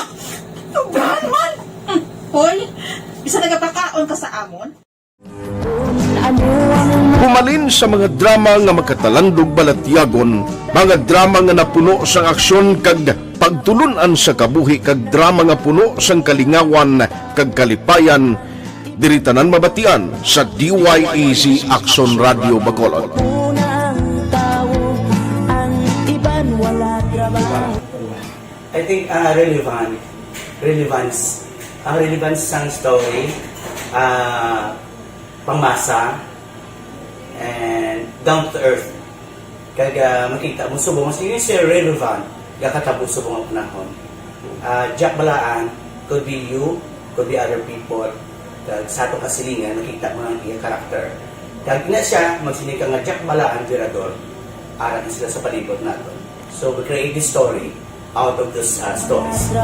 Sobra naman! Hmm, hoy, isa nagapakaon ka sa amon? Humalin sa mga drama nga makatalandog balatyagon, mga drama nga napuno sang aksyon kag pagtulun-an sa kabuhi kag drama nga puno sang kalingawan kag kalipayan, diri tanan mabatian sa D Y E Z Aksyon Radio Bacolod. Una ang tawo, ang iban wala trabaho. I think uh, relevant, relevance, ang relevance sang story, uh, pangmasa, and down to earth. Kag uh, makita mo subong mas yun siya relevant, gakatabo subong ang panahon. Uh, Jack Balaan could be you, could be other people. Kag sa atong kasilingan, makita mo ang iya karakter. Kag ina siya, magsiling ka nga Jack Balaan, Virador, arang sila sa palibot naton. So we create this story out of those uh, stories.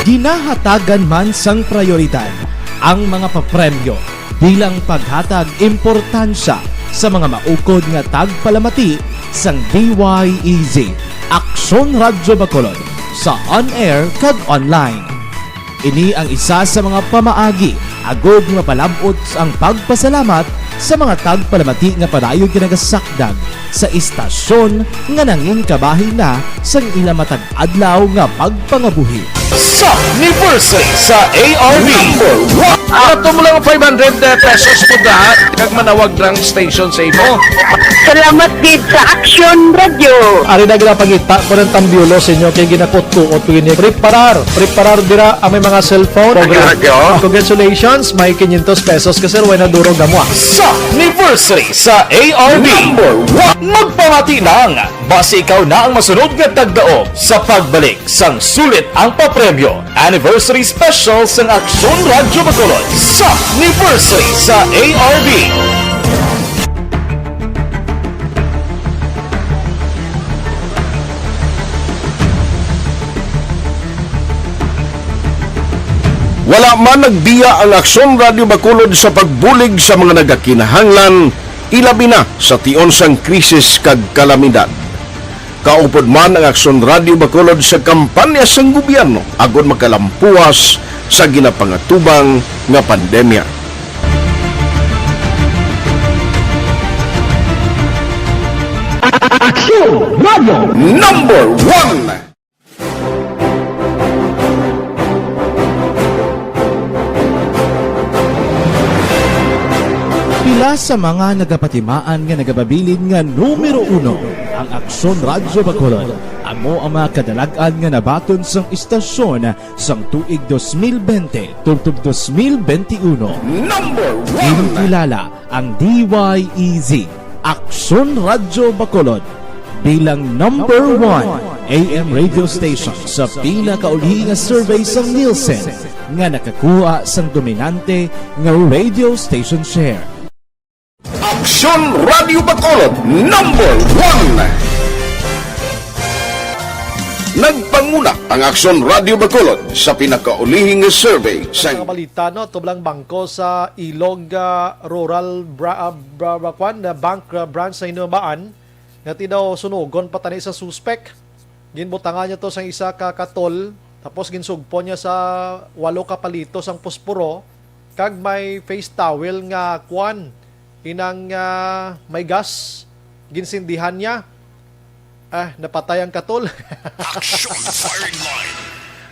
Ginahatagan man sang prayoridad ang mga papremyo bilang paghatag importansya sa mga maukod nga tagpalamati sang D Y E Z. Aksyon Radyo Bacolod sa on-air kag online. Ini ang isa sa mga pamaagi agod nga mapalab-ot ang pagpasalamat sa mga tagpalamati nga padayon nga nagasakdag sa istasyon nga nangin kabahin na sang ila matag adlaw nga pagpangabuhi. Sa anniversary sa A R B. Number one. Ato mo lang five hundred pesos po da, kag manawag lang station sa imo. Salamat gid sa Action Radio. Ari na ginapangita ko ng tambiolo sa inyo kay ginakutkuot ko ini. Preparar, preparar dira ang may mga cellphone. Action Radio. Congratulations, may quinientos pesos ka, sir, way na durog amo, ah. Sa anniversary sa A R B. Number one. Magpamati lang. Basi ikaw na ang masunod nga tagdaog sa pagbalik sang sulit ang papremyo. Anniversary Special sang Aksyon Radyo Bacolod sa anniversary sa A R B. Wala man nagbiya ang Aksyon Radyo Bacolod sa pagbulig sa mga nagakinahanglan, ilabi na sa tion sang krisis kag kalamidad. Kaupod man ang Aksyon Radyo Bacolod sa kampanya sang gobyerno agod makalampuas sa ginapangatubang nga pandemya. Aksyon Radyo Number One. Pila sa mga nagapatimaan nga nagapabilin nga numero uno ang Aksyon Radyo Bacolod. Amo ang mga kadalag-an nga nabaton sang istasyon sang tuig dos mil bente tubtob dos mil bente uno. Number one. Ginkilala ang D Y E Z, Aksyon Radyo Bacolod, bilang number one A M radio station sa pinakauli nga survey sang Nielsen nga nakakuha sang dominante nga radio station share. Aksyon Radio Bacolod, number one. Nagpanguna ang Aksyon Radio Bacolod sa pinakaulihing survey sa Mga balita, no, tublang bangko sa Ilog, ah, Rural Bra-, ah, Bra-, Bra-, kwan, ah, Bank, ah, Branch sa Hinabaan, nga ti daw sunugon pa tani sa suspek. Ginbutangan niya to sang isa ka katol, tapos ginsugpon niya sa walo ka palito sang posporo, kag may face towel nga kwan, inang, ah, may gas, ginsindihan niya. Ah, napatay ang katol. Action firing line.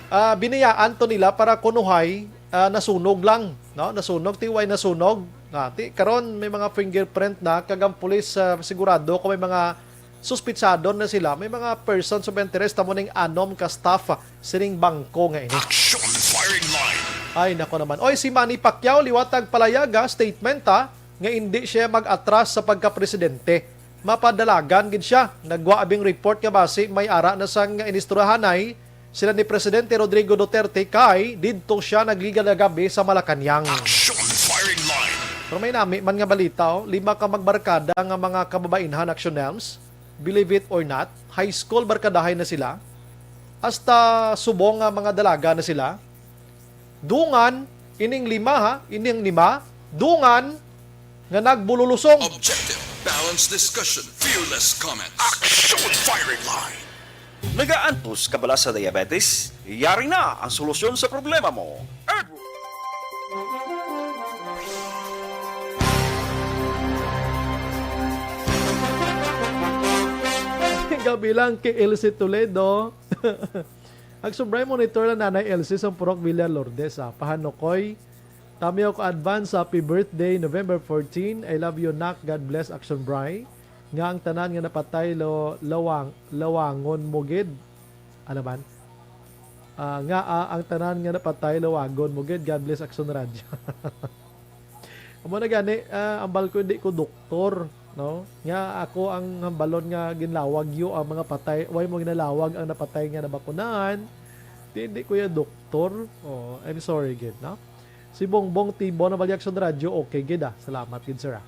Ah, binayaan to nila para kunuhay, ah, nasunog lang, no? Nasunog, ti way nasunog. Na, ti, karon may mga fingerprint na, kag ang pulis, ah, sigurado kung may mga suspitsado na sila, may mga persons of interest, tamo ning anom ka staff, ah, sining bangko nga ini. Action firing line. Ay, nako naman. Oy, si Manny Pacquiao, liwat ang palayaga, statement, ha, nga indi siya mag-atras sa pagkapresidente. Mapadalagan gid siya. Nagwa abing report nga basi may ara na sang inistoryahanay sila ni Presidente Rodrigo Duterte kay didto siya nagligalagabi sa Malacañang. Action firing line. Pero may nami man nga balita, oh. Lima ka magbarkada nga mga kababainhan, Action Nelms. Believe it or not, high school barkadahay na sila. Hasta subong nga mga dalaga na sila. Dungan, ining lima, ha, ining lima, dungan nga nagbululusong. Objective, balanced discussion, fearless comment. Action firing line. Nagaantos ka bala sa diabetes? Yari na ang solusyon sa problema mo. Gabi lang kay Elsie Toledo. Ang subray monitor na Nanay Elsie sa Purok Villa Lourdes, ah. Pahanukoy, Tami ako advance happy birthday, November fourteen. I love you, nak. God bless, Action Bry. Nga ang tanan nga napatay, lo-, lawang-, lawangon mo gid. Ano man? Ah, nga, ah, ang tanan nga napatay, lawagon mo gid. God bless, Action Radio. Amo na gani, ah, ambal ko, hindi ko doktor, no? Nga ako ang hambalon nga ginlawag yo ang mga patay, way mo ginalawag ang napatay nga nabakunahan. Di, hindi ko ya doktor. Oh, I'm sorry gid, no? Si Bongbong Tibon, Abalya Action Radio, okay gid, ah. Salamat gid, sir, ah.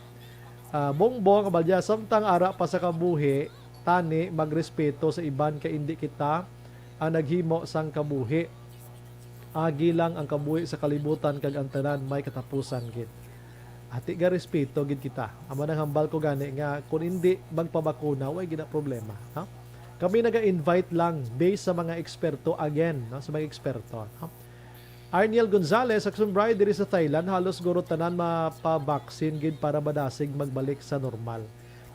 Ah, Bongbong, Abalya, samtang ara pa sa kabuhi, tani magrespeto sa iban kay indi kita ang naghimo sang kabuhi. Agi lang ang kabuhi sa kalibutan kag ang tanan may katapusan gid. Ati ga respeto gid kita. Amo nang hambal ko gani nga kun indi magpabakuna, way gid na problema, ha? Kami naga-invite lang based sa mga eksperto again, no? Sa mga eksperto, no? Arniel Gonzalez, Action Bride, diri sa Thailand, halos guro tanan mapa-vaccine gid para madasig magbalik sa normal.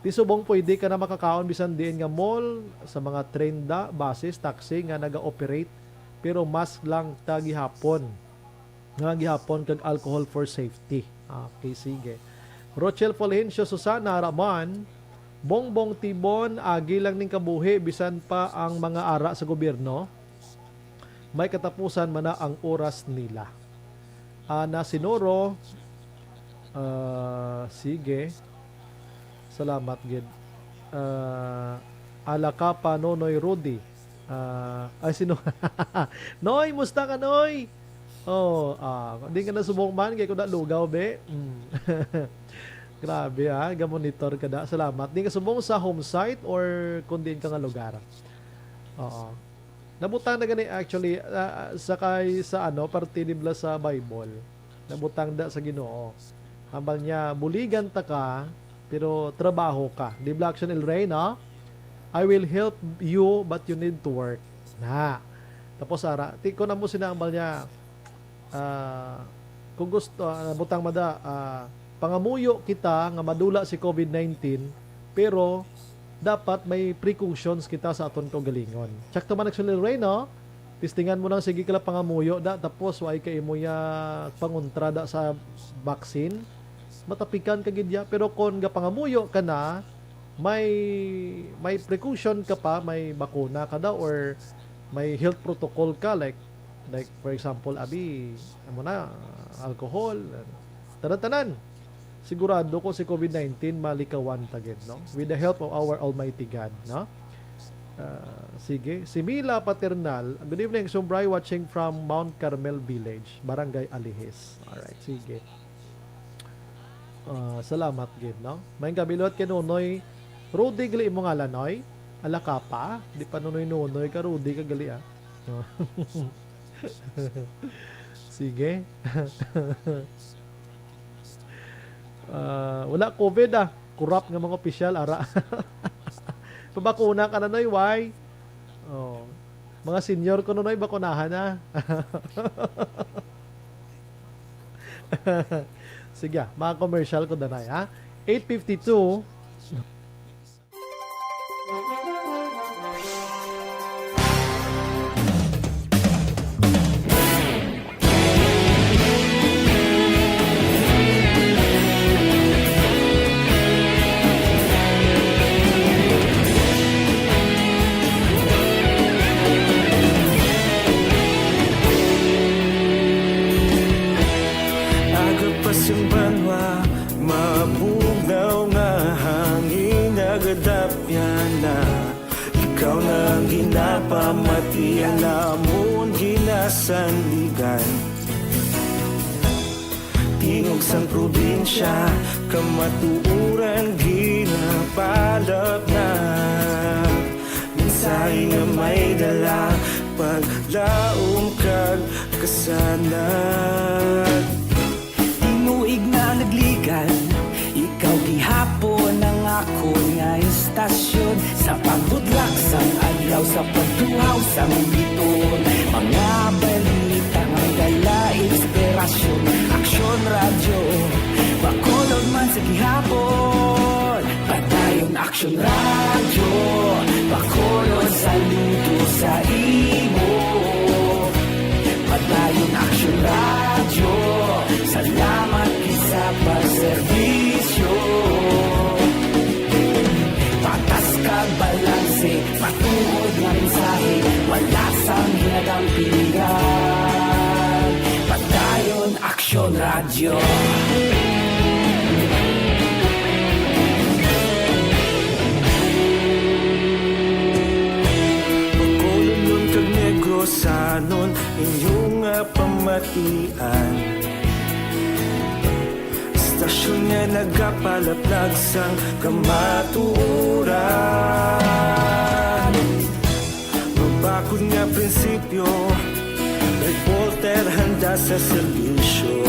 Ti subong pwede ka na makakaon bisan diin nga mall, sa mga train da, buses, taxi nga naga-operate, pero mask lang ta gihapon. Nga gihapon kag alcohol for safety. Okay, sige. Rochelle Fulgencio Susana Raman, Bongbong Tibon, agi lang ning kabuhi, bisan pa ang mga ara sa gobyerno, may katapusan man na ang oras nila. Ana Sinoro, ah, sige. Salamat gid. Ah, Alakapa, Nonoy Rudy. Ah, ay, sino? Noy, musta ka, Noy? Oh, ah, di ka na subong man, kay ko na lugaw, be. Mm. Grabe, ah, gamonitor ka da. Salamat. Di ka subong sa home site or kung diin ka nga lugar? Oo. Nabutang na gani, actually, ah, ah, sakay sa, ano, parte nibla sa Bible. Nabutang da sa Ginoo. Hambal niya, "Buligan ta ka, pero trabaho ka." Di ba, Action El Rey, no? "I will help you, but you need to work." Na. Tapos, ara, ti ko na mo sinambal niya, ah, kung gusto, ah, butang mada, ah, pangamuyo kita nga madula si covid nineteen, pero dapat may precautions kita sa aton kaugalingon. Check to man, Action El Rey, no? Testingan mo nang sige ka lang pangamuyo da, tapos wa ka imo ya pangontra da sa vaccine. Matapikan ka gid ya, pero kon gapangamuyo ka na, may, may precaution ka pa, may bakuna ka daw, or may health protocol ka, like, like, for example, abi, amo na, alcohol, tanan-tanan. Sigurado ko si covid nineteen malikawan ta gid, no? With the help of our Almighty God, no? Ah, sige. Si Mila Paternal, "Good evening, Sumbray, watching from Mount Carmel Village, Barangay Alihis." Alright, sige. Ah, salamat gid, no? May gabilot kay Nonoy Rudy, gali mo ngalan, Noy? Ala ka pa? Di pa Nonoy Nonoy ka, Rudy ka gali, ah. Sige. Ah, wala covid, ah. Corrupt nga mga opisyal, ara. Pabakuna ka na, Noy, why? Oh. Mga senior ko, Noy, bakunahan na. Sige, ah, mga commercial ko, danay, ha? Eight fifty-two. Aga pa sing banwa, mabugnaw nga hangin nagadapyan na. Ikaw na ang ginapamati, ang amon ginasandigan. Tingog sang probinsya, kamatuoran ginapalapnag. Mensahe nga may dala, paglaom kag kasanag. Tinuig na nagligad, ikaw gihapon ang akon nga istasyon. Sa pagbudlak sang adlaw, sa pagtuhaw sang biton, mga balita nga dala inspirasyon. Aksyon Radyo, Bacolod man sa gihapon. Padayon Aksyon Radyo, Bacolod, saludo sa imo. Padayon Aksyon Radyo, salamat gid sa pagserbisyo. Patas kag balanse, matuod nga mensahe, wala sang ginadampingan. Padayon Aksyon Radyo. Bacolod kag Negrosanon, inyo nga pamatian. Istasyon nga nagapalaplag sang kamatuoran. Mabakod nga prinsipyo, reporter handa sa serbisyo.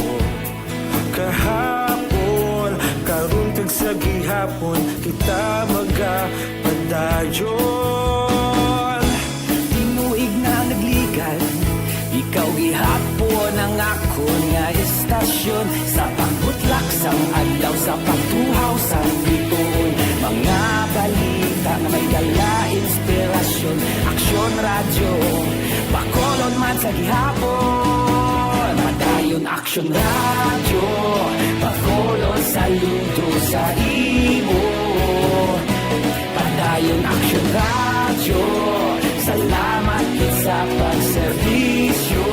Kahapon, karon kag sa gihapon, kita magapadayon. Ikaw gihapon ang akon nga estasyon, sa pagbutlak sang adlaw, sa pagtuhaw sang bituon. Mga balita nga may dala inspirasyon. Aksyon Radyo, Bacolod man sa gihapon. Padayon Aksyon Radyo, Bacolod, saludo sa imo. Padayon Aksyon Radyo, salamat gid sa pagserbisyo.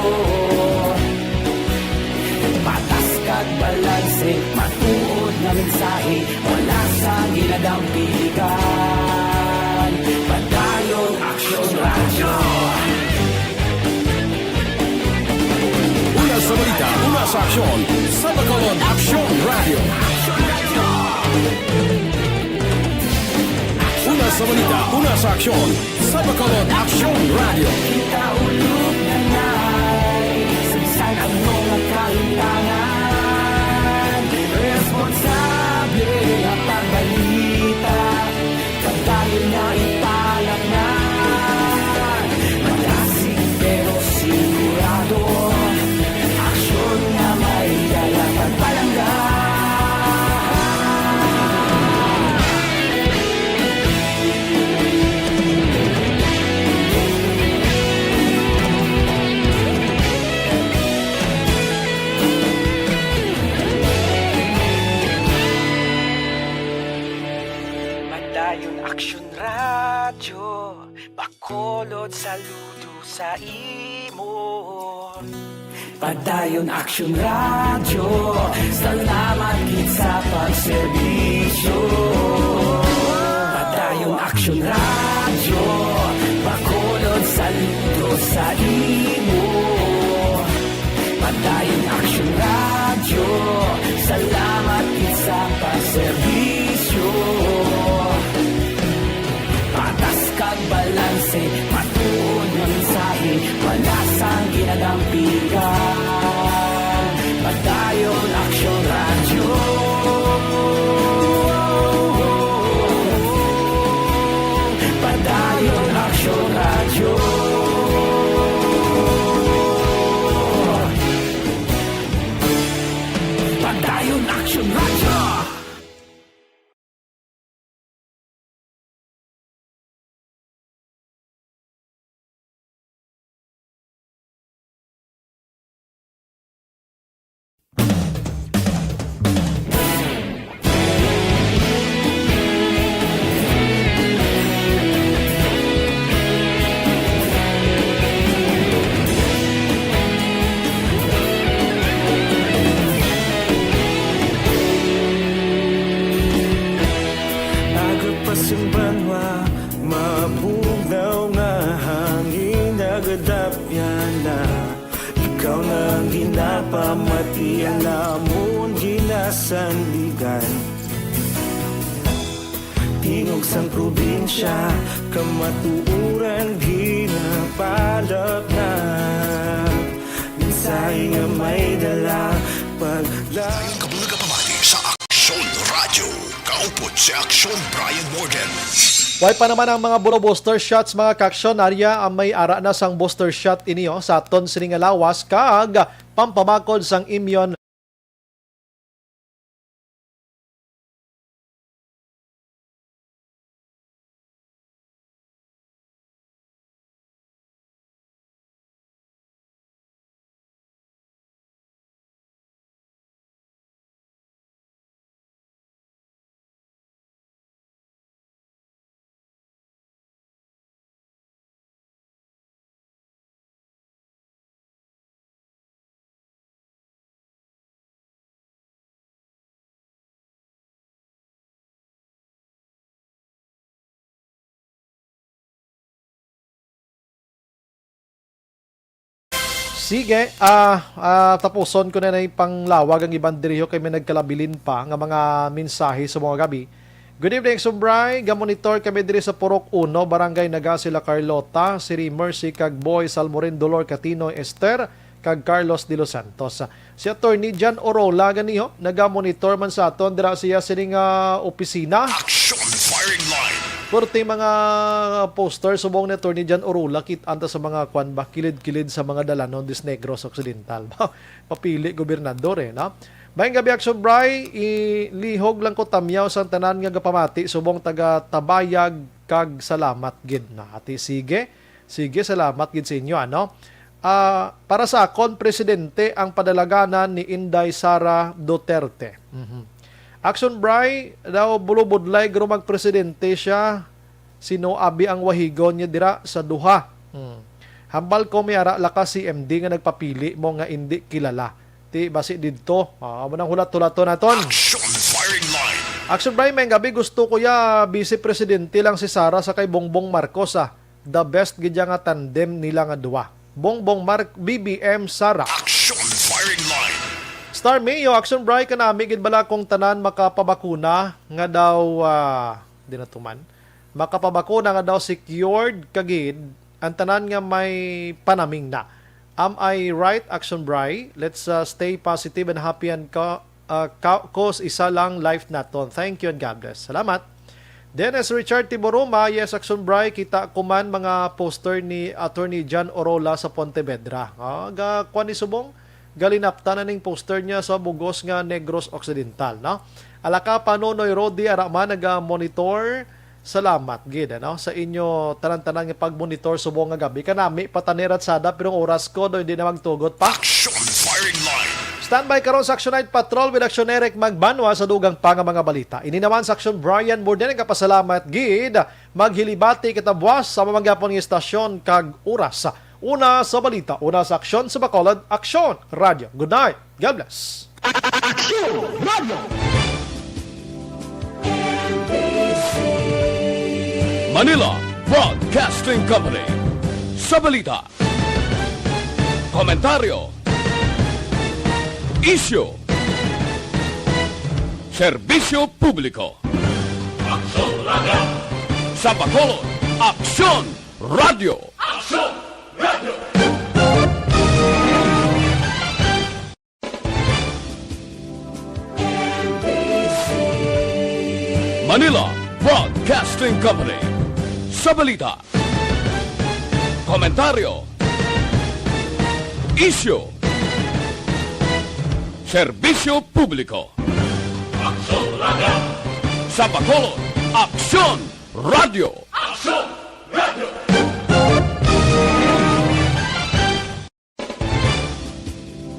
Patas kag balanse, matuod nga mensahe, wala sang ginadampigan. Padayon Aksyon Radyo. Una sa balita, una sa aksyon, sa Bacolod Aksyon Radyo. Una sa balita, una sa aksyon, sa Bacolod Aksyon Radyo. Kita ulog na nai, sa bisan ano nga kalimtangan, responsable nga pagbalita. Padayon nga ipalatnan, madasig pero sigurado. Aksyon nga may dala pagpalangga. Padayon Aksyon Radyo, Bacolod, saludo sa imo. Padayon Aksyon Radyo, salamat gid sa pagserbisyo. Padayon Aksyon Radyo, Bacolod, saludo sa imo. Padayon Aksyon Radyo, salamat gid sa pagserbisyo. Patas kag balanse, matuod nga mensahe, wala sang ginadampigan. Padayon Aksyon Radyo. Padayon Aksyon Radyo. Padayon Aksyon Radyo. Aga pa sing banwa, mabugnaw nga hangin nagadapyan na. Ikaw na ang ginapamati, ang amon ginasandigan. Tingog sang probinsya, kamatuoran ginapalapnap. Mensahe nga may dala, pagla- Dayon kamo nagapamati sa Aksyon Radyo. Kaupod si Aksyon Brian Morgan. Way pa naman ang mga buro booster shots, mga kaaksyon. Arya ang may ara na sang booster shot inyo sa aton sini nga lawas kag pampamakod sang immune. Sige, ah, ah, tapuson ko na na yung panglawag ang iban diriho kay may nagkalabilin pa nga mga mensahe sa mga gabi. Good evening, Sumbray. Gamonitor kami diri sa Purok Uno, Barangay Naga, sila Carlota, si Mercy kag Boy Salmorin, Dolor Catino, Esther, kag Carlos de los Santos. Si Attorney John Orola ganiho, nagamonitor man sa aton dira siya sining, ah, opisina. Action Firing Line. Korte mga poster subong ni Attorney John Orula, kit-an ta sa mga kwan ba, kilid-kilid sa mga dalanon dis Negros Occidental. Papili gobernador eh, no? Maayong gabi, Action Bri, ilihog lang ko tamyaw sang tanan nga gapamati subong taga Tabayag kag salamat gid na. Ati, sige. Sige, salamat gid sa inyo, ano? Ah, para sa akon, presidente ang padalaganan ni Inday Sara Duterte. Mhm. Action Bri, daw bulubudlay guro magpresidente siya. Sino abi ang wahigon niya dira sa duha? Hmm. Hambal ko may ara la ka C M D nga nagpapili mo nga indi kilala. Ti basi didto. Ah, amo nang hulat-hulaton naton. Action firing line. Action Bri, maayong gabi. Gusto ko ya Vice Presidente lang si Sara sa kay Bongbong Marcos, ah. The best gid ya nga tandem nila nga duwa. Bongbong Mark, B B M Sara. Action firing line. Star Mayo, Action Bri, kanami gid bala kung tanan makapabakuna nga daw, ah, di na tuman, makapabakuna nga daw secured kagid ang tanan nga may panaming na. Am I right, Action Bri? Let's, uh, stay positive and happy and co-, uh, co-, cause isa lang life naton. Thank you and God bless. Salamat. Dennis Richard Tiburuma, yes, Action Bri, kita ko man mga poster ni Attorney John Orola sa Pontevedra. Ah, ga, kwan ni subong? Galinaptan na ning poster niya sa bugos nga Negros Occidental, no? Alaka pa, Nonoy Rodi, ara man naga-monitor. Salamat gid, ano, sa inyo tanan-tanan nga pag-monitor subong nga gabi. Kanami pa tani ratsada, pero ang oras ko do hindi na magtugot pa. Action firing line. Standby karon sa Action Night Patrol with Action Eric Magbanwa sa dugang pa nga mga balita. Ini naman sa Action Brian Morden, nagapasalamat gid. Maghilibati kita buwas sa mga gapon nga istasyon kag oras. Una sa balita, una sa aksyon sa Bacolod, Aksyon Radio. Good night. God bless. Aksyon Radio. Manila Broadcasting Company. Sa balita, komentaryo, isyu, serbisyo publiko. Aksyon Radio. Sa Bacolod, Aksyon Radio. Aksyon Radio. Manila Broadcasting Company. Sa balita, komentaryo, isyu, serbisyo publiko. Aksyon Radio. Sa Bacolod, Aksyon Radio. Aksyon